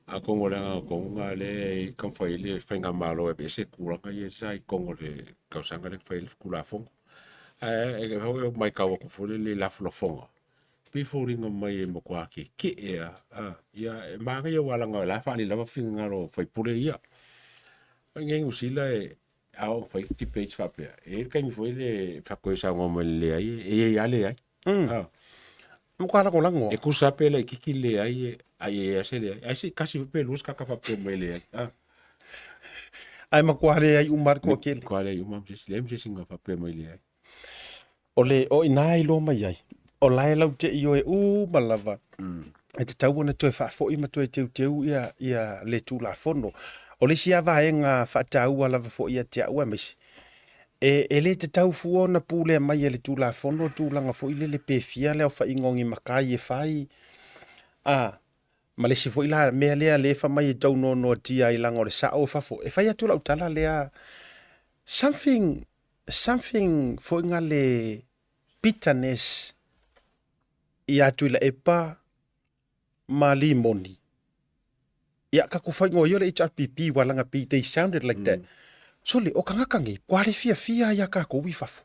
S4: A kongo le anga konga le i kamfai le faigamalo e ese tulaga ia sa i kongo le tausaga le fai le Tulafono. Ae e hoi mai kau aku foi le lafolafoga pei foliga mai e matua keke'e a ia e manaia aua leaga o la e faaali lava finagalo o faipule ia. Ai nei Niu Sila e a oo fai debates faapea, e i ai le taimi foi le faatoe saunoa mai le leai, e i ai lava leai.
S1: Matua lagolago.
S4: E tusa lava pe laitiiti le leai, a i ai lava se leai. Ae se tasi foi pe lua se tagata faapea mai e leai.
S1: Ae matua leai uma lava le toatele.
S4: Matua leai uma lava ma se isi, leai ma se isi na faapea mai leai.
S1: O le, o i ina e iloa mai ai, o la e lau te ioe uma lava, e tatau ona toe faafoi ma toe teuteu ia, ia le Tulafono. O le isi lava vaega faataua lava foi ia te au aemaise, e, e le tatau fua ona pulea mai e le Tulafono tulaga foi lele pe fia le aofaiga o ni matai e fai, a, ma le isi foi la mea lea lea e fai mai e tau noanoatia ai leaga o le sao i fafo. E fai atu lau tala lea, something something foi nga le bitterness ia Tuilaepa ma Limoni. Ia ka ku whaingoa ia le HRPP wa langa pei they sounded like that. Sole, o kangaka nei, kua le fiafia ia kākou i fafo.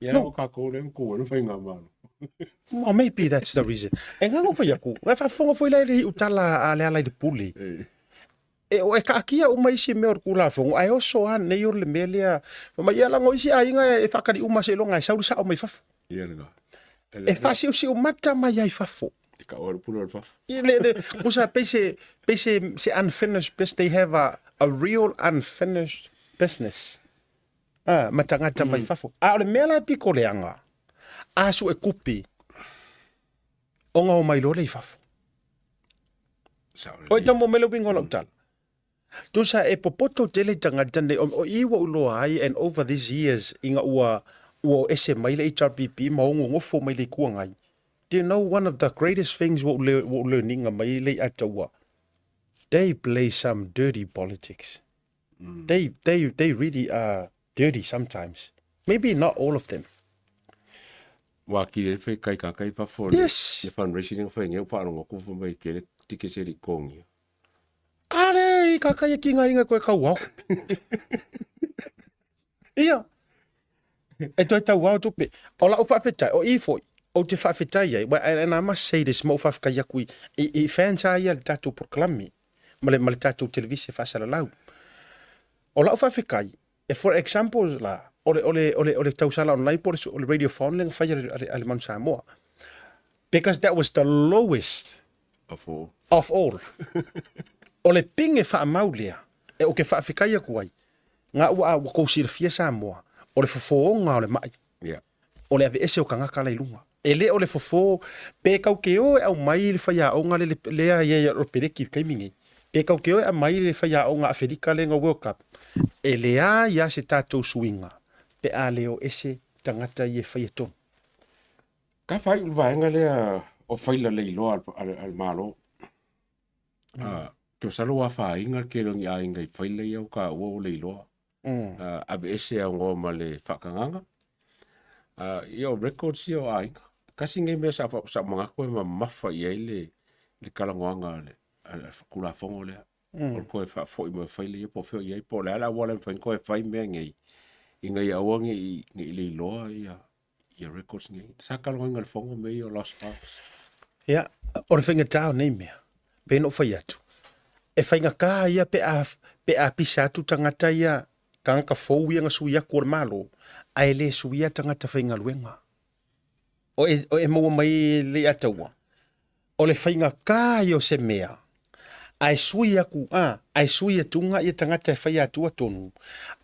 S4: Ia no. o kākou le ko wena whai ngā malo.
S1: Well, maybe that's the reason. E ngā whai aku, e whafonga foi lai le utala a le ala i le pule. E, e kaakia uma isi mea o le Tulafono, ae oso lava nei o le mea lea, fai mai, ia leaga o isi aiga e faatali uma seiloga e sau le sao mai fafo.
S4: Ia lena.
S1: E faasiusiu mata mai ai fafo.
S4: E kau alu pule o le fafo.
S1: I le, le, kusa pei se, pei se, se unfinished business, they have a, a real unfinished business. Ah, ma tagata mai fafo. A o le mea la e piko leaga, a sue kupi, ona o mai loa lea i fafo. Oi tau mo mele wingo lau tala. Tusa e popoto tele tagata nei, o, o i ua uloa ai and over these years inga ua ua o ese mai le HRPP ma o ngofo mai le kua ngai. Do you know one of the greatest things ua ule, ua ule ninga mai le ataua? They play some dirty politics. They, they, they really are dirty sometimes. Maybe not all of them.
S4: Wa ki le whai kai ka kai fafo.
S1: Yes.
S4: Le fundraising nga whai ngeu whaaronga ku wha mai kere tike seri kongi.
S1: Are i ka kai ki ngā inga koe kau ao. Ia. E toe tau ao tupe. O lau whaawhetai, o i foi, o te whaawhetai ai, well, and I must say this, mo whaawhetai aku i, i, i fans a ia le tātou proklami, ma le, ma le tātou televise whaasalalau. O lau whaawhetai, e for example la, O le, o le, o le, o le tausala online po o le radiophone lea na fai a le, a le Manu Samoa. Because that was the lowest
S4: of all.
S1: Of all. o le ping e whaamau lea, e o ke whaafekai aku ai, ngā ua a ua kou silafia Samoa, o le fofoonga o le mai.
S4: Yeah.
S1: O le ave ese o kangaka la i lunga. E le o le fofo, pe kau ke o e au mai le whaiaonga le, le, lea ia ia o peleki i kaimi nei. Pe kau ke o e au mai le whaiaonga Aferika le ngā World Cup. E le a ia se tātou suinga, pe a leo ese tangata i e whaia tonu.
S4: Ka whai le vaega lea o faila leiloa a le Malo. Ke masalo ua afaina le tele o ni aiga i faila ia o taua ua leiloa. Aveese aunoa ma le faatagaga. Ia o records ia o aiga. Tasi lenei mea sa manatu e mamafa i ai le talanoaga a le Tulafono lea. O le toe faafoi mai o faila ia po o fea o i ai, po o le a le auala e mafai ona toe fai mea nei ina ia aua ne i leiloa ia ia records nei. Sa talanoaina i le fono mea ia o lost files.
S1: Ia, o le faigata o nei mea, pei ona ou fai atu, e faigata ia pe a, pe a pisa atu tagata ia, tagata fou ia na sui atu o le Malo, ae le suia tagata faigaluega. O e, o e maua mai le Ataua, o le faigata ia o se mea, ae sui aku, a, ae sui atuga ia tagata e faia atua tonu,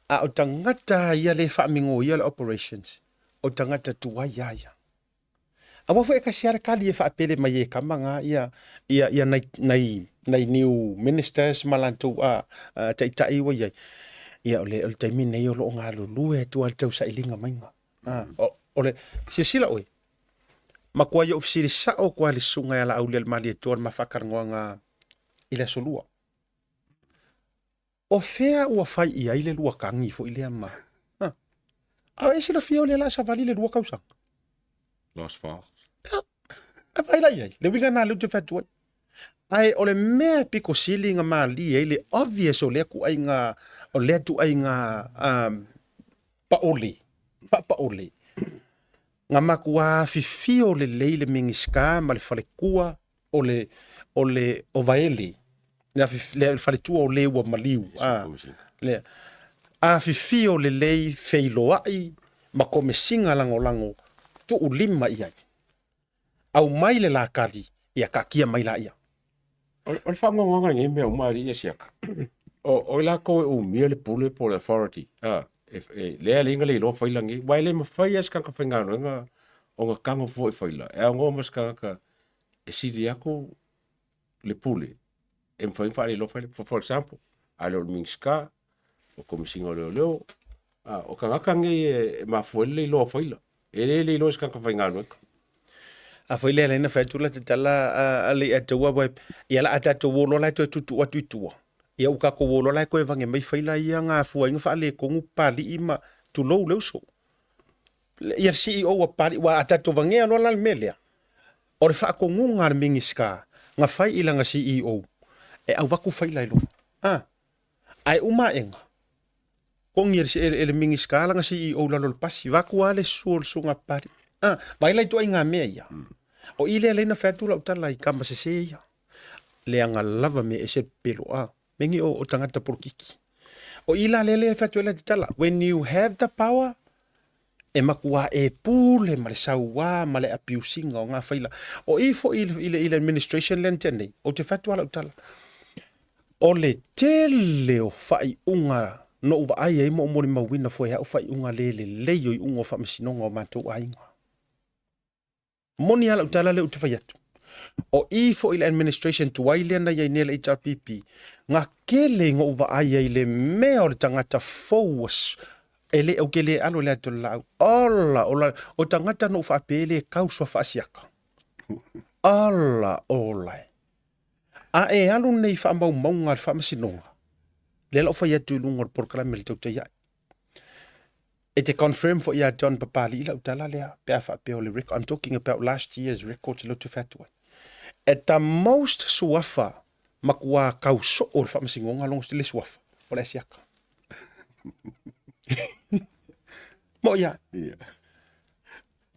S1: a o tagata ia le faamigoia le operations, o tagata tuai a ia. Aua foi e kasi a le kali e faapele mai e kama nga ia, ia, ia nai, nai, nai new ministers ma latou a, a taitai ua iai. Ia o le, o le taimi nei o lo o galulue atu a le tausailiga maiga. A, o, o le, silasila oe, makuai ou fesili sao koa le susuga ia Laaulialemalietoa le ma faatalanoaga i le aso lua. O fea ua fai i ai le lua kagi foi lea ma... Ha. A o e silafia o lea la savali le lua tausaga.
S4: Lost files.
S1: A, a fai la i ai. Le uiga na lea ou te fai atu ai. Ae o le mea e piko sili na malie ai le obvious o lea tuaiga, o lea tuaiga um, paole, faapaole. Na matua afifio lelei le Minisita ma le faletua o le, o le, o Vaele, le, le faletua o le ua maliu, a, le, afifio lelei feiloai ma komesiga lagolago tuu lima i ai. Aumai le la kali, ia taatia mai laia.
S4: O le faanoanoaga i nei mea uma alii ia siaka, o i latou e umia le pule po o le authority, a, e, lea e alii na le iloa faila nei, aua e le mafai lava e se tagata faigaluega ona tago fua i faila, e aunoa ma se tagata e sili atu le pule e mafai ona faaleiloa faila. For example, a le o le Minisita, o Komesina o Leoleo, a, o tagata nei e mafua ai le leiloa o faila. E le leiloa e se tagata faigaluega.
S1: A foi lea na fai atu la tatala a le ataua wa ia la a tatou o loa la e toe tuutuu atu i tua. Ia ua tatou o loa la e toe vage mai faila ia nga fuaiga faaletonu Papalii ma tulou le uso. Ia le CEO a Papalii ua a tatou vagea loa la le mea lea. O le faatonuga a le Minisita na fai i lana CEO e avatu faila i luga. A, ae uma aʻega, togi e le Minisita lana CEO i lalo o le pasi, vaeatu lava le susu o le susuga a Papalii. A, vaai la i ituaiga mea ia. O i lea lea na fai atu lau tala i tama sese ia. Leaga lava mea ese le pepelo, a, me ni o tagata polokiki. O i la lea lea fai atu ai lata tala, when you have the power, e matua e pule ma le sauā ma le abuse ina o ngā faila. O i foi i le, i le administration lea na tea nei, ou te fai atu lava lau tala, o le tele o faaiuga na ou vaai ai ma ou molimauina foi e au faaiuga le lelei o iuga o faamasinoga o matou aiga. Moni lava lau tala lea ou te fai atu. O i foi le administration tuai lea na i ai nei le HRPP, na tele ina ou vaai ai i le mea o le tagata fou e le, ou te le alo i le ata o le laau. Ola, ola, o tagata na ou faapea e le kau suafa asiaka. Ola, ola e. A e alu nei i faamaumauga a le faamasinoga, lea la ou fai atu i luga o le polokalame a le Tautai Ae. E te confirm foi ia John Papali'i lau tala lea pe a faapea o le record, I'm talking about last year's records lea ou te fai atu ai. At the most suafa matua kau soo o le faamasinoga logo le suafa o le Asiaka. Moʻi a.
S4: Yeah.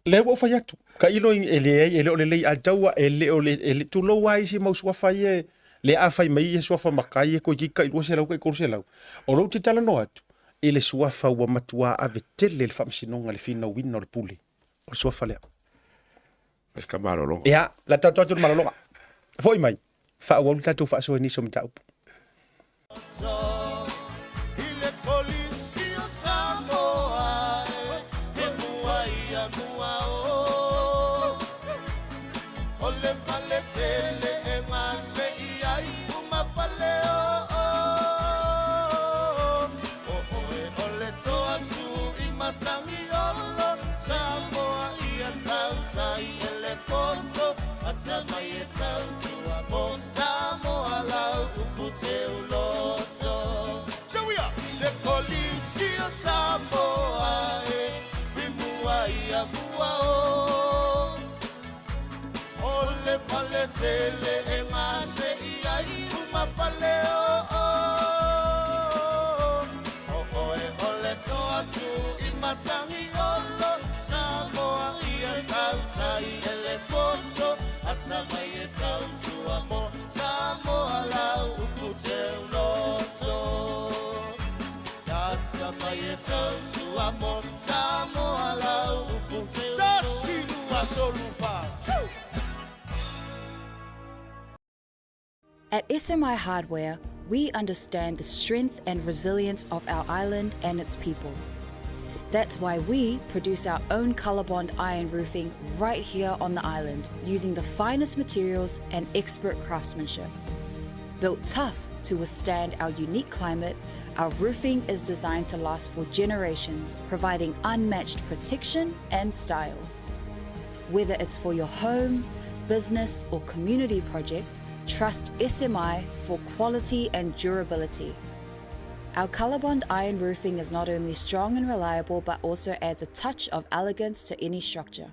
S1: Lea ua ou fai atu, tailo i, e leai, e le o lelei a taua, e le o le, e le, tulou lava isi mau suafa ia e, lea a fai mai ia suafa matai e toeitiiti tai 200 tai 300. O lou te talanoa atu, i le suafa ua matuā ave tele le Faamasinoga i le finauina o le pule. O le suafa lea.
S4: Fai se malologa.
S1: Ia, la tatou atu le malologa. Foi mai, faaauau le tatou faasoa i nisi o mataupu.
S2: At SMI Hardware, we understand the strength and resilience of our island and its people. That's why we produce our own Colorbond iron roofing right here on the island using the finest materials and expert craftsmanship. Built tough to withstand our unique climate, our roofing is designed to last for generations, providing unmatched protection and style. Whether it's for your home, business, or community project, trust SMI for quality and durability. Our Colorbond iron roofing is not only strong and reliable, but also adds a touch of elegance to any structure.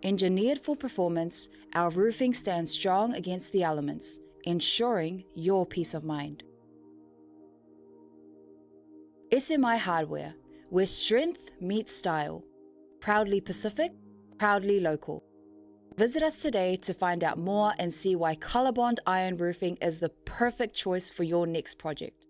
S2: Engineered for performance, our roofing stands strong against the elements, ensuring your peace of mind. SMI Hardware, where strength meets style. Proudly Pacific, proudly local. Visit us today to find out more and see why Colorbond Iron Roofing is the perfect choice for your next project.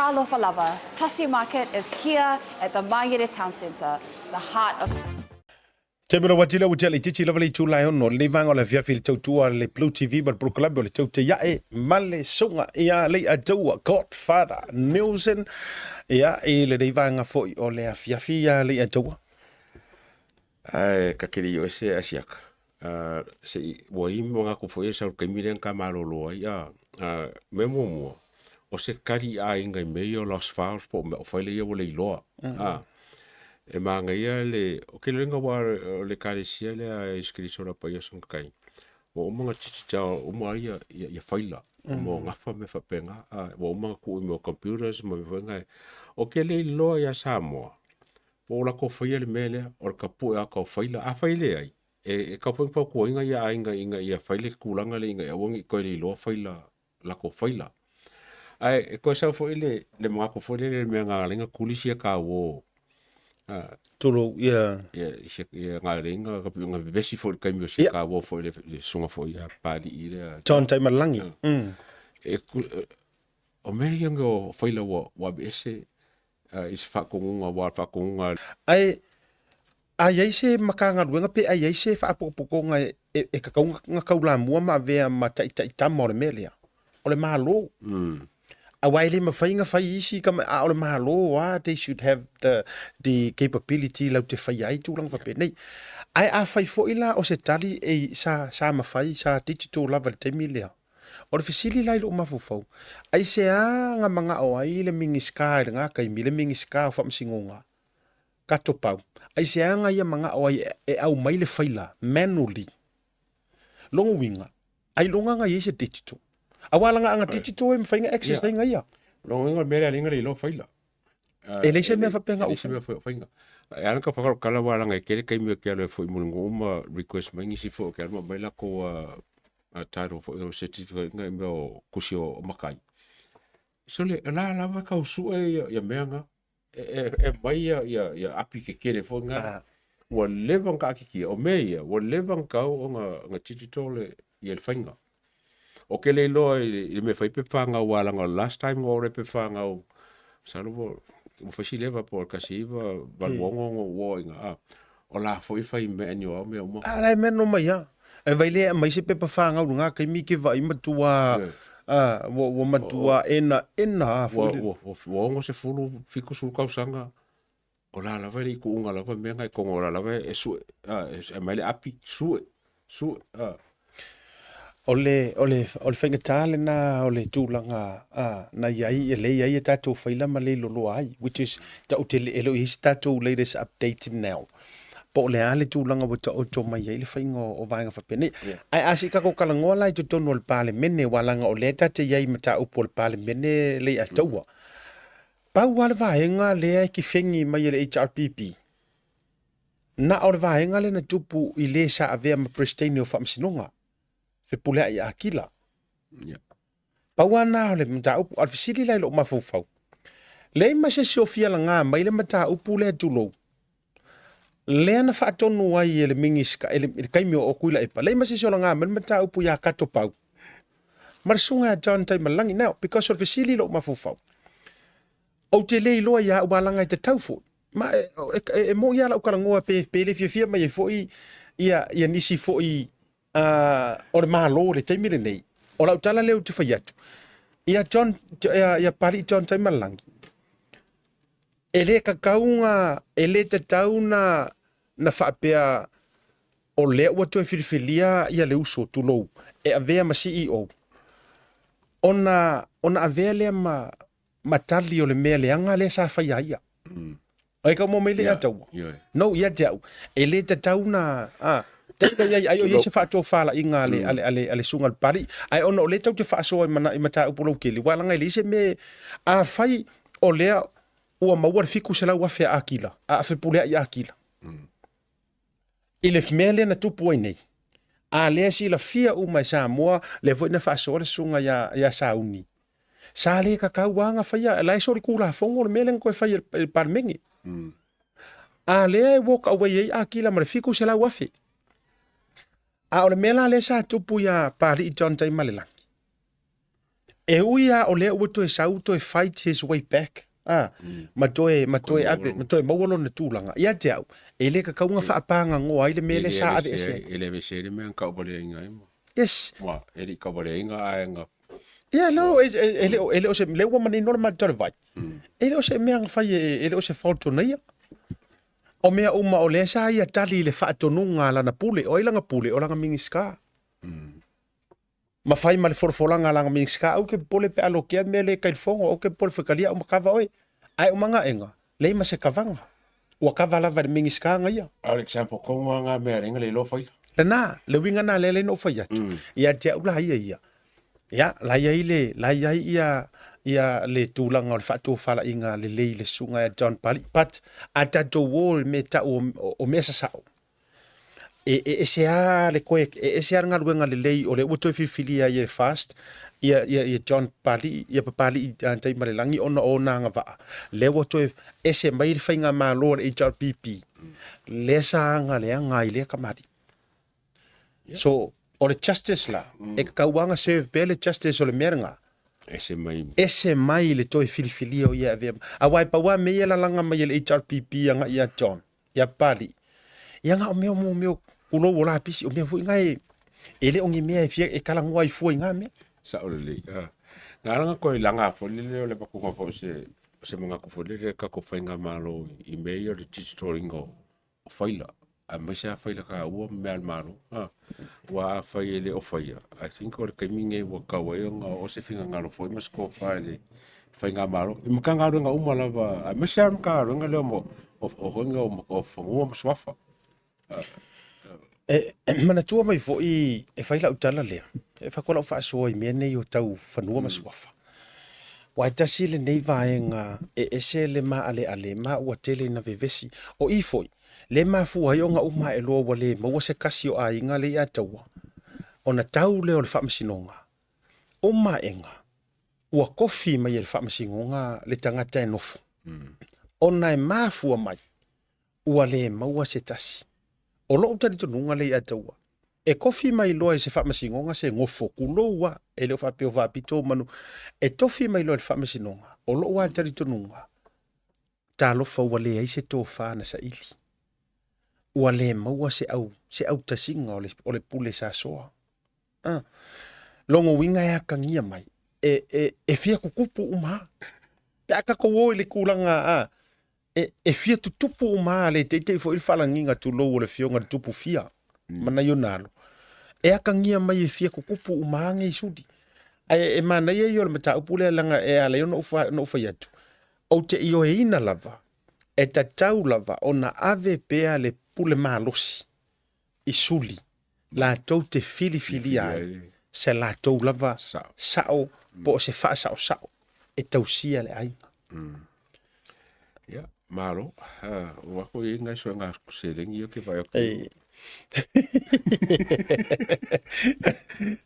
S2: Talofa lava, Tasi Market is here at the Mangere Town Centre, the heart of
S1: Taimi o le uati lea ua tea le itiiti lava le itu lae ono lenei vaega o le afiafi i le tautua a le Blue TV ma le polokalame o le Tautai Ae ma le Susuga ia Leiataua Godfather Neilson ia i lenei vaega foi o le afiafi ia Leiataua.
S4: Ae ka te le i o ese asiaka, se i, ua i manatu foi e sau i le taimi lea na ta malolo ai, a, mea muamua, o se tali aiga i mea ia o lost files po o mea o faila ia ua le iloa, a. E manaia le, o ke lenga wa o le ekalesia lea a Iesu Keriso la Paia o Sangakai, ua uma ona digital uma ai ia, ia, ia faila, mo gafa ma mea faapena, a, ua uma ona tuu i mea o computers ma mea foi na. O ke le iloa ia Samoa, Po o latou faia le mea lea, o le tapue ata o faila. Afai e leai, e tau foi ona fautuaina ia aiga ina ia fai le tulaga lea ina ia aua ne i toe leiloa faila, latou faila. Ae e toe sau foi le, le manatu foi lele i le mea na ala ai ona tuli sia tauo,
S1: Tulou, ia.
S4: Ia, sia, ia na ala ai ona vevesi foi i le taimi o sia tauo foi le, le susuga foi ia Papalii lea.
S1: John Taimalagi.
S4: E, o mea ia o faila ua, ua aveese i se faatonuga aua o le faatonuga a
S1: Ae a i ai se Matagaluega pe a i ai se faapotopotoga e tatau ona taulamua ma avea ma taitai tama o le mea lea? o le Malo. Aua e le mafai ona fai isi tama, a o le Malo lava, they should have the, the capability latou te faia ai tulaga faapenei. Ae afai foi la o se tali e, sa, sa mafai, sa digital lava i le taimi lea, o le fesili la i lou mafaufau, aisea na manao ai le Minisita i lena taimi, le Minisita o Faamasinoga, Kato Pau, aisea na ia manao ai e aumai le faila manually? Lona uiga, ailoga na i ai se digital. Aua leaga ana digital e mafai ona access ai na ia.
S4: Lona uiga o le mea lea leai na le iloa faila.
S1: E leai se mea faapea na
S4: ou. E leai se mea faapea. E ala ka whakaro kala wā ranga e kere kaimi o ke alo e fo i muringo uma request mai ngisi fo o ke alo ma mai lako a title fo o certificate nga i mea o kusi o makai. So le la lava kau sue ia mea nga e mai ia ia ia api kekele foi nga ua leva ona taatitia o mea ia ua leva ona tatau ona ona digital le ia le faiga. Ou te le iloa i le mea e fai pepa fanau aua leaga o le last time na order ai pepa fanau masalo ua ua fai si leva po o le 1986 ona ou oo ai i ina o la foi e fai manual mea uma.
S1: A la e manual mai lava. E vai lea e aumai se pepa fanau i lena taimi ke vaai matua ua matua enaena a foi le.
S4: Ua 60, 70 tausaga o la lava e le i tuuga lava mea na i totonu o la lava e sue e aumai le api sue sue.
S1: O le, o le, o le faigata lena o le tulaga na i ai, lea e i ai a tatou faila ma le loloa ai, which is, tatou te, e le o i ai se tatou latest update now. Po o le a le tulaga ua taoto mai ai le faiga o vaega faapenei. Ae a se i tatou talanoa la i totonu o le Palemene, aua leaga o lea ta te i ai i mataupu o le Palemene Leiataua. Pau lava le vaega lea e kefegi mai e le HRPP, na o le vaega lea na tupu i le sa avea ma Peresetene o Faamasinoga, Fepuleai Akila. Pau lava lena o le mataupu. A o le fesili la i lou mafaufau, leai ma se isi o fia laga mai le mataupu lea tulou, lea na faatonu ai e le Minisita i le taimi o Tuilaepa, leai ma se isi o laga mai le mataupu ia Kato Pau ma le susuga ia John Taimalelagi. Now, because o le fesili i lou mafaufau, ou te le iloa ia au leaga e tatau foi. Ma e moni lava lau talanoa pe le fiafia mai ai foi ia nisi foi o le Malo i le taimi lenei, o lau tala lea ou te fai atu, ia John, ia Papalii John Taimalelagi, e le tatau na, e le tatau na, na faapea o lea ua toe filifilia ia le uso, tulou, e avea ma CEO, ona, ona avea lea ma, ma tali o le mea leaga lea sa fai a ia. Ai ka mo mai le ataua. No, ia te au. E le tatau na, a, tailo iai, ai o iai se faatofalaiga a le, a le, a le, a le susuga i le Papalii. Ae ona o lea tatou te faasoa i mana, i mataupu lautele, ua laga e leai se mea, afai o lea ua maua le 700,000 a Akila, a Fepuleai Akila, i le mea lea na tupu ai nei, a lea silafia uma e Samoa, lea foi na faasoa le susuga ia, ia Sauni, sa le tatau lava ona faia, la e solitulafono le mea lea na toe fai e le Palemene. A lea e walk away ai Akila ma le 700,000. A o le mea la lea sa tupu ia Papalii John Taimalelagi, E ui lava o lea ua toe sau toe fight his way back, a, ma toe, ma toe ave, ma toe maua lona tulaga. Ia te au, e le tatau ona faapagagoa ai le mea lea sa aveese ai.
S4: E le aveese ai le mea na tauvaleaina ai.
S1: Yes.
S4: Ua, e le i tauvaleaina ae na...
S1: Ia, no, e, e, e, le, e le o se, lea ua manino le matou vai. E le o se mea na fai e, e le o se fault ona ia. O mea uma o lea sa ia tali i le faatonuga a lana pule. O ai lana pule? O lana Minisita. Ma fai ma le folafolaga a lana Minisita, aua ke popole pe a lokea le mea lea i tai le fono, aua ke popole fetalia au ma kava oe. Ae o magaega, leai ma se kavaga. Ua kava lava e le Minisita na ia.
S4: A o le example tonu lava na mea leai na le iloa faia.
S1: Lena, le uiga na lea lea na ou fai atu. Ia te au la ia ia. Ia, la i ai le, la i ai ia, ia le tulaga o le faatofalaiga lelei i le susuga ia John Pali, but a tatou o i le mea e tau o, o mea sasao, E, e ese lava le koe, e ese lava le galuega lelei o lea ua toe filifilia ai e FAST ia, ia, ia John Papali'i, ia Papali'i Taimalelagi ona o ona agavaa. Lea ua toe ese mai le faigamalo a le HRPP, lea sa aga leaga ai lea kamali'i. So, o le justice la, e tatau lava ona serve pea le justice o le mea lena.
S4: Ese mai.
S1: Ese mai le toe filifilia o ia e avea. Aua e pau lava mea ia e lalaga mai e le HRPP agai ia John. Ia Papalii, ia na o mea mo mea kulou o lapisi, o mea foi na e, e le o ni mea e fia e talanoa ai fua i ngā mea.
S4: Sao lelei. Ah. Na ala na koe laga foi lele o le avatuga foi o se se manatu foi lele le tatou faigamalo i mea ia o le digital ina o faila, aemaise lava faila taua ma mea a le Malo. Aua afai e le o faia, I think o le taimi lenei ua tatau ai ona oo se finagalo foi ma se tofa i le faigamalo i Matagaluega uma lava, aemaise lava le Matagaluega lea o Fanua ma Suafa.
S1: E manatua mai foi e fai lau tala lea, e fai atu lau faasoa i mea nei o tau fanua ma suafa. Aua e tasi lenei vaega e ese le maaleale ma ua tele ina vevesi. O i foi, le mafua ai ona uma ae loa ua le maua se kasi o aiga le Leiataua, ona tau lea o le faamasinoga. O maega, ua kofi mai e le faamasinoga le tagata e nofo, ona e mafua mai ua le maua se tasi. O lou talitonuga Leiataua, e kofi mai loa i se faamasinoga se gofo, kulou a, e le o faapea o faapito manu, e tofi mai loa i le faamasinoga, o lou lava talitonuga, talofa ua leai se tofa na saili. Ua le maua se au, se autasiga o le, o le pule sa soa. Ah. Lona uiga e atagia mai, e, e, e fia tutupu uma lava. Pe a tatou o i le tulaga a, e, e fia tutupu uma lava, le teitei foi le faalagiga tulou o le afioga i le tupu fia, ma nai ona alo. E atagia mai e fia tutupu uma lava nei suli. Ae e manaia ia o le mataupu lea leaga e ala ai ona ou fai atu, Ou te ioeina lava, e tatau lava ona ave pea le pule malosi i suli latou te filifilia ai se latou lava sao po o se faasaosao e tausia le aiga.
S4: Ia, malo. Ua ako i ai nai suega seleni ia ke vaai atu.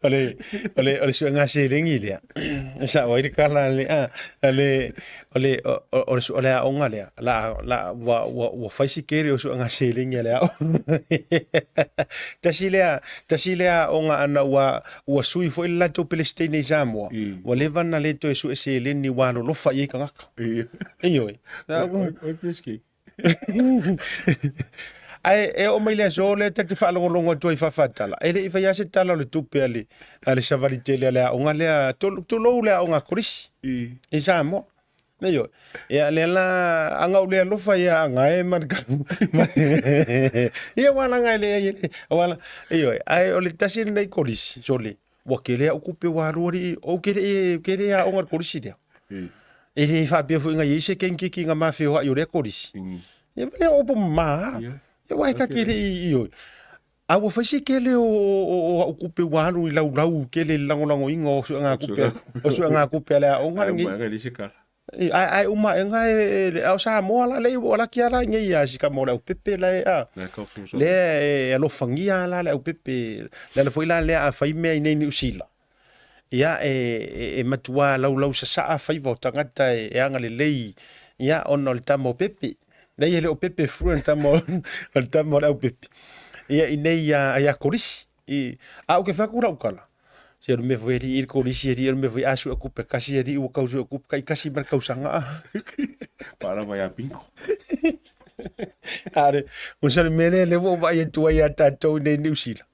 S1: O le, o le, o le suega seleni lea, e sao ai le kala le, a, le, o le, o, o, le, o le aoga lea, la, la, ua, ua, ua fai si kele o suega seleni a le aoga. Tasi lea, tasi lea aoga ana ua, ua sui foi le latou Pelesiteine i Samoa, ua leva ona le toe sue seleni ua alolofa i ai tagata. Ioe.
S4: Oi, Pelesiteine.
S1: Ae e oo mai le aso lea ta te faalogologo atu ai faafatala, e le i faia se tala o le tupe a le, a le savali tele a le aoga lea, tulou le aoga a Kolisi i Samoa. Ioe. Ia lea la, a gau le alofa ia aga e ma le Ia ua laga e leai e le, ua la, ioe, ae o le tasi lenei Kolisi, sole, Ua tele au tupe ua alu alii, ou te le, te le aoga i le kolisi lea. E le faapea foi na i ai se kenkeki na ma feoai o lea kolisi. Ia ma lea opo mama. Ia ua e ka te le i oi. A ua fai se tele o, o, o au tupe ua alu i laulau tele i le lagolagoina o suega tupe, o suega tupe a le aoga lenei. Ae, ae uma aega e, e, a o Samoa la, lea ua laki lava la i nei a si tama o le aupepe la e, a, lea e alofagia la le aupepe. Le ala foi la lea a fai mea i nei Niu Sila, ia e, e, e matua laulau sasaa faiva o tagata e, e agalelei, ia ona o le tama o Pepe. Leai e le o Pepe fua le tama o, o le tama o le aupepe. Ia i nei ia, ia Kolisi. I, a ou ke fai atu lau tala, Se o le mea foi alii i le kolisi alii o le mea foi a sue kupe kasi alii ua kau sue kupe kai kasi ma le tausaga a.
S4: Paalava ia Pinko.
S1: A le, o se le mea lea lea ua ou vaai atu ai ia tatou i nei Niu Sila.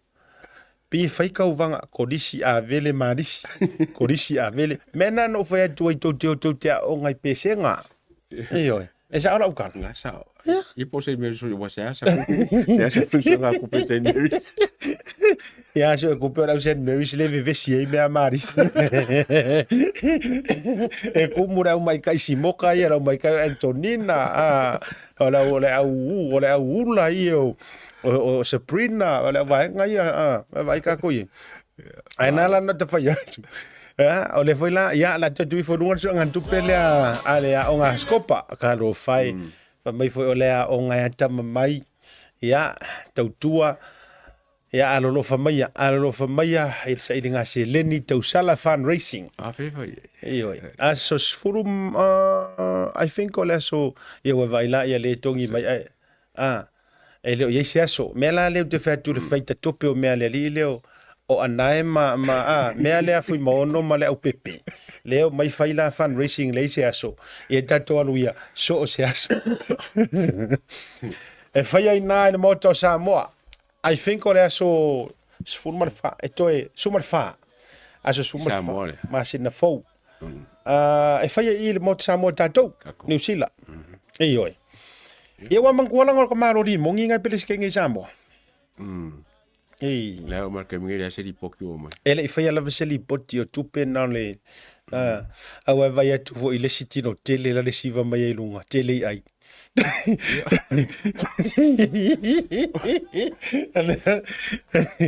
S1: Pei e fai kauvaga kolisi avele malisi, kolisi avele. Mea na na ou fai atu ai tou te o tou te aoga i pesega. Ioe. E sao lau tala.
S4: La sao. Ia po o Saint Mary's foi ua seasa seasa foi suega kupe Saint Mary's.
S1: Ia so kupe o lau Saint Mary's le vevesi ai mea marisi. E kumu le au maikai Simoka ia, le au maikai Antonina, a o le au o le au o le au ula ia o o Sabrina, o le au vaega ia, a vaai kākou ia. Ae na la na te fai atu. Ia, o le foi la, ia, la te tui foi luga le suega tupe lea a le aoga a Scopa, ka lo fai. Fai mai foi o le aoga e atama mai, ia, tautua, ia, alolofa maia, alolofa maia i le sailiga seleni tausala fundraising.
S4: A fe fai
S1: ai. Ioe. Aso 10, I think o le aso, ia ua vaai la ia le togi mai, ai, a, E le o i ai se aso. Mea la lea ou te fai atu i le faita tope o mea a le alii lea o, o Anae ma, ma a, mea lea a Fuimaono ma le Aupepe. Lea omai fai la fundraising leai se aso. Ia tatou alu ia, so o se aso. E fai ai na i le Maota o Samoa. I think o le aso 14, e toe 14. Aso 14, masina fou. E faia i le Maota Samoa tatou, Niu Sila. Ioe. Ia ua manatua laga o le tamaloli moni ngai Peresetene i Samoa. Ei.
S4: Lea o mai le taimi nei, leai se lipoti ua omai.
S1: E le i faia lava se lipoti o tupe na o le aua e vaai atu foi i le isi tino tele la le siva mai ai i luga, tele i ai.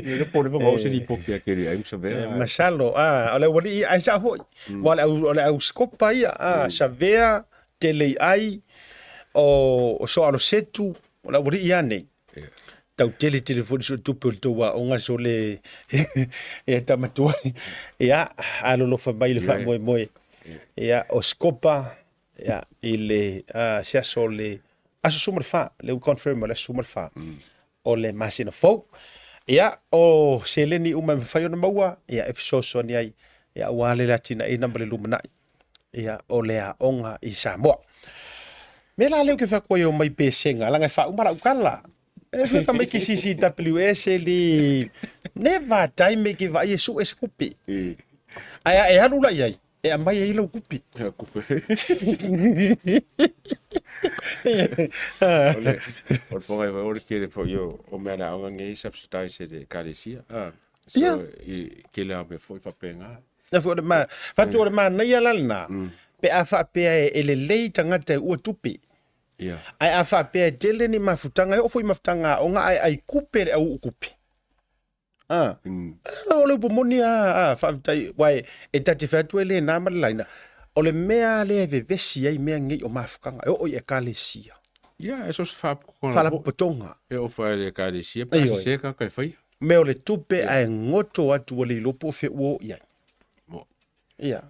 S4: Le po le vanga o se lipoti a tele ai ma Savea.
S1: Masalo, a, o le aualii, ae sao foi. Aua o le au sikopa ia, a, Savea, tele i ai, o Soalosetu, o le aualii a nei. Tau tele tele foi le suetupe o le tou aoga sole e tama tuai. Ia, alolofa mai le faamoemoe. Ia, o Sikopa, ia, i le se aso o le aso 14, lea ua confirm o le aso 14 o le masina fou. Ia, o seleni uma e mafai ona maua, ia, e fesoasoani ai, ia, aua le atinaeina ma le lumanai, ia, o le aoga i Samoa. Mea la lea ou te fai atu ai e omai pesega, leaga e faauma lau tala. E fia tamaiti CCWS e le never time e ke vaai e sue se tupe. Ae a e alu la i ai, e aumai ai lau tupe.
S4: Ia tupe. O le o le whangai wai o le tele foi o o mea le aoga nei subsidize e le ekalesia. Ah, so
S1: Ia.
S4: i tele a mea foi faapena.
S1: Na foi o le ma, fatu o le manaia la lena, pe a faapea e, e lelei tagata e ua tupe.
S4: Ia.
S1: Ae a faapea e tele ni mafutaga, e oo foi i mafutaga aoga ae ai kupe le au uu kupe. A, o le upu moni a, a, faafetai, aua e, e ta te fai atu e le na ma le laina, o le mea lea e vevesi ai mea nei o mafutaga, e oo i ekalesia.
S4: Ia, e so o se faalapotopotoga.
S1: Faalapotopotoga.
S4: E oo foi i le ekalesia, pe a sese tagata e faia.
S1: Mea o le tupe ae goto atu ua le iloa po o fea ua oo i ai.
S4: Mo.
S1: Ia.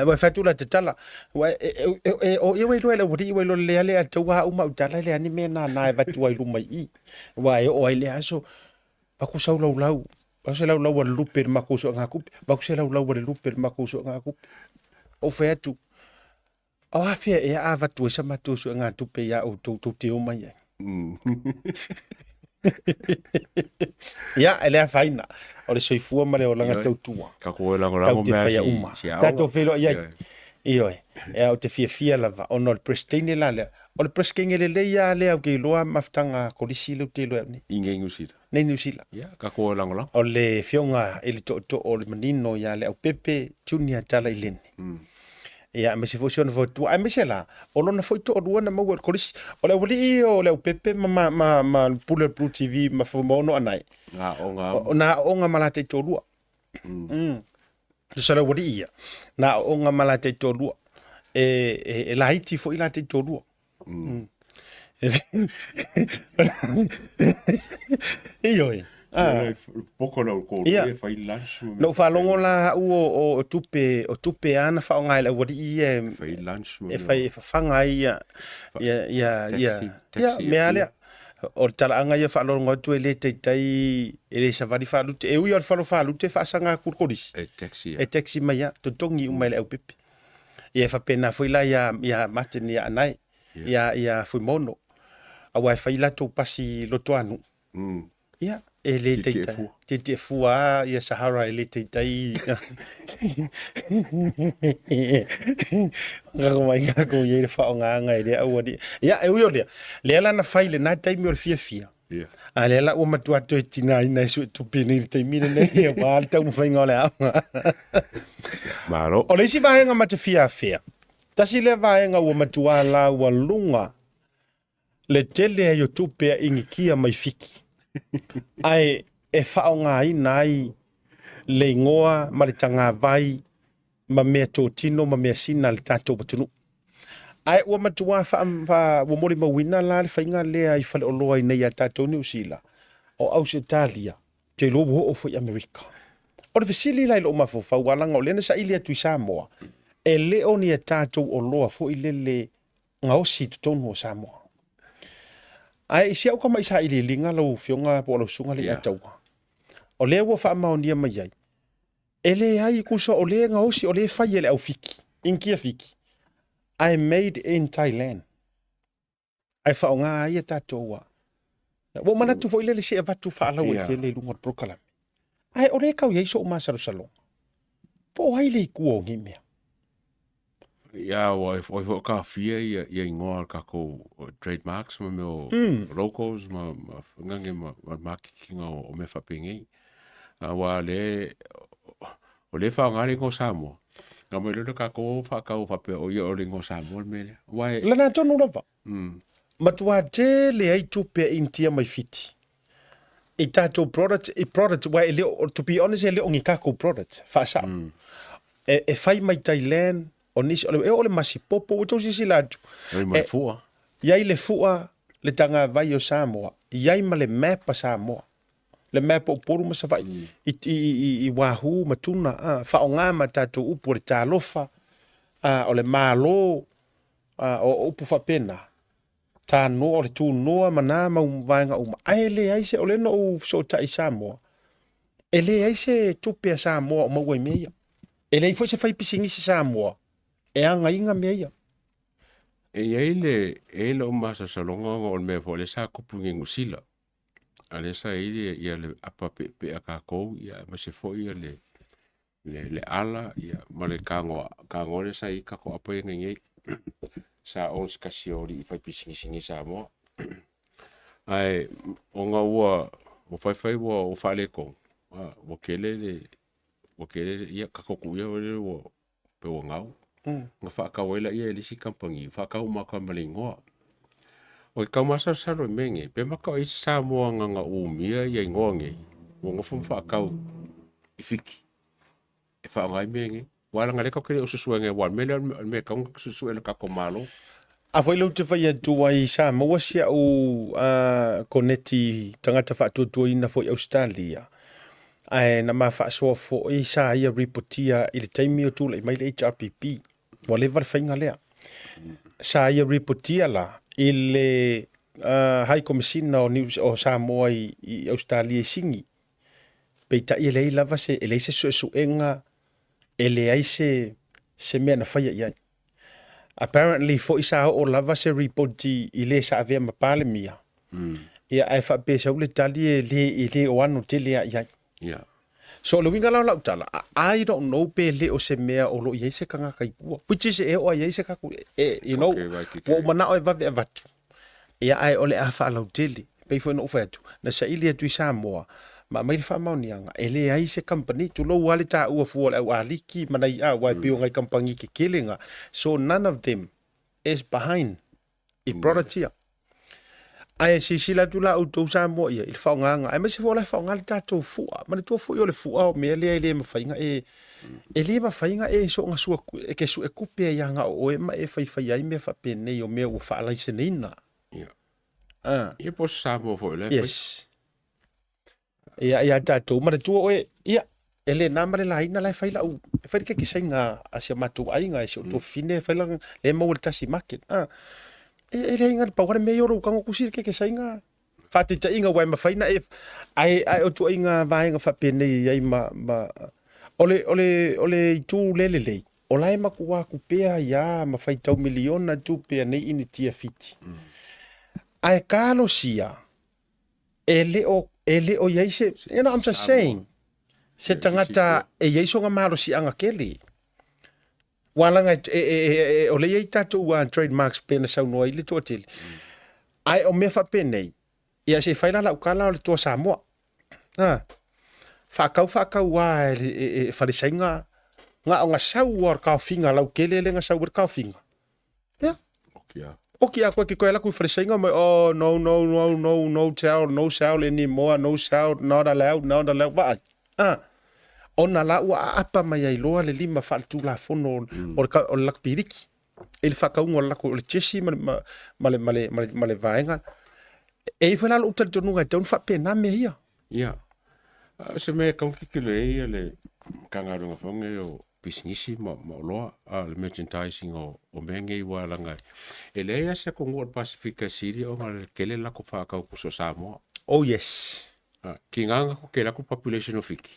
S1: Ua fai atu la te tala, ua e, e, e, e, o ia ua iloa e le aualii ua iloa lea le atau a uma au tala e leai ni mea nānā e vatu ai luma i i. Ua e oo ai le aso, vaku sau laulau, vaku se laulau a le lupe i le makou suegakupe, vaku se laulau a le lupe i le makou suegakupe. Ou fai atu, o afea ea a avatu ai sa matou suegatupe iā outou tou te omai ai. Ia, e le afaina, o le soifua ma le olaga tautua.
S4: Tatou e lagolago
S1: Tatou te
S4: mea
S1: faia
S4: si,
S1: uma.
S4: si aoga.
S1: Tatou feiloai ai.
S4: Ioe.
S1: Ioe. Ea, ou te fiafia lava, ona o le Presetene la lea. O le Presetene lelei lava lea ou te iloa mafutaga a Kolisi lea ou te iloa au nei.
S4: I nei Niu Sila.
S1: Nei Niu Sila.
S4: Ia, tatou e lagolago.
S1: O le Afioga i le Tootoo o le Manino ia Leaupepe Junior Talailene. Ia, aemaise foi si ona fautua, aemaise la, o lona foi toalua na maua i le Kolisi. O le aualii o Leaupepe ma, ma, ma, ma le pule o le Blue TV ma Fuimaono Anae.
S4: Ngā aoga.
S1: O, nā aoga ma latou toalua. Tusa le aualii ia, nā aoga ma latou toalua. E, e, e laiti foi latou toalua. Ioe. Ah.
S4: Poko lau kōrua
S1: Ia.
S4: e whai lunch.
S1: Na ou faalogo la au o, o, o tupe, o tupe a na faaaoga e le aualii ia e,
S4: Whai lunch.
S1: e fai e fafaga ai ia ia ia ia
S4: Taxi,
S1: ia
S4: taxi
S1: mea
S4: e
S1: lea. O le talaaga ia faalogo atu e le taitai e le savali faalute. E ui o le falo faalute e faasaga atu i le kolisi.
S4: E taxi.
S1: E taxi mai lava, totogi uma e le aupepe. Ia e faapena foi la ia ia Martin ia Anae, ia ia Fuimaono. Aua e fai latou pasi lotoa nuu. Ia, e le taitai. Tietie fua lava ia Sahara e le taitai. Ngaro mai ngako i ai le faaaogaga e lea aualii. Ia, e ui o lea, lea la na fai i lena taimi o le fiafia. A lea la ua matua toe tigaina e suetupe nei i le taimi lenei aua le taumafaiga o le aoga.
S4: Malo.
S1: O le isi vaega ma te fia afea, tasi lea vaega ua matua laualuga le tele ai o tupe a inikia mai Fiti, ae e faaaogaina ai le igoa ma le tagavai ma mea totino ma mea sina a le tatou atunuu. Ae ua matua faa, faa, ua molimauina la le faiga lea i faleoloa i nei ia tatou Niu Sila, o Ausetalia, ou te iloa ua oo foi i Amerika. O le fesili la i lou mafaufau, leaga o lea na saili atu i Samoa, e le o ni a tatou oloa foi lele gaosi i totonu o Samoa. Ae i si au tama'i sailiiliga lau Afioga po o lau Susuga Leiataua, o lea ua faamaonia mai ai, e leai tusa o lea e gaosi, o lea e fai e le au Fiti, Inikia Fiti, ae made in Thailand. Ae faaaoga ai a tatou a. Ua ou manatu foi lele se i avatu faalauaitele i luga o le polokalame. Ae o lea e tau i ai sou masalosaloga, po o ai le itua o nei mea?
S4: Ia, ua oi foi o taofia ia, ia igoa o tatou trademarks ma mea o logos ma, ma ngange ma, ma marketing o, o mea faapenei. Aua le, o lea e faaaoga le igoa o Samoa. Na mai loa le tatou faatau faapea o ia o le igoa o Samoa le mea lea. Aua e...
S1: Lena tonu lava. Matua tele ai tupe a Initia mai Fiti i tatou product, i product aua e le o, to be honest e le o ni tatou product, faasao. E, e fai mai Thailand, o nisi, o le, e oo le masipopo, ua tou silasila atu.
S4: Iai ma le fua.
S1: Iai le fua, le tagavai o Samoa, iai ma le map a Samoa. Le map o Upolu ma Savaii, i, i, i, i Wahoo ma Tuna, a, faaaoga ma tatou upu o le talofa, a, o le Malo, a, o, o upu faapena. Tanoa, o le tunoa ma nā mau vaega uma, ae e leai se, o lea na ou fesootai i Samoa, e leai se tupe a Samoa o maua i mea ia. E leai foi se faipisinisi Samoa e againa mea ia.
S4: E i ai le, e i ai lou masalosaloga ona o le mea foi lea sa tupu i Niu Sila. A lea sa i ai le, ia le apa peepee a tatou, ia aemaise foi ia le, le, le ala ia, ma le tago, tago lea sa i ai tatou apa ia nei nei. Sa own se tasi o alii faipisinisi nei i Samoa. Ae ona ua, ua faifai ua, ua faaletonu, ua tele le, ua tele, ia tatou tuia foi lea ua pei ua gau. Ona faatau ai laia e le isi kamupani, faatau uma atu lava ma le igoa. O ke taumasalosalo i mea nei, pe maka o i ai se Samoa na na umia ia igoa nei, ua nofo ma faatau i Fiti e faaaoga ai mea nei. Aua leaga o lea tatou te le o suesuega aua o le mea lea o le mea e tatau ona suesue e le tatou Malo.
S1: A foi lea ou te fai atu ai sa maua si au koneti tagata faatuatuaina foi i Ausetalia, ae na ma faasoa foi sa ia ripotia i le taimi o tulai mai le HRPP. Ua leva le faiga lea. Sa ia ripotia la i le High Commissioner o, New, o Samoa i, i Ausetalia i Sini. Peitai e leai lava se, e leai se suesuega, e leai se, se mea na faia i ai. Apparently foi sa oo lava se ripoti i le sa avea ma Palemia. Ia ae faapea sau le tali e le, e le o ano tele a i ai.
S4: Yeah.
S1: So o le uiga la o lau tala, I don't know pe le o se mea o lo o i ai se tagata i tua. Which is e oo ai i ai se kaku, e, you know, Okay, right, ua ou manao e vave avatu. Ia ae o le a faalautele. Pei foi ona ou fai atu, na saili atu i Samoa, ma aumai le faamaoniaga, e leai se kamupani, tulou lava le taua fua o le au aliki ma nai a, aua e pei o nai kamupani kekele na. So none of them is behind i product ia. Ae silasila atu la outou Samoa ia i le faaaogaga, aemaise foi o la e faaaoga le tatou fua. Manatua foi o le fua o mea lea e le mafai ona e, e le mafai ona e soona sua, e ke sue tupe ai ia na o oe ma e faifaia ai mea faapenei o mea ua faalaiseneina.
S4: Ia. Ah. Ia po o se Samoa foi o la e fai.
S1: Yes. Ia, ia tatou, manatua oe, ia, e le na ma le laina la e fai lau, e fai le kekesaiga a si a matou aiga e si o tuafafine e fai lana, lea e maua i le tasi market. Ah. E, e leai na pau lava le mea ia o lou tago kusi le kekesaiga. Faataitaiga aua e mafai ona e, ae, ae o ituaiga vaega faapenei e i ai ma, ma, o le, o le, o le itu le lelei, o la e matua kupea ai lava ma faitau miliona tupe a nei Initia Fiti. Ae talosia, e le o, e le o i ai se, you know, I'm just saying, se tagata e i ai sona malosiaga tele. Ua laga e, e, e, e, o lea e i ai tatou uh, trademarks pe na saunoa ai le toatele. Ae o mea faapenei, ia se i fai la lau tala o le toa Samoa. Ha. Faatau faatau lava e, e, e falesaiga na o na sau lava o le taofiga lautele lea na sau ai le taofiga. Ia.
S4: Oki a.
S1: Oki a koe ke koe ala ku i falesaiga mai, oh no no no no no tell, no sell anymore, no sell, not allowed, not allowed, vaai. Ha. Ona la ua aapa mai ai loa le lima faaletulafono o le, o le lakapiliki i le faatauga o le lako o le jersey ma le, ma, ma le, ma le, ma le, ma le vaega. E i ai foi la lou talitonuga e tatau ona faapena mea ia.
S4: Ia. O se mea e tatau ona tilotilo i ai ia le Matagaluega foi lenei o pisinisi ma, ma oloa, a o le merchandising o, o mea nei aua leaga e leai lava se atunuu o le Pasefika e sili ona tele le latou faatau tusa o Samoa.
S1: Oh yes.
S4: A, tiga na tele atu population o Fiti,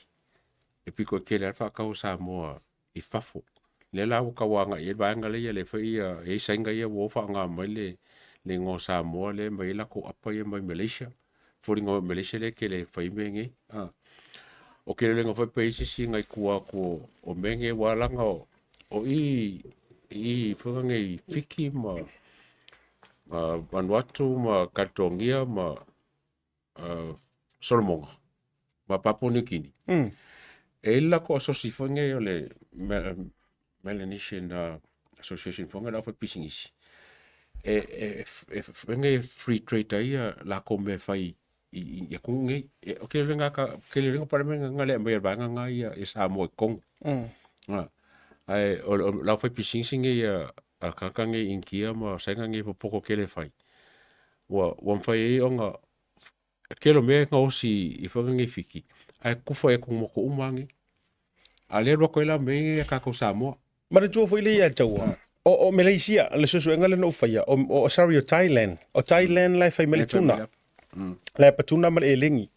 S4: e pito e tele lava le faatau o Samoa i fafo. Lea la ua tau agai i ai le vaega lea, ia lea foi ia, e i ai Saina ia ua o faaaoga mai le, le igoa o Samoa lea e aumai ai latou apa ia mai Malaysia. Foliga mai Malaysia lea e tele ai fai mea nei. A. O ke lelega foi pe i se isi nai tua atu o, o mea nei aua leaga o, o i i foi nei Fiki ma Vanuatu ma Caledonia ma Solomoga ma Papua New Guinea. E i le latou asosi foi nei o le Melanesian Association foi nei o le aufaipisinisi, e fai nei free trade ai ia latou mea e fai i atunuu nei. O tele lenga palemene na le aumaia e le vaega lena ia Samoa i totonu. Ae o le aufaipisinisi nei a tagata nei Initia ma Saina nei e popoto tele e fai, ua mafai ai ona tele o mea e gaosi i foi nei Fiti, ae tufa i atumotu uma lava nei. A o lea e alu atu ai la mea nei ia tatou Samoa.
S1: Manatua foi lea ia te au, o Malaysia, le suesuega lea na ou faia, o sorry, o Thailand. O Thailand la e fai mai le tuna. La e patuna ma le elegi.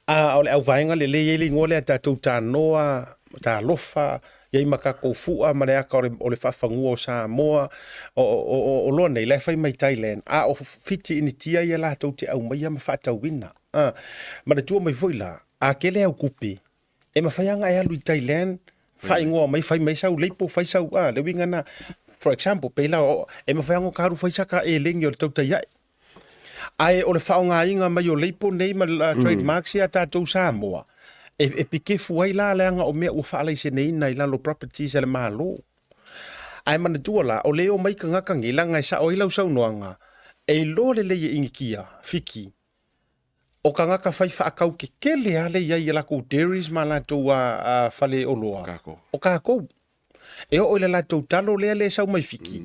S1: A o le auvaega le lea e i ai le igoa lea tatou tanoa, talofa, i ai ma tatou fua ma le aka o le faafanua o Samoa, o oloa nei, la e fai mai Thailand. A o Fiti Initia ia latou te aumaia ma faatauina. Manatua mai foi la, a tele au tupe, E mafai lava ona e alu i Thailand, faaigoa mai, fai mai sau label, fai sau, a, le uiga lena. For example, pei la, e mafai lava ona ota alu fai saka elegi o le tautai ae. Ae o le faaaogaina mai o label nei ma trademarks ia a tatou Samoa, e pikefu ai la leaga o mea ua faalaiseneina i lalo o properties a le Malo. Ae manatua la, o le omai tagata nei, leaga e sao ai lau saunoaga, e iloa lelei e Initia, Fiti, O tagata fai faatau tetele lava lea e i ai i a latou dairies ma latou fale oloa, o tatou. E oo i le latou talo lea e sau mai Fiti,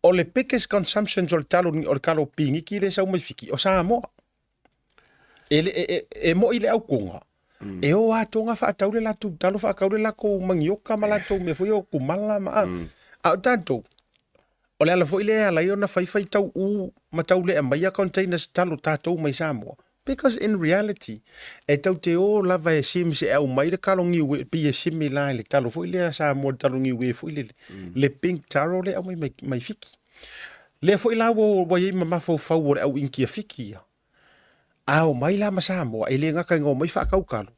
S1: o le biggest consumptions o le talo, o le talo piniki lea e sau mai Fiti, o Samoa. E moi le aukoga, e o lava Toga faatau le latou talo, faatau le latou manioka ma latou mea foi ia o kumala ma a. A o tatou, O le ala foi lea e ala ai ona fai faitau u ma tau le aumaia containers talo tatou mai Samoa because in reality e tau te o lava e seems e aumai le talo niue e pei e similar i le talo foi lea a Samoa le talo niue foi lele le pink taro lea e aumai mai, mai Fiti. Lea foi la ua, ua i ai ma mafaufau o le au Initia Fiti ia. A omai la ma Samoa, e le gata ina omai faatau talo,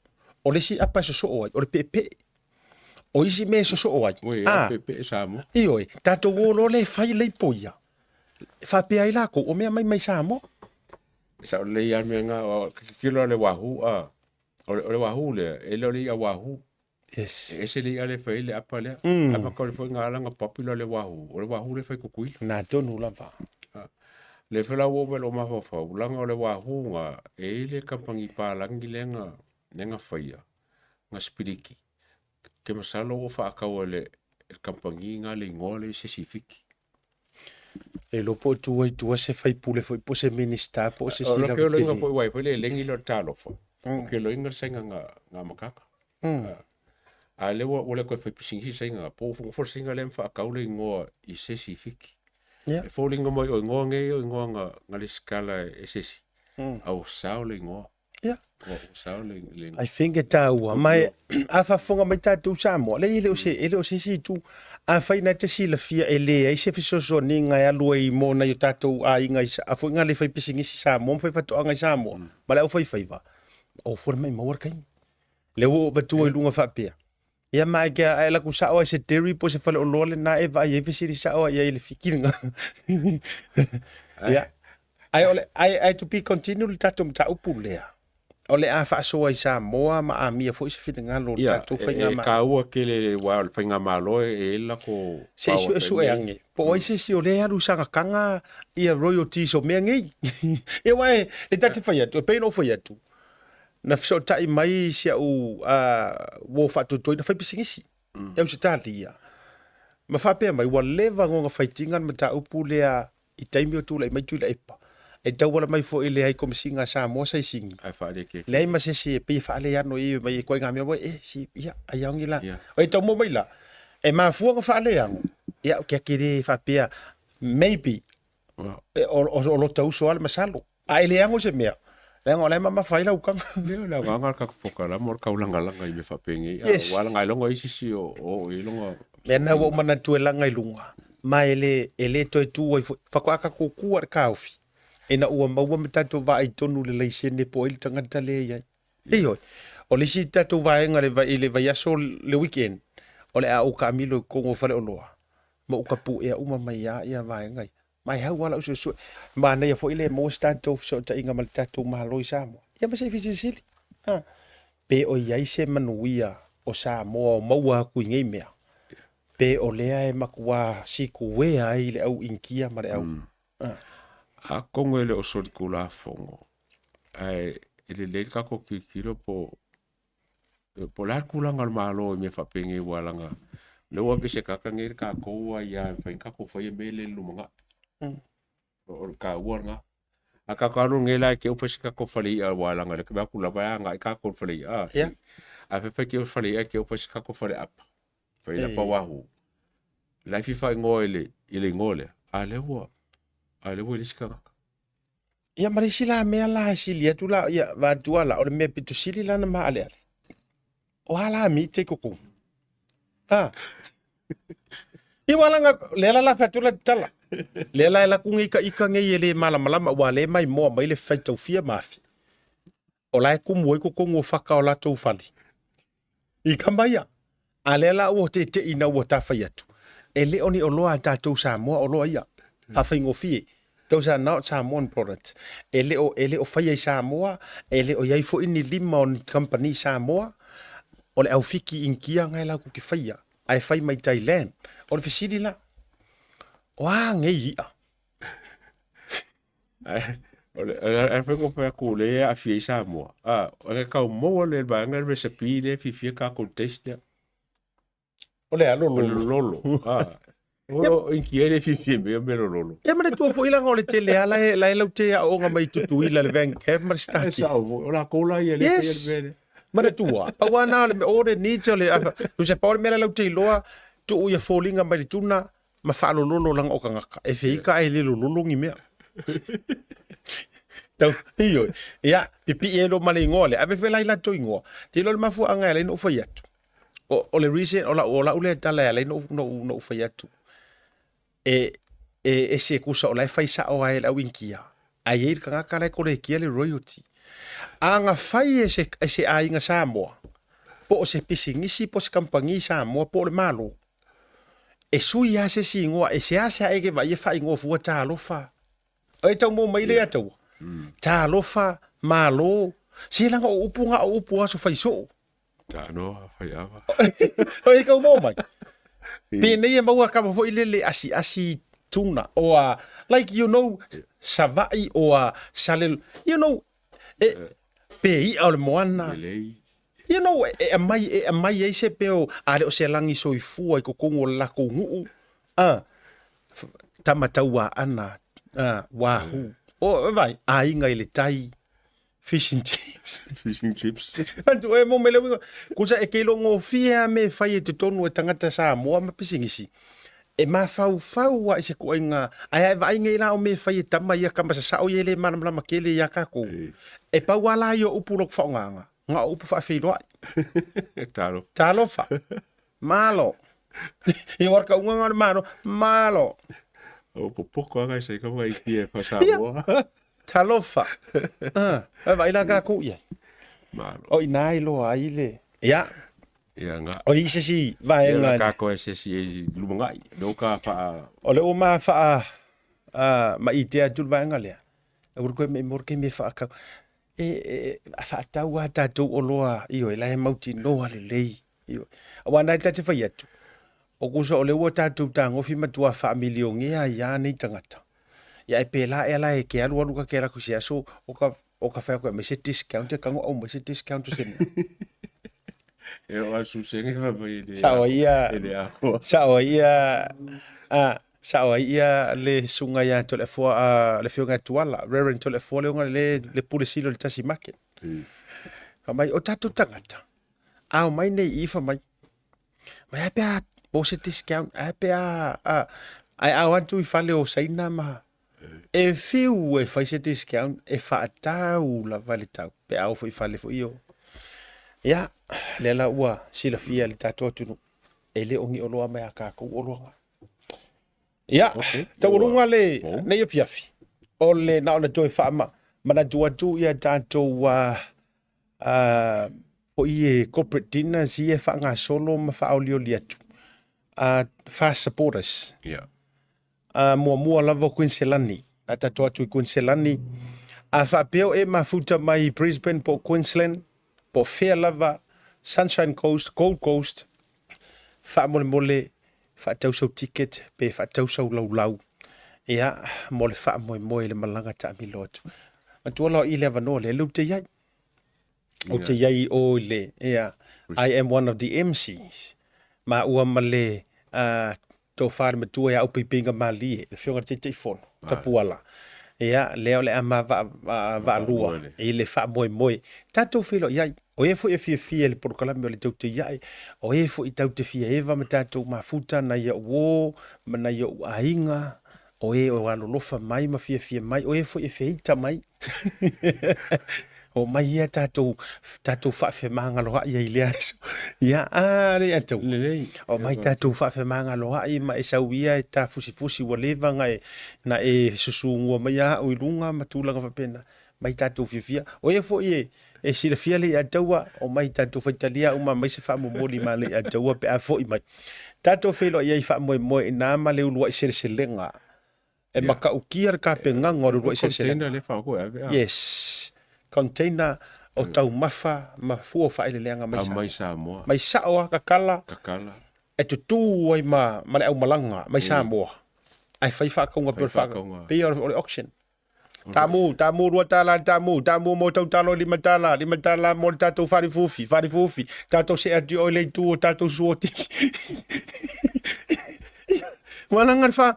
S1: o le isi apa e sosoo ai, o le peepee. O isi mea e sosoo ai.
S4: Oi, a peepee Samoa.
S1: Ioe, tatou o loa lea e fai leipo ia, e faapea ai lakou, o mea mai mai Samoa.
S4: E sao lelei lava le mea lena, tilotilo lava i le wahoo, a, o le wahoo lea, e le o le i'a wahoo.
S1: Yes.
S4: E ese le i'a lea e fai ai le apa lea. Mm. Ae maka o le foi nga ala nga popular le wahoo. O le wahoo lea e fai Kukuila.
S1: Na tonu lava.
S4: Ah. Le foi la ua oo mai lou mafaufau, leaga o le wahoo nga, e i ai le kamupani palagi lea nga, lea nga faia, nga sipiliki. Ke masalo ua faatau e le kamupani nga le igoa lea i se isi Fiti.
S1: Le iloa po o tu ai i tua se faipule foi po o se Minista po o se
S4: isi lava tele. O le loiga foi uae foi le elegi lea o le talofa, o ke loiga le saina nga makaka. A o lea ua le toe fai pisinisi le saina, po ua nofo le saina lea ma faatau le igoa i se isi Fiti. E foliga mai o igoa nei o igoa na resitala e se isi, a ua sao le igoa.
S1: Ia. I think e tāua. Ma e, a faafofoga mai tatou Samoa, leai e le o se, e le o se isi itu. Afai na te silafia e leai se fesoasoaniga e alu ai mo nai o tatou aiga i, a foi nga le fai pisinisi Samoa ma fai faatoaga i Samoa, ma le aufaifaiva, o fua le maimau le taimi. Lea ua ou avatua i luga faapea. Ia ma e kea ae laku sao ai se dairy po se faleoloa lena e vaai ai fesili sao ai i ai le fiki lena. Ia. Ae o le ae, ae to be continue le tatou mataupu lea. O le a faasoa i Samoa ma amia foi se finagalo o le
S4: Ia,
S1: tatou
S4: e, e
S1: faigamalo.
S4: taua tele aua o le faigamalo e i ai le latou
S1: Se i
S4: power
S1: suesue
S4: fai nei.
S1: ane, po o ai se isi o lea e alu i sagataga ia royalties o mea nei. Ia aua e, e ta te fai atu, e pei ona ou fai atu, Na fesootai mai si au uo faatuatuaina fai pisinisi i Ausetalia, ma faapea mai ua leva ona faitiga le mataupu lea i taimi o tulai mai Tuilaepa, e tauala mai foi i le Hai Komesina a Samoa sa i Sini.
S4: Ae faalekeke.
S1: Leai ma se isi e pei e faaleano i mai e koe ngā mea e si ia ai aongi la. O e tau mai la e mafua ona faaleano. Ia o ke ake le faapea maybe O lota uso lava le masalo. A e le ago se mea, leaga o la e mamafa ai lau ukaga.
S4: Lea o le agaga o le tatou polokalame o le taulagalaga i mea faapenei. Yes. Aua laga e logo ai se isi o oo i ai lona.
S1: Mea na ua ou manatu e laga i luga, ma e le, e le toe tu ai foi. Faatoa tatou tu lava i le taofi, ina ua maua ma tatou vaai tonu i le laisene po o ai le tagata lea e i ai. Ioe, o le isi tatou vaega i le vaiaso, le weekend, o le a ou taamilo i totonu o faleoloa. Ma ou tapu'ea uma mai lava ia vaega ia. Ma e au lava lau suesue. Manaia foi le maua se tatou fesootaiga ma le tatou Malo i Samoa. Ia ma se i fesilisili. Ha. Pe o i ai se manuia o Samoa o maua atu i nei mea, pe o lea e matua sikuea ai le au Initia ma le au. Ha.
S4: Atonu e le o solitulafono, ae e lelei le tatou tilotilo po Po o le a le tulaga o le Malo i mea faapenei aua leaga o lea ua aveese tagata nei le tatou aia e mafai ona tatou faia mea ia i le lumanai. O le taua lena. A tatou alu nei la e te i ua fai se tatou fale i'a aua leaga o lea ou te vaai atu lava e agai tatou i le fale i'a. A fai fai te i ua fale i'a te i ua fai se tatou faleapa, faleapa wahoo. La e fia faaigoa i le igoa lea, a o lea ua a o lea ua i le isi tagata.
S1: Ia ma le isi la mea la e sili atu la, ia vaeatu la, o le mea pito sili la na maaleale, o a la mita i totonu? Ha? Ia ua laga, lea la la fai atu la tala. Lea la e laku nei ka ika nei e le malamalama, ua le mai moa mai le faitau fia ma afi. O la e kumu ai totonu o faka o latou fale. I kama ia. A lea la ua teteʻi ina ua ta fai atu, e le o ni oloa a tatou Samoa oloa ia. Faafaigofie. Those are not Samoan products. E le o, e le o faia i Samoa, e le o i ai foi ni lima o ni kamupani Samoa, o le au Fiki Initia nga e latou te faia, ae fai mai Thailand. O le fesili la, o a nei i'a?
S4: Ae fai ko fai atu le e aafia ai Samoa. A, o le tau maua le vaega le recipe lea e fiafia tatou taste lea.
S1: O le a lolo.
S4: O le lolo. A. O Initia le fiafia mea mea lolo.
S1: Ia manatua foi leaga o le tele lava la e, la e laute aooga mai Tutuila le VanCap ma le Starkey.
S4: Sao foi. O latou la ia le faia le mea lea.
S1: Manatua, pau lava na o le all it needs o le, tusa pau le mea la laute iloa, tuu ia foliga mai le tuna, ma faalololo laga o tagata e feika ae le lololo ni mea. Tau, ioe. Ia, pipii ai loa ma le igoa lea. Ave foi la i latou igoa. Te iloa le mafuaaga e ala ai ona ou fai atu. O, o le reason, o lau, o lau lea tala e ala ai ona ou, ona ou fai atu. E, e ese kusa o la e fai sao lava e le au Initia. Ae i ai le tagata la e kolekia le royalty. A na fai e se, e se aiga Samoa, po o se pisinisi po o se kamupani Samoa po o le Malo, E sui lava se isi igoa, e seasea e ke vaai e faaigoa fua talofa. E tau mo mai le ia taua. Talofa, malo, se laga o upu nga o upu aso fai soo.
S4: Tanoa, fai ava.
S1: O e tau mo mai. Penei e maua kama foi le le asi asi tuna o a like you know Sava'i o a sale you know e pe i'a o le moana.
S4: Lelei.
S1: You know, e aumai, e aumai ai se peo, a le o se lagi soifua i totonu o le latou nuu, a, tama tauaana, a, wahoo. O, e vai, aiga i le tai, fish and chips.
S4: Fish and chips.
S1: Atu e mo me le uiga. Kusa e ke ilogofie a me fai e totonu e tagata Samoa ma pisinisi. E mafaufau a i se kuaiga, ae a e vaai nei la o mea e fai e tama ia kama sasao ia e le malamalama tele iā kākou. E pau lava la ia o upu loku faaaogaga, na o upu faafeiloai.
S4: Talofa.
S1: Talofa. Malo. Ia o le kaugaga o le malo, malo.
S4: O popoko aga e sai kama i pia e Samoa.
S1: Talofa. Ah, e vaai la kākou i ai.
S4: Malo.
S1: O ina e iloa ai le... Ia.
S4: Ia nga.
S1: O i se isi vaega.
S4: Ia ka koe se isi e lumangai. Leo ka wha...
S1: O le o ma wha ma i te atu le vaega lea. E uru koe me mor ke me whaakau. E, e, a whaatau a tātou o loa i oe, la e mautinoa lelei. I oe. Aua nai tā te whai atu. O kusa o le ua tātou tāngofi matua whaamilionea i a nei tangata. Ia e pēlā ea la e ke alu alu ka ke la kusi aso o ka O ka whai koe, me se discount, e kango au mai se discount o se mea.
S4: E o a susenge fa mai e le
S1: Sao ai ia,
S4: e le akoa.
S1: sao ai ia, a, sao ai ia le sunga ia Toleafoa, a, le fioga Tuala, Reverend Toleafoa le onga le, le pule sili o le tasi market. Fa mai, o tatou tagata, a o mai nei i fa mai, mai a pe a, mo se discount, a pe a, a, ai ao atu i fale o Saina ma, E whiu e fai se discount e faatau lava le tau pe a oo foi i fale foi o. Ia, lea la ua silafia e le tatou atunuu, e le o ni oloa mai a kākou oloa nga. Ia,
S4: Okay.
S1: taualuga le
S4: Ua.
S1: nei afiafi, o le na ona toe faamanatu atu ia tatou uh, uh, foi e corporate dinners ia e faagasolo ma faaolioli atu. Fast supporters.
S4: Yeah.
S1: Muamua lava o Kuiniselani. A tatou atu i Kuiniselani. A faapea o e mafuta mai i Brisbane po o Queensland, po o fea lava, Sunshine Coast, Gold Coast, faamolemole faatau sau ticket pe faatau sau laulau ia mo le faamoemoe i le malaga taamilo atu. Matua la o i le avanoa lea lea ou te i ai. Ou te i ai i o i le, ia, I am one of the MCs. Maua ma le uh, tofa le matua ia Aupeipeiga Malie, le afioga i le Taitaifono, Tapuala. Ia, lea o le a ma vaalua i le faamoemoe. Tatou feiloai ai. O e foi e fiafia i le polokalame o le Tautaiae, o e foi tau te fia eva ma tatou mafuta nai o'u uo ma nai o'u aiga, o e o alolofa mai ma fiafia mai, o e foi e feita mai. O mai ia tatou tatou faafemagaloa'i ai i lea aso. Ia, a le atou.
S4: Lelei.
S1: O mai tatou faafemagaloa'i ma e sau ia e tafusifusi ua leva na e, na e susugua mai a'u i luga ma tulaga faapena. Mai tatou fiafia. O ia foi e, e silafia le ia taua, o mai tatou faitalia uma mai se faamomoli ma le ia taua pe a foi mai. Tatou feiloai ai faamoemoe ina ma le uluai seleselega. E matautia le tapenaga o le uluai seleselega.
S4: Container lea whaako e ave a.
S1: Yes. Container o taumafa ma fua o faaeleeleaga mai
S4: Samoa. Mai Samoa.
S1: Mai sao lava kakala.
S4: Kakala.
S1: E tutū ai ma, ma le aumalaga mai Samoa. Ae fai faakauga pei o le faakauga. Pei o le auction. Tamu, tamu $2 le tamu, tamu mo tau talo $5, $5 mo le tatou falifufi, falifufi, tatou see atu i o i le itu o tatou suotiki. Ua laga le fa,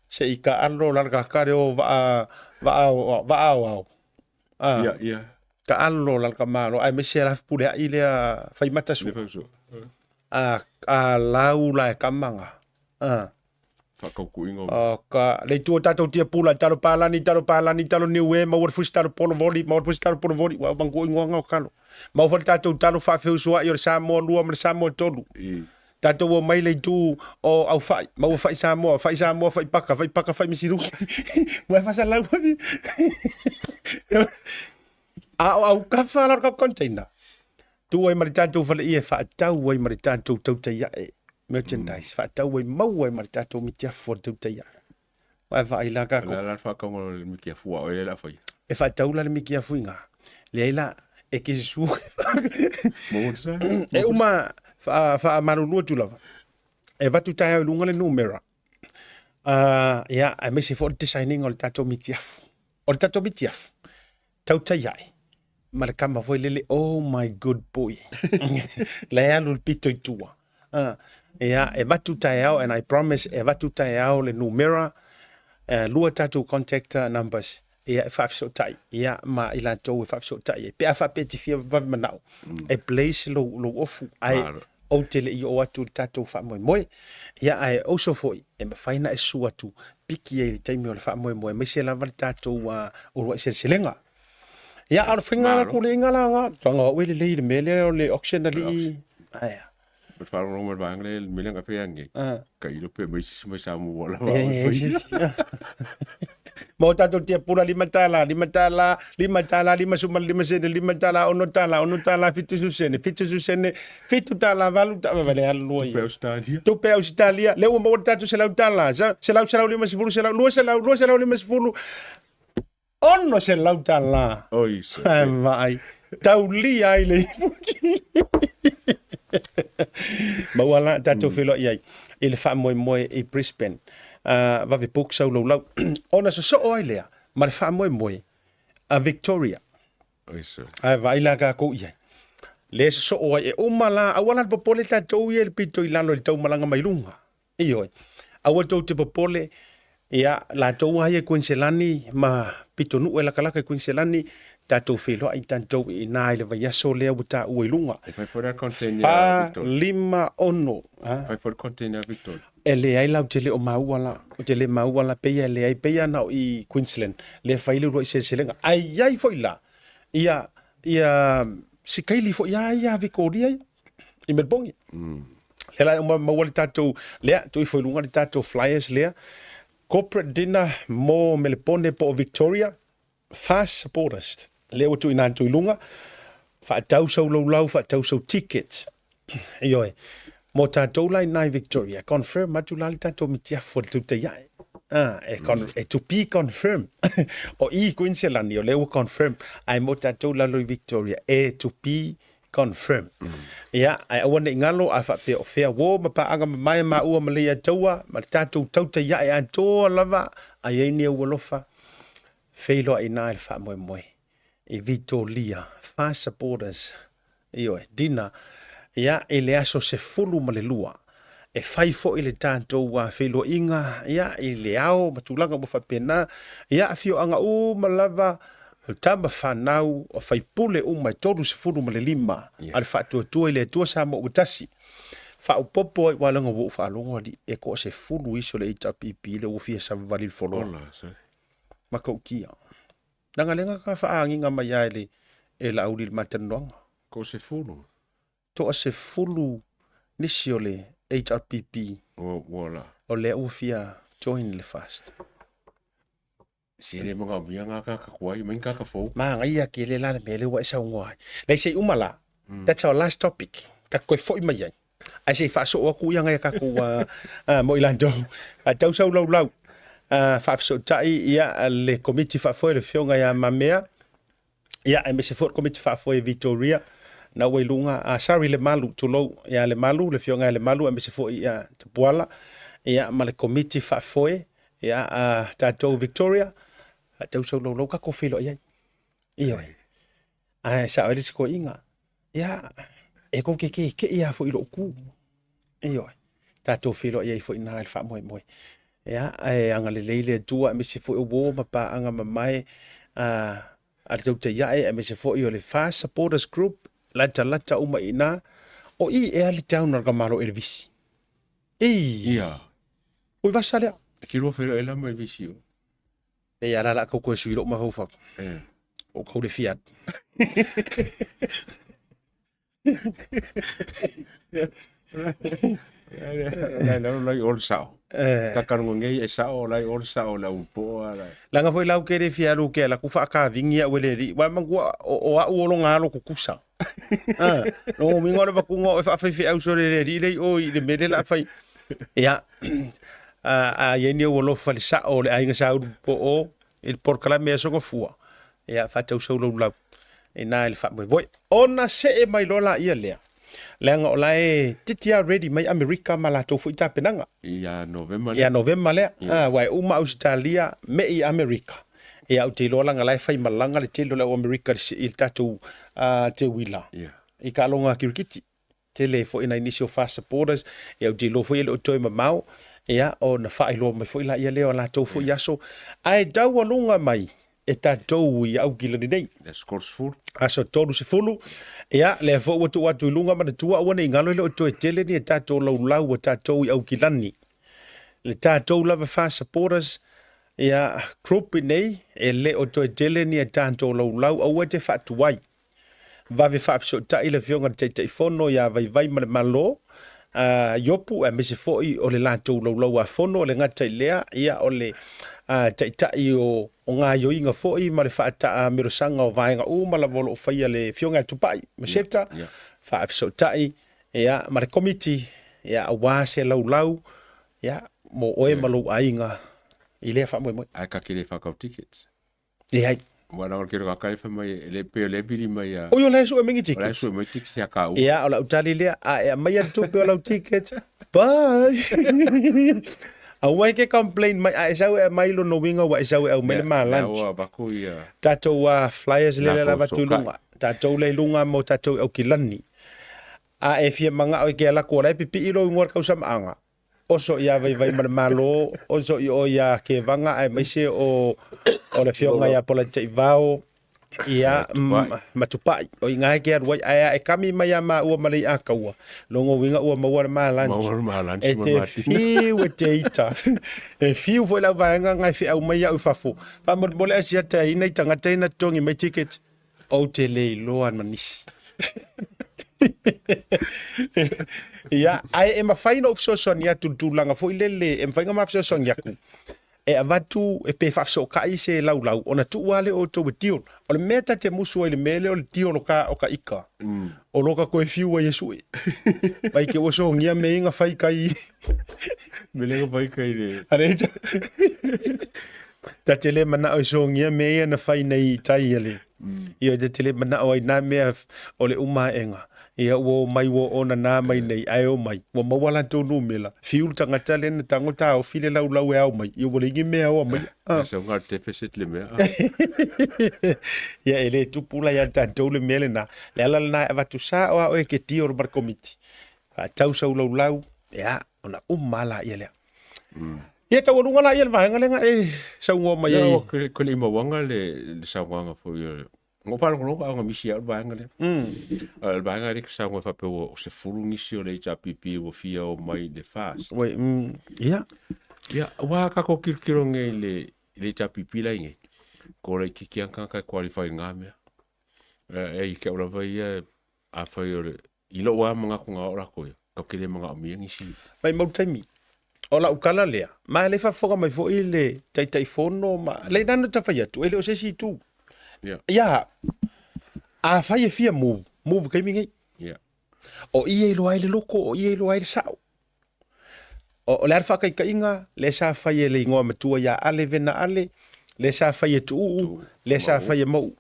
S1: se i taalo la le kakale o vaa, vaa, vaa aoao.
S4: Ah, Ia, ia.
S1: Taalo la le tamalo, aemaise la fepuleai lea faimata sua. A, a lau la e kamaga. Ah.
S4: Faatautuiga
S1: o. O ka le itu o tatou tia pula, talo palani, talo palani, talo niue, maua le fusi talo polo voli, maua le fusi talo polo voli, ua mangu ingoa o kalo. Maua foi le tatou talo faafeusuai o le Samoa 2 ma le Samoa 3.
S4: I.
S1: Tatou o mai le itu o au fai, maua fai Samoa, fai Samoa, fai paka, fai paka, fai misiruki. Ua e fasalau foi. A o au kafa la ka container. Tu ai ma le tatou faleia e faatau ai ma le tatou tautai ae merchandise, faatau ai maua ai ma le tatou mitiafu o le tautai ae. Ua e vaai la
S4: kako. La la whakaonga o le mitiafu a oe la whai.
S1: E faatau la le mitiafu inga. Leai la, e ke susu. E uma whaamalulu atu lava. E vatu taeao i luga le numera. Ia, aemaise foi o le designing o le tatou mitiafu. O le tatou mitiafu, tautai ae ma le kama foi lele, oh my good boy. La e alu le pito i tua. Ia, e vatu taeao, and I promise, e vatu taeao le numera, lua tatou contact numbers, ia e faafesootai, ia ma i latou e faafesootai ai. Pe a faapea e te fia vave manao, e place lou, lou ofu, ae ou te le i oo atu i le tatou faamoemoe. Ia, ae ouso foi, e mafai ona e susu atu piki ai i le taimi o le faamoemoe, aemaise lava le tatou uluai seleselega. Ia, a o le faiga la tuleiga la na, tanga au e lelei i le mea lea o le auction alii. Ae.
S4: O le faalogologo mai le vaega lea, le mea lea na faia nei, ka ilo pe mai sisi mai Samoa lava.
S1: Ma o tatou tiapula $5, $5, $5, 55 sene, $5, $6, $6, 70 sene, 70 sene, $7, 8 tala, va le alu lua ia.
S4: Tupe Ausetalia.
S1: Tupe Ausetalia, lea ua maua le tatou $100, 100, 150, 100, 200, 250, $600.
S4: Oi, se.
S1: Ae vaai. Taulia ai le ipuki. Maua la tatou feiloai ai i le faamoemoe i Brisbane. Vave book sau laulau. Ona sosoo ai lea ma le faamoemoe a Victoria.
S4: Oi, se.
S1: Ae vaai la tatou i ai. Le sosoo ai e uma la, aua la le popole tatou ia i le pito i lalo i le taumalaga mai luga. Ioe. Aua tou te popole, ia, latou lava ia i Kuiniselani ma pitonuu e lakalaka i Kuiniselani, tatou feiloai tatou i ina i le vaiaso lea ua taua i luga.
S4: E fai foi la container a Victoria.
S1: 4, 5, 6, a.
S4: Fai foi le container a Victoria.
S1: E leai la, ou te le o maua la, ou te le maua la, pei e leai, pei lava na o i Queensland lea e fai ai le uluai seleselega. Ae i ai foi la ia, ia sikaili foi a ia Victoria ia i Melbourne. Lea la e uma maua le tatou, lea, tuu ifo i luga le tatou flyers lea. Corporate dinner mo Melepone po o Victoria, Fast supporters. Lea ua tuuina atu i luga, faatau sau laulau, faatau sau tickets. Ioe. Mo tatou la i nai Victoria, confirm atu la le tatou mitiafu a le Tautai Ae. Ah, e, con, mm. e to be confirm. o i Queensland o lea ua confirm. Ae mo tatou lalo i Victoria, e to be confirm. Mm. Ia, ae aua nei ngalo a faapea o fea wo ma paaga mamae maua ma Leiataua ma le tatou Tautai Ae atoa lava ai ai ni au alofa feiloai ina i le faamoemoe i Vitolia, Far Supporters, ioe, dinner, ia, i le aso 12, e fai foi le tatou feiloaiga, ia, i le ao ma tulaga uma faapena, ia, afioaga uma lava, o tama fanau, o faipule uma e 35 a le Faatuatua i le Atua Samoa ua tasi. Faaopoopo ai, aua leaga ua ou faalogo alii, e toasefulu isi o le HRPP lea ua fia savavali i le foloa.
S4: Ola, sorry.
S1: Matautia. Leaga lea na ka faagiga mai lava e le e Laauli i le matalanoaga.
S4: Toasefulu.
S1: Toasefulu nisi o le HRPP.
S4: Ua, ua la.
S1: O lea ua fia join le fast.
S4: Se le manaomia ngā kaka kuai, mai kaka fou.
S1: Manaia tele la le mea lea ua e saunoa ai. Nei se i uma la. That's our last topic. Ka toe foi mai ai. Ae se i faasoo atu ia ngai a tatou mo i latou. A tau sau laulau. Faafesootai ia le komiti faafoe le afioga ia Mamea. Ia aemaise foi le komiti faafoe i Victoria. Na ua i luga, sorry Lemalu, tulou ia Lemalu, le afioga ia Lemalu aemaise foi ia Tapuala. Ia ma le komiti faafoe ia a tatou Victoria. A tau sau laulau tatou feiloai ai. Ioe. Ae sao ai le isi toeaiina, ia, e tou te keke'i lava foi i lou tu. Ioe, tatou feiloai ai foi i ina i le faamoemoe. Ia, ae agalelei le Atua aemaise foi o uo ma paaga mamae a a le Tautai Ae aemaise foi o le Fast Supporters Group, latalata uma i ina. O i ea le town a le tamaloa Elevisi? Ii!
S4: Ia.
S1: Ui vasa lea.
S4: E te lua feiloai la ma Elevisi o.
S1: E ia la la kau koe sui lou mafaufau.
S4: Eh.
S1: O kau le fiat.
S4: Lai lau lai ol sao.
S1: Eh.
S4: Kakalongo ngei e sao lai ol sao lau po ala.
S1: Langa foi lau kere fia lu ke la ku whaakavingi au ele ri. Wa mangua o, o au o longa alo kukusa. Ah, no mingo le vakunga o e whaawhaiwhi au so le le ri lei o i le mele la whai. Ia, a, a iai ni ou alofa le sao o le aiga sa ulu po o i le polokalame Aso Gafua. Ia, faatausau laulau ina i le faamoemoe. Ona see mai loa laia lea, leaga o la e titi lava ready mai Amerika ma latou foi tapenaga.
S4: Ia Novema lea.
S1: Ia Novema lea. Yeah. Aua e uma Ausetalia, me i Amerika. Ia, ou te iloa leaga la e fai malaga le tele o le au Amerika i le tatou teuila.
S4: Yeah.
S1: I taaloga kirikiti. Tele foi nai nisi o Fast Supporters, ia ou te iloa foi e le o toe mamao, ia ona faailoa mai foi laia lea o latou foi aso, ae taualuga mai e tatou i Aukilani nei.
S4: Le aso 30.
S1: Aso 30, ia lea foi ua tuu atu i luga manatua aua ne i galo e le o toe tele ni a tatou laulau a tatou i Aukilani. Le tatou lava Fast Supporters, ia group i nei, e le o toe tele ni a tatou laulau, aua e te faatuai. Vave faafesootai le Afioga i le Taitaifono ia Vaivaimalemalo Iopu aemaise foi o le latou laulauafono, e le gata i lea, ia o le Taitai o gaoioiga foi ma le faataamelosanga o vaega uma lava o lo o faia le Afioga ia Tupai Maseta, faafesootai ia ma le Komiti ia aua se laulau ia mo oe ma lou aiga i lea faamoemoe.
S4: Ae ka te le whakau tickets.
S1: Leai.
S4: Ua na o le kero ka fai mai e le pe le pili mai a.
S1: Oi o la e sue mai ni
S4: tickets. O la e sue mai tickets ia ka u.
S1: Ia, o lau tali lea, a e aumai le tupe o lau ticket. Bye. Aua e ke complain mai, a e sau e aumai lona uiga ua e sau e aumai le ma lunch.
S4: Ua avatu ia.
S1: Tatou flyers lea la avatu i luga. Tatou lea i luga mo tatou i Aukilani. A e fia manao e ke ala atu o la e pipii lou igoa i le tausamaaga. Oso ia Vaivaimalemalo, oso i o ia Kevaga aemaise o o le afioga ia Polataivao, ia ma Tupai. O i ina e ke alu ai, ae a e kami mai ia maua ma Leiataua, lona uiga ua maua le ma lunch.
S4: Maua le ma lunch
S1: E
S4: ma
S1: te
S4: masina.
S1: fiu e te ita. E fiu foi lau vaega na e feau mai au i fafo. Faamolemole asiata ai nai tagata ia na totogi mai ticket. Ou te le iloa ma nisi. Ia, ae e mafai ona ou fesoasoani atu i le tulaga foi lele, e mafai ona ma fesoasoani atu. E avatu e pe faafesootai se laulau ona tuu lava lea o outou e tiolo. O le mea ta te musu ai i le mea lea o le tiolo ka o ka ika, o lo ka koe fiu ai e sue. Mai ke ua sogia mea ia na fai kai.
S4: Me le fai kai le.
S1: Ale ta, ta te le manao e sogia mea ia na fai nei i tai a le. Ia ta te le manao ai nā mea o le uma aega. Ia ua o mai ua ona nā mai nei ae o mai. Ua maua latou numera. Fiu le tagata lea na tago taofi le laulau e ao mai. Ia ua leai ni mea o mai.
S4: Ah. Sau ngā deficit le mea.
S1: Ia e le tupu la ia tatou le mea lena. Le ala lena e avatu sa o a oe ke tio ma le komiti. Faatau sau laulau, ia, ona uma la ia lea. Ia taualuga la ia le vaega lea e saunoa mai ai.
S4: Ia, ko le mauaga le le saunoaga foi o Ngo faalogologo a misi au le vaega lea. Le vaega lea ka saunoa faapea ua o 10 nisi o le HRPP ua fia o mai le FAST.
S1: Wait, ia.
S4: Ia, ua kako kilokilo nei le i le HRPP la i nei. Ko laitiiti lava tagata e qualify i na mea. E i ke au lava ia, afai o le, i lou lava manatu na oo latou ia, tatou te le manaomia nisi.
S1: Mai mau taimi. O lau tala lea, ma e le faafofoga mai foi le Taitaifono ma, le na ta fai atu, e le o se isi itu.
S4: Yeah.
S1: Ia, afai e fia move, move taimi nei.
S4: Yeah.
S1: O i e iloa ai le loko, o i e iloa ai le sao. O, o le a le faataitaiga, lea sa fai e le igoa matua ia Ale Vena Ale, lea sa fai e Tuuu, lea sa fai e Mauu.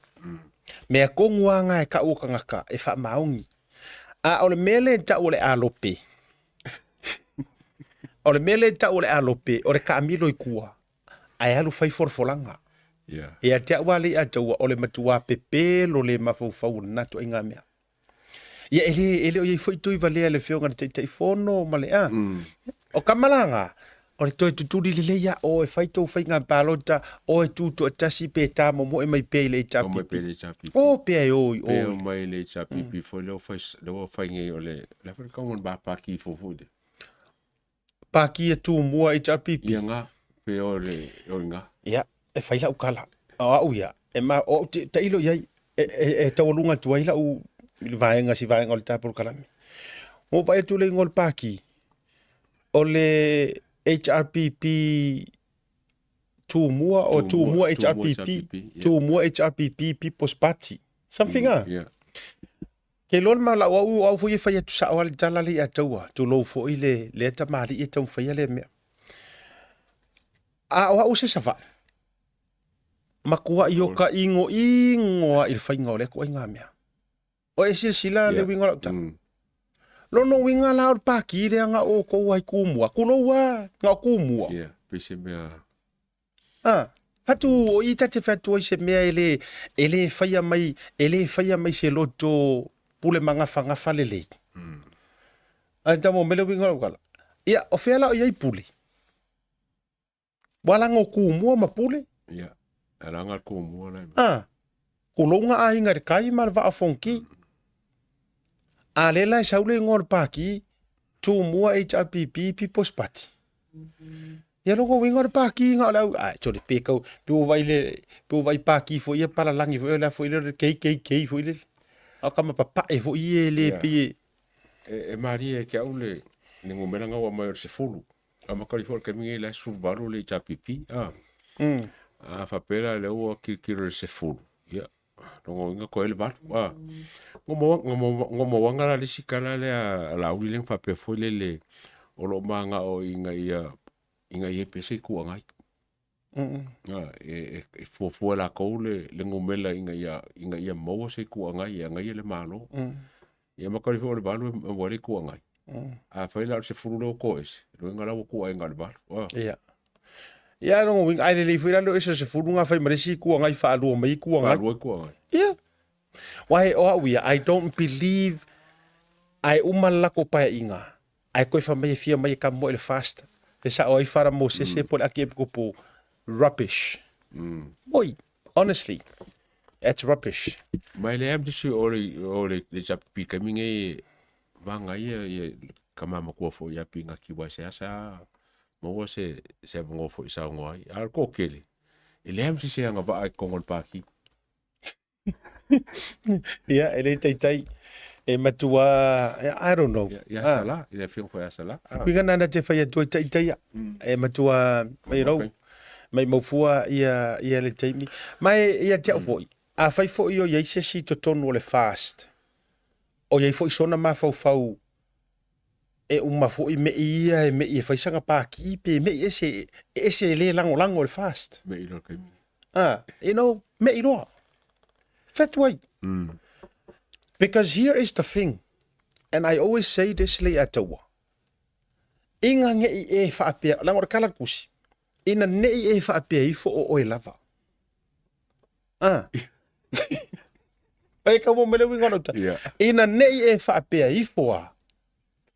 S1: Mea tonu lava na e tau o tagata e faamaoni. A o le mea lea e tau o le alope, o le mea lea e tau o le alope, o le taamilo i tua, ae alu fai folafolaga.
S4: Yeah.
S1: Ia te au lava Leiataua, o le matua pepelo le mafaufau o lena ituaiga mea. Ia e le, e le o i ai foi Tuivalea i le afioga i le Taitaifono ma le a. O Kamalaga, o le toe tutuli lelei lava, o e fai tou faiga palota, o e tu toatasi pe tamomoe mai pea i le
S4: O mai pea i le
S1: HRPP. O pea e o i o.
S4: Pe o mai i le HRPP foi lea ua fai, lea ua fai nei o le, le a foi le tauga o le pāki fou foi lea.
S1: Pāki e Tumua HRPP.
S4: Ia nga, pe o le, o i nga.
S1: Ia, e fai lau kala. O au ia, e ma, o au te, tailo i ai, e, e, e taualuga atu ai lau vaega, si vaega o le tā polokalame. Ua vaai atu le igoa o le pāki, o le HRPP Tumua o Tumua HRPP, Tumua HRPP People's Party. Something ah.
S4: Yeah.
S1: Ke iloa le mau au, au foi e fai atu sao lava le tala lea ia taua, tulou foi le lea tamalii e taumafaia lea mea. A o au se Savaii, matuai o ka igoigo lava i le faiga o lea ituaiga mea. O e silasila le uiga o lau tala. Lona uiga la o le pākī lea na o outou ai Tumua, tulou lava, na o Tumua.
S4: Yeah, pei se mea
S1: A, fatu, o i ta te fai atu ai se mea e le, e le faia mai, e le faia mai se loto pule magafagafa lelei. Mm. Ai tamo mai le uiga o lau tala. Ia, o fea la o i ai pule? Ua laga o Tumua ma pule?
S4: Ia, e laga le Tumua la.
S1: A, tulou nga aiga i le kai ma le vaa o Fonoti. A lea la e sau le igoa o le Pākī, Tumua HRPP People's Party. Ia lona uiga o le Pākī na o le au, ai, sorry, pe kau, pe ua vaai le, pe ua vaai Pākī foi ia palalagi foi, o le a foi lea o le KKK foi lele. A o kama papae foi ia e le
S4: Ia.
S1: pei e...
S4: E, e malie ia te au le, le numera na ua aumai o le 10. A makali foi o le taimi lenei la e 18 le HRPP, a. A faapea la lea ua tilotilo i le 10, ia, lona uiga toe le 8, a. Na mauaga la le isi tala lea a Laauli lea na faapea foi lele o lo o manao ina ia ina ia pea se Itu Agai. E fuafua e latou le numera ina ia ina ia maua se Itu Agai e agaia le Malo. Ia makali foi o le 8 e maua ai le Itu Agai. Afai la o le 10 lea ua toese, lona uiga la ua tuu ai na o le 8.
S1: Ia. Ia lona uiga, ae lelei foi la le o ese o le 10 na fai ma le isi Itu Agai faalua mai Itu Agai.
S4: Faalua Itu Agai.
S1: Ia. Aua o au ia, I don't believe ae uma le latou paeaiga, ae toe fai mai e fia mai e kamoe i le fast, e sao ai Fara Mosese po o le Akiepikopo, rubbish. Oi, honestly, that's rubbish.
S4: Ma e leai ma se isi o le o le HRPP i le taimi lenei vaga ia ia tama matua foi ia Pinaki aua e seasea maua se se avanoa foi e saunoa ai. A o le toatele, e leai ma se isi e agavaa i totonu o le Pati.
S1: Ia, e le taitai. E matua, I don't know.
S4: Ia, ia ah. Sala, i le afioga foi ia Sala.
S1: Ah. Uiga nana te whai atu ai taitaia. E matua, you know, Maimau fua ia, ia le taimi. Ma e, ia te au foi, afai foi o i ai se isi i totonu o le FAST, o i ai foi sona mafaufau e uma foi me'i ia e me'i e fai sana pāki'i pe me'i ese, e ese e le lagolago i le FAST.
S4: Me'i loa le taimi.
S1: Ah, you know, me'i loa. Fetu ai. Because here is the thing, and I always say this le ataua. Ina ne'i e faapea, leaga o le kala kusi, ina ne'i e faapea ifo o oe lava. Ah. E kau mo le uiga o lau tala.
S4: Yeah.
S1: Ina ne'i e faapea ifo a,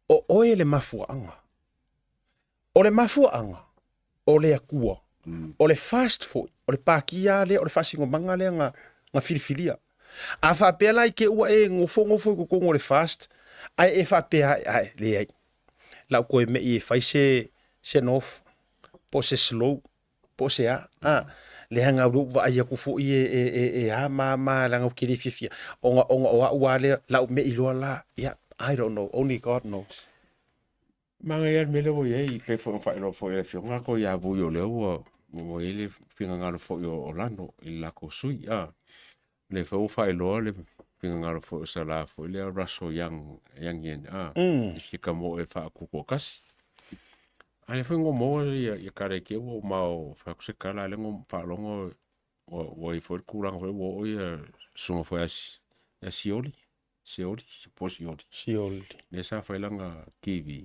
S1: o oe le mafuaaga. O le mafuaaga, o le Atua. O le fast foi, o le pākia lea, o le faasinomaga lea na, na filifilia. A faapea la i te ua e nofonofo i totonu o le fast, ae e faapea ae, ae, leai. Lau toe me'i e fai se, se nofo, po o se slow, po o se a, a, leaga o lea ua vaai atu foi e, e, e, e a ma ma leaga ou te le fiafia, ona, ona o au lava lea, lau me'i loa la, ia, I don't know, only God knows.
S4: Manaia le mea lea ua i ai, pei foi ona faailoa foi e le Afioga ko ia Vui o lea ua ua i ai le finagalo foi o Lano i le latou sui, a. O lea foi ua faailoa le finagalo foi o Sala foi lea Russell Young, Young a, i fika mo e faakukuakasi. A lea foi ua maua ia, ia kala i te ua uma o fai atu se kala, a lea ua faalogo ua, ua i foi le tulaga foi ua oo ia susuga foi a Sioli. Seoli, po o Sioli.
S1: Sioli.
S4: Lea sa fai lana TV,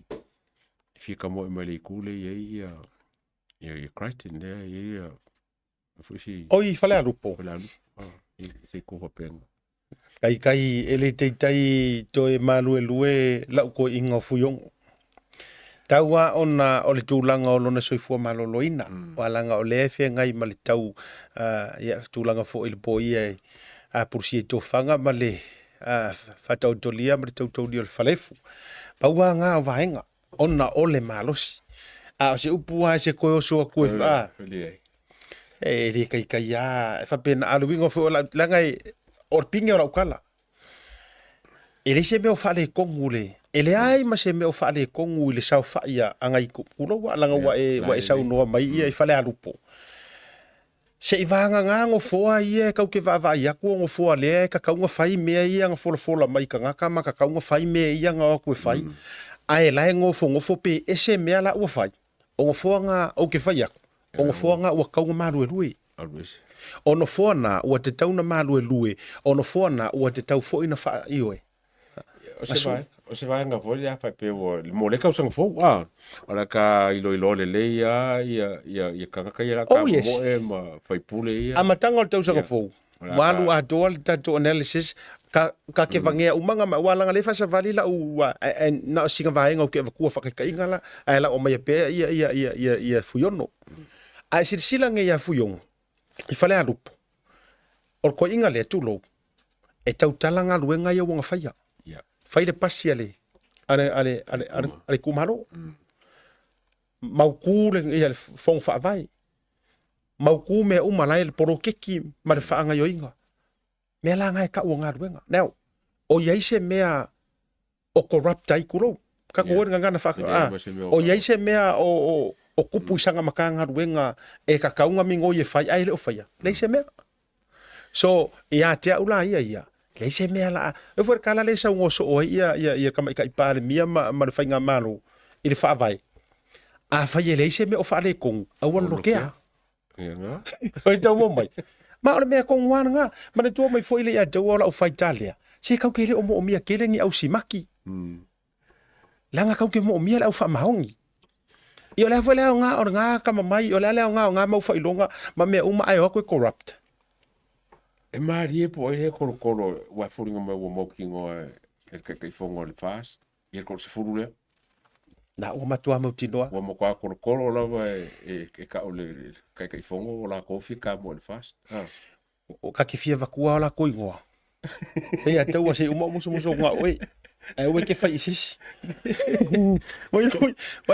S4: e fia kamoe mai le itu lea i ai ia, ia, ia Crichton, lea i ai ia, foi si...
S1: Oi, Falealupo.
S4: Falealupo, ah, i se itu faapena.
S1: Kaikai e le taitai toe maluelue lau koiinga o Fuiogo. Tau a ona o le tulaga o lona soifua maloloina, aua leaga o lea e feagai ma le tau ia tulaga foi i le poia e apulusia i tofaga ma le faataotolia ma le tautaulia o le falefu. Pau lava na o vaega ona o le malosi. A o se upu lava e se toe oso atu e e le kaikai lava, e faapena. A o le uiga foi o lau, leaga o le pine o lau tala, E leai se mea o faaletonu le, e leai ma se mea o faaletonu i le saofai a nai tulou a, leaga ua e, ua e saunoa mai ia i Falealupo. Se i vagana nofoa ia e tau te vaavaai atu o nofoa lea e tatau ona fai mea ia na folafola mai i tagata ma tatau ona fai mea ia na o atu e fai, ae la e nofonofo pe ese mea la ua fai. O nofoa na ou te fai atu, o nofoa na ua tatau ona maluelue. O nofoa na ua tatau ona maluelue, o nofoa na ua tatau foi ona faa, ioe.
S4: O se vaega, o se vaega foi lea faapea ua, mo lea tausaga fou, a, o le a ka iloiloa lelei lava ia, ia, ia tagata ia o le a
S1: Oh, yes.
S4: tamomoe ma faipule ia.
S1: Amataga o le tausaga fou, ua alu atoa le tatou analysis, ka, ka ke vagea uma nga ma, ua langa le faasavali lau, ae, ae na o sina vaega ou te avatua faataitaiga la, ae lau aumaia pea ia, ia, ia, ia, ia Fuiono. A e silasila nei ia Fuiono i Falealupo, o le toeaina lea, tulou, e tautala galuega ia ua na faia.
S4: Yeah.
S1: Fai le pasi a le, a le, a le, a le, a le, a le itumalo. Mautu le, ia le fono faavae. Mautu mea uma la e le poloketi ma le faagaoioiga. Mea la na e tau o galuega. Now, o i ai se mea o corrupt ai, tulou. Ka ko yeah. ngana wha, ah, o i ai se mea o, o, o kupu i sanga matagaluega e kakauga migoi e fai, ae le o faia. Leai se mea. So, ia te au la ia ia, leai se mea la, e foi le kala le saunoa soo ai ia, ia, ia tamaitai Palemia ma, ma le faigamalo i le faavae. Afai e leai se mea o faaletonu, aua le lokea. Oi tau mo mai. Ma o le mea kongu lava lena. Manatua mai foi le ia te au o lau faita lea, se kau ke le o moomia tele ni au simaki. Leaga kau ke moomia le au faamaoni. Ia o le a foi le aoga o lena kama mai, o le a le aoga o na mau faailoga ma mea uma ae o atu e corrupt.
S4: E malie po o ai lea e kolokolo aua e foliga mai ua mautinoa e le Taitaifono o le FAST ia le 30 lea.
S1: Na ua matua mautinoa.
S4: Ua matua kolokolo lava e, e, e kau le Taitaifono o latou fia kamoa i le FAST. Ah.
S1: O ka te fia vatua o lakou igoa. Pei a taua se i uma o musumusu o nga oe. Ae aua e te fai i se isi. Mai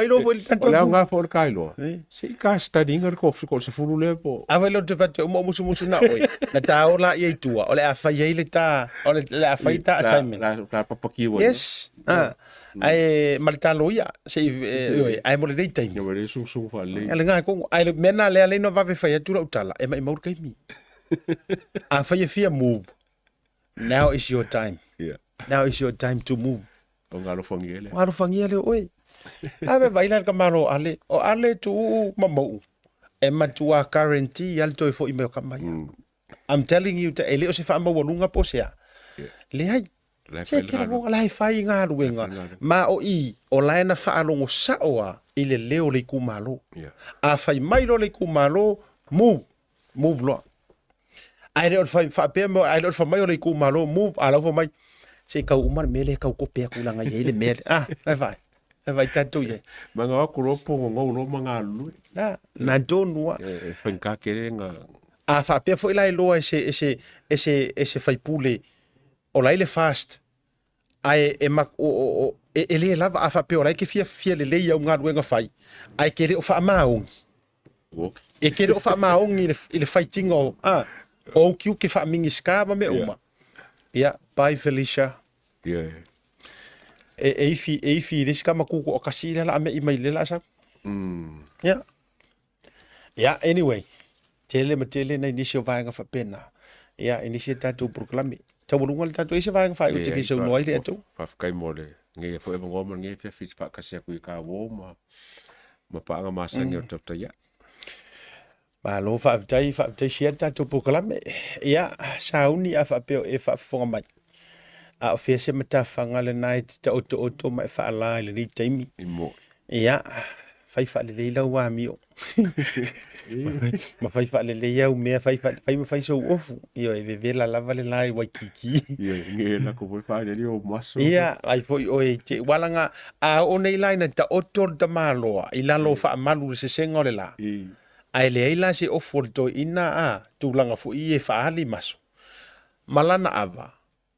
S1: lo foi le
S4: O le aoga foi o le kailoa, se i ka study ina le 30 lea po.
S1: A fai lo te fai uma o musumusu na oe. Na ta o la ia i tua, o le a fai ai le ta, o le a fai ta assignment.
S4: La, la papakiu ai.
S1: Yes. Ah. Ae ma le talo ia, se i, ioe, ae mo lenei taimi.
S4: Ia ua le sungsungu faalelei.
S1: A lena e kongo. Ae le mea lena lea lea na vave fai atu lau tala, e maimau le taimi. Afai e fia move, now is your time.
S4: Yeah.
S1: Now is your time to move.
S4: O ngā alofangia lea.
S1: O alofangia lea o oe. A ve vai la le kamalo o Ale. O Ale tuu ma mou. E matua guarantee ia le toe foi mai o kama ia. I'm telling you, e le o se faamaualuga po o se a.
S4: Yeah.
S1: Leai.
S4: La e
S1: Se
S4: fai le
S1: ke
S4: galuega.
S1: la e fai galuega.
S4: La e fai galuega.
S1: Ma o i, o la e na faalogo sao a i le leo o le itumalo.
S4: Yeah.
S1: A fai mai loa le itumalo, move, move loa. Ae le o le fai faapea mo, ae le o le fai mai o le itumalo, move, a la ua fai mai, se i kau uma le mea lea e kau kope atu leaga e i ai le mea lea. Ah, e vai, e vai tatou i ai.
S4: Ma ngā aku loa po ngongou loa ma galulue.
S1: Na, na tonu a.
S4: E, e whaingā kere ngā...
S1: A faapea foi la e loa e se, e se, e se, e se faipule o la e le fast, ae e ma, o, o, o, e, e le lava a faapea o la e ke fia, fia lelei au galuega fai, ae ke le o faamaoni.
S4: Ok.
S1: E ke le o faamaoni i le, i le faitiga o, a, o ou tiute faa-Minisita ma mea uma. Ia, bye Felicia.
S4: Yeah.
S1: E, e ifi, e ifi i le isi tama kū toakasi lea la a me'i mai le la sau. Ia. Ia, anyway, tele ma tele nai nisi o vaega faapena. Ia, i nisi o tatou polokalame. Taualuga le tatou, e i ai se vaega faaiu e te fia saunoa ai le atou?
S4: Faafetai mo le ngeia foi avanoa ma lenei afiafi i faatasi atu i Kawō ma ma paaga masani o le tautai ae.
S1: Malo faafetai, faafetai sia le tatou polokalame. Ia, sauni a faapea o e faafofoga mai. A o fea se matafaga lena e te taotooto ma e faalā i lenei taimi.
S4: I mo.
S1: Ia, fai faalelei lau amio. Ma fai faalelei au mea, fai, fai, fai ma fai sou ofu. Ioe, e vevela lava le la i Waikiki.
S4: Ia, nge la ko foi faalelei o maso.
S1: Ia, ai foi oe i te ualaga, a oo nei la ina taoto le tamaloa i lalo o faamalu i le sesega o le la. Ae leai la se ofu o le toeaina a tulaga foi ia e faaali maso. Ma lana ava.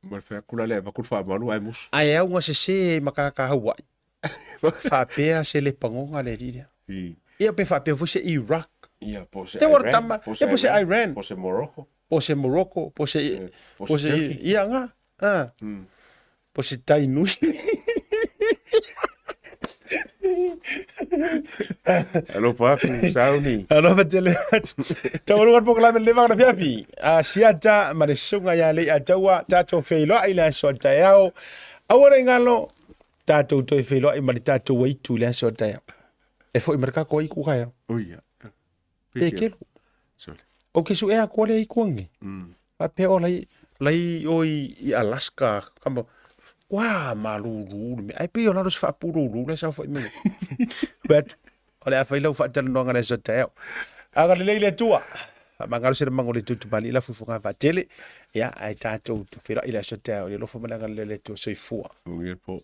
S4: Ma le fai atu la lea e avatu le faamalu ae musu.
S1: Ae auga sese ai ma kākā Hawaii. Faapea se lepagoga le alii lea. Ia pe faapea foi se Iraq.
S4: Ia, po o se
S1: Te ua
S4: Iran.
S1: tama, ia po o se Iran.
S4: Po o se Morocco.
S1: Po o se Morocco, po o se,
S4: Po o se Turkey.
S1: Ia nga, a. Po o se Tainui.
S4: Alofa atu, sauni.
S1: Alofa tele atu. Taualuga le polokalame le leva ona fiafi. A siata ma le susuga ia Leiataua, tatou feiloai i le aso a taeao. Aua ne i galo, tatou toe feiloai ma le tatou aitu i le aso a taeao. E foi ma le kako aiku kaeao.
S4: Oi ia.
S1: Pe kelu.
S4: Sorry.
S1: O ke suʻe atu le aiku ange. Faapea o lai, lai o i, i Alaska, kama, ua malulu le mea. Ai pei o lalo se faapululu le saofai mai. But, o le a fai lau faatalanoaga le aso taeao. Agalelei le Atua. Faamagalo se lamago le tutumali la fufuga faatele. Ia, ae tatou feiloai le aso taeao. I le alofa ma le agalelei o le Atua. Soifua.
S4: Manuia le po.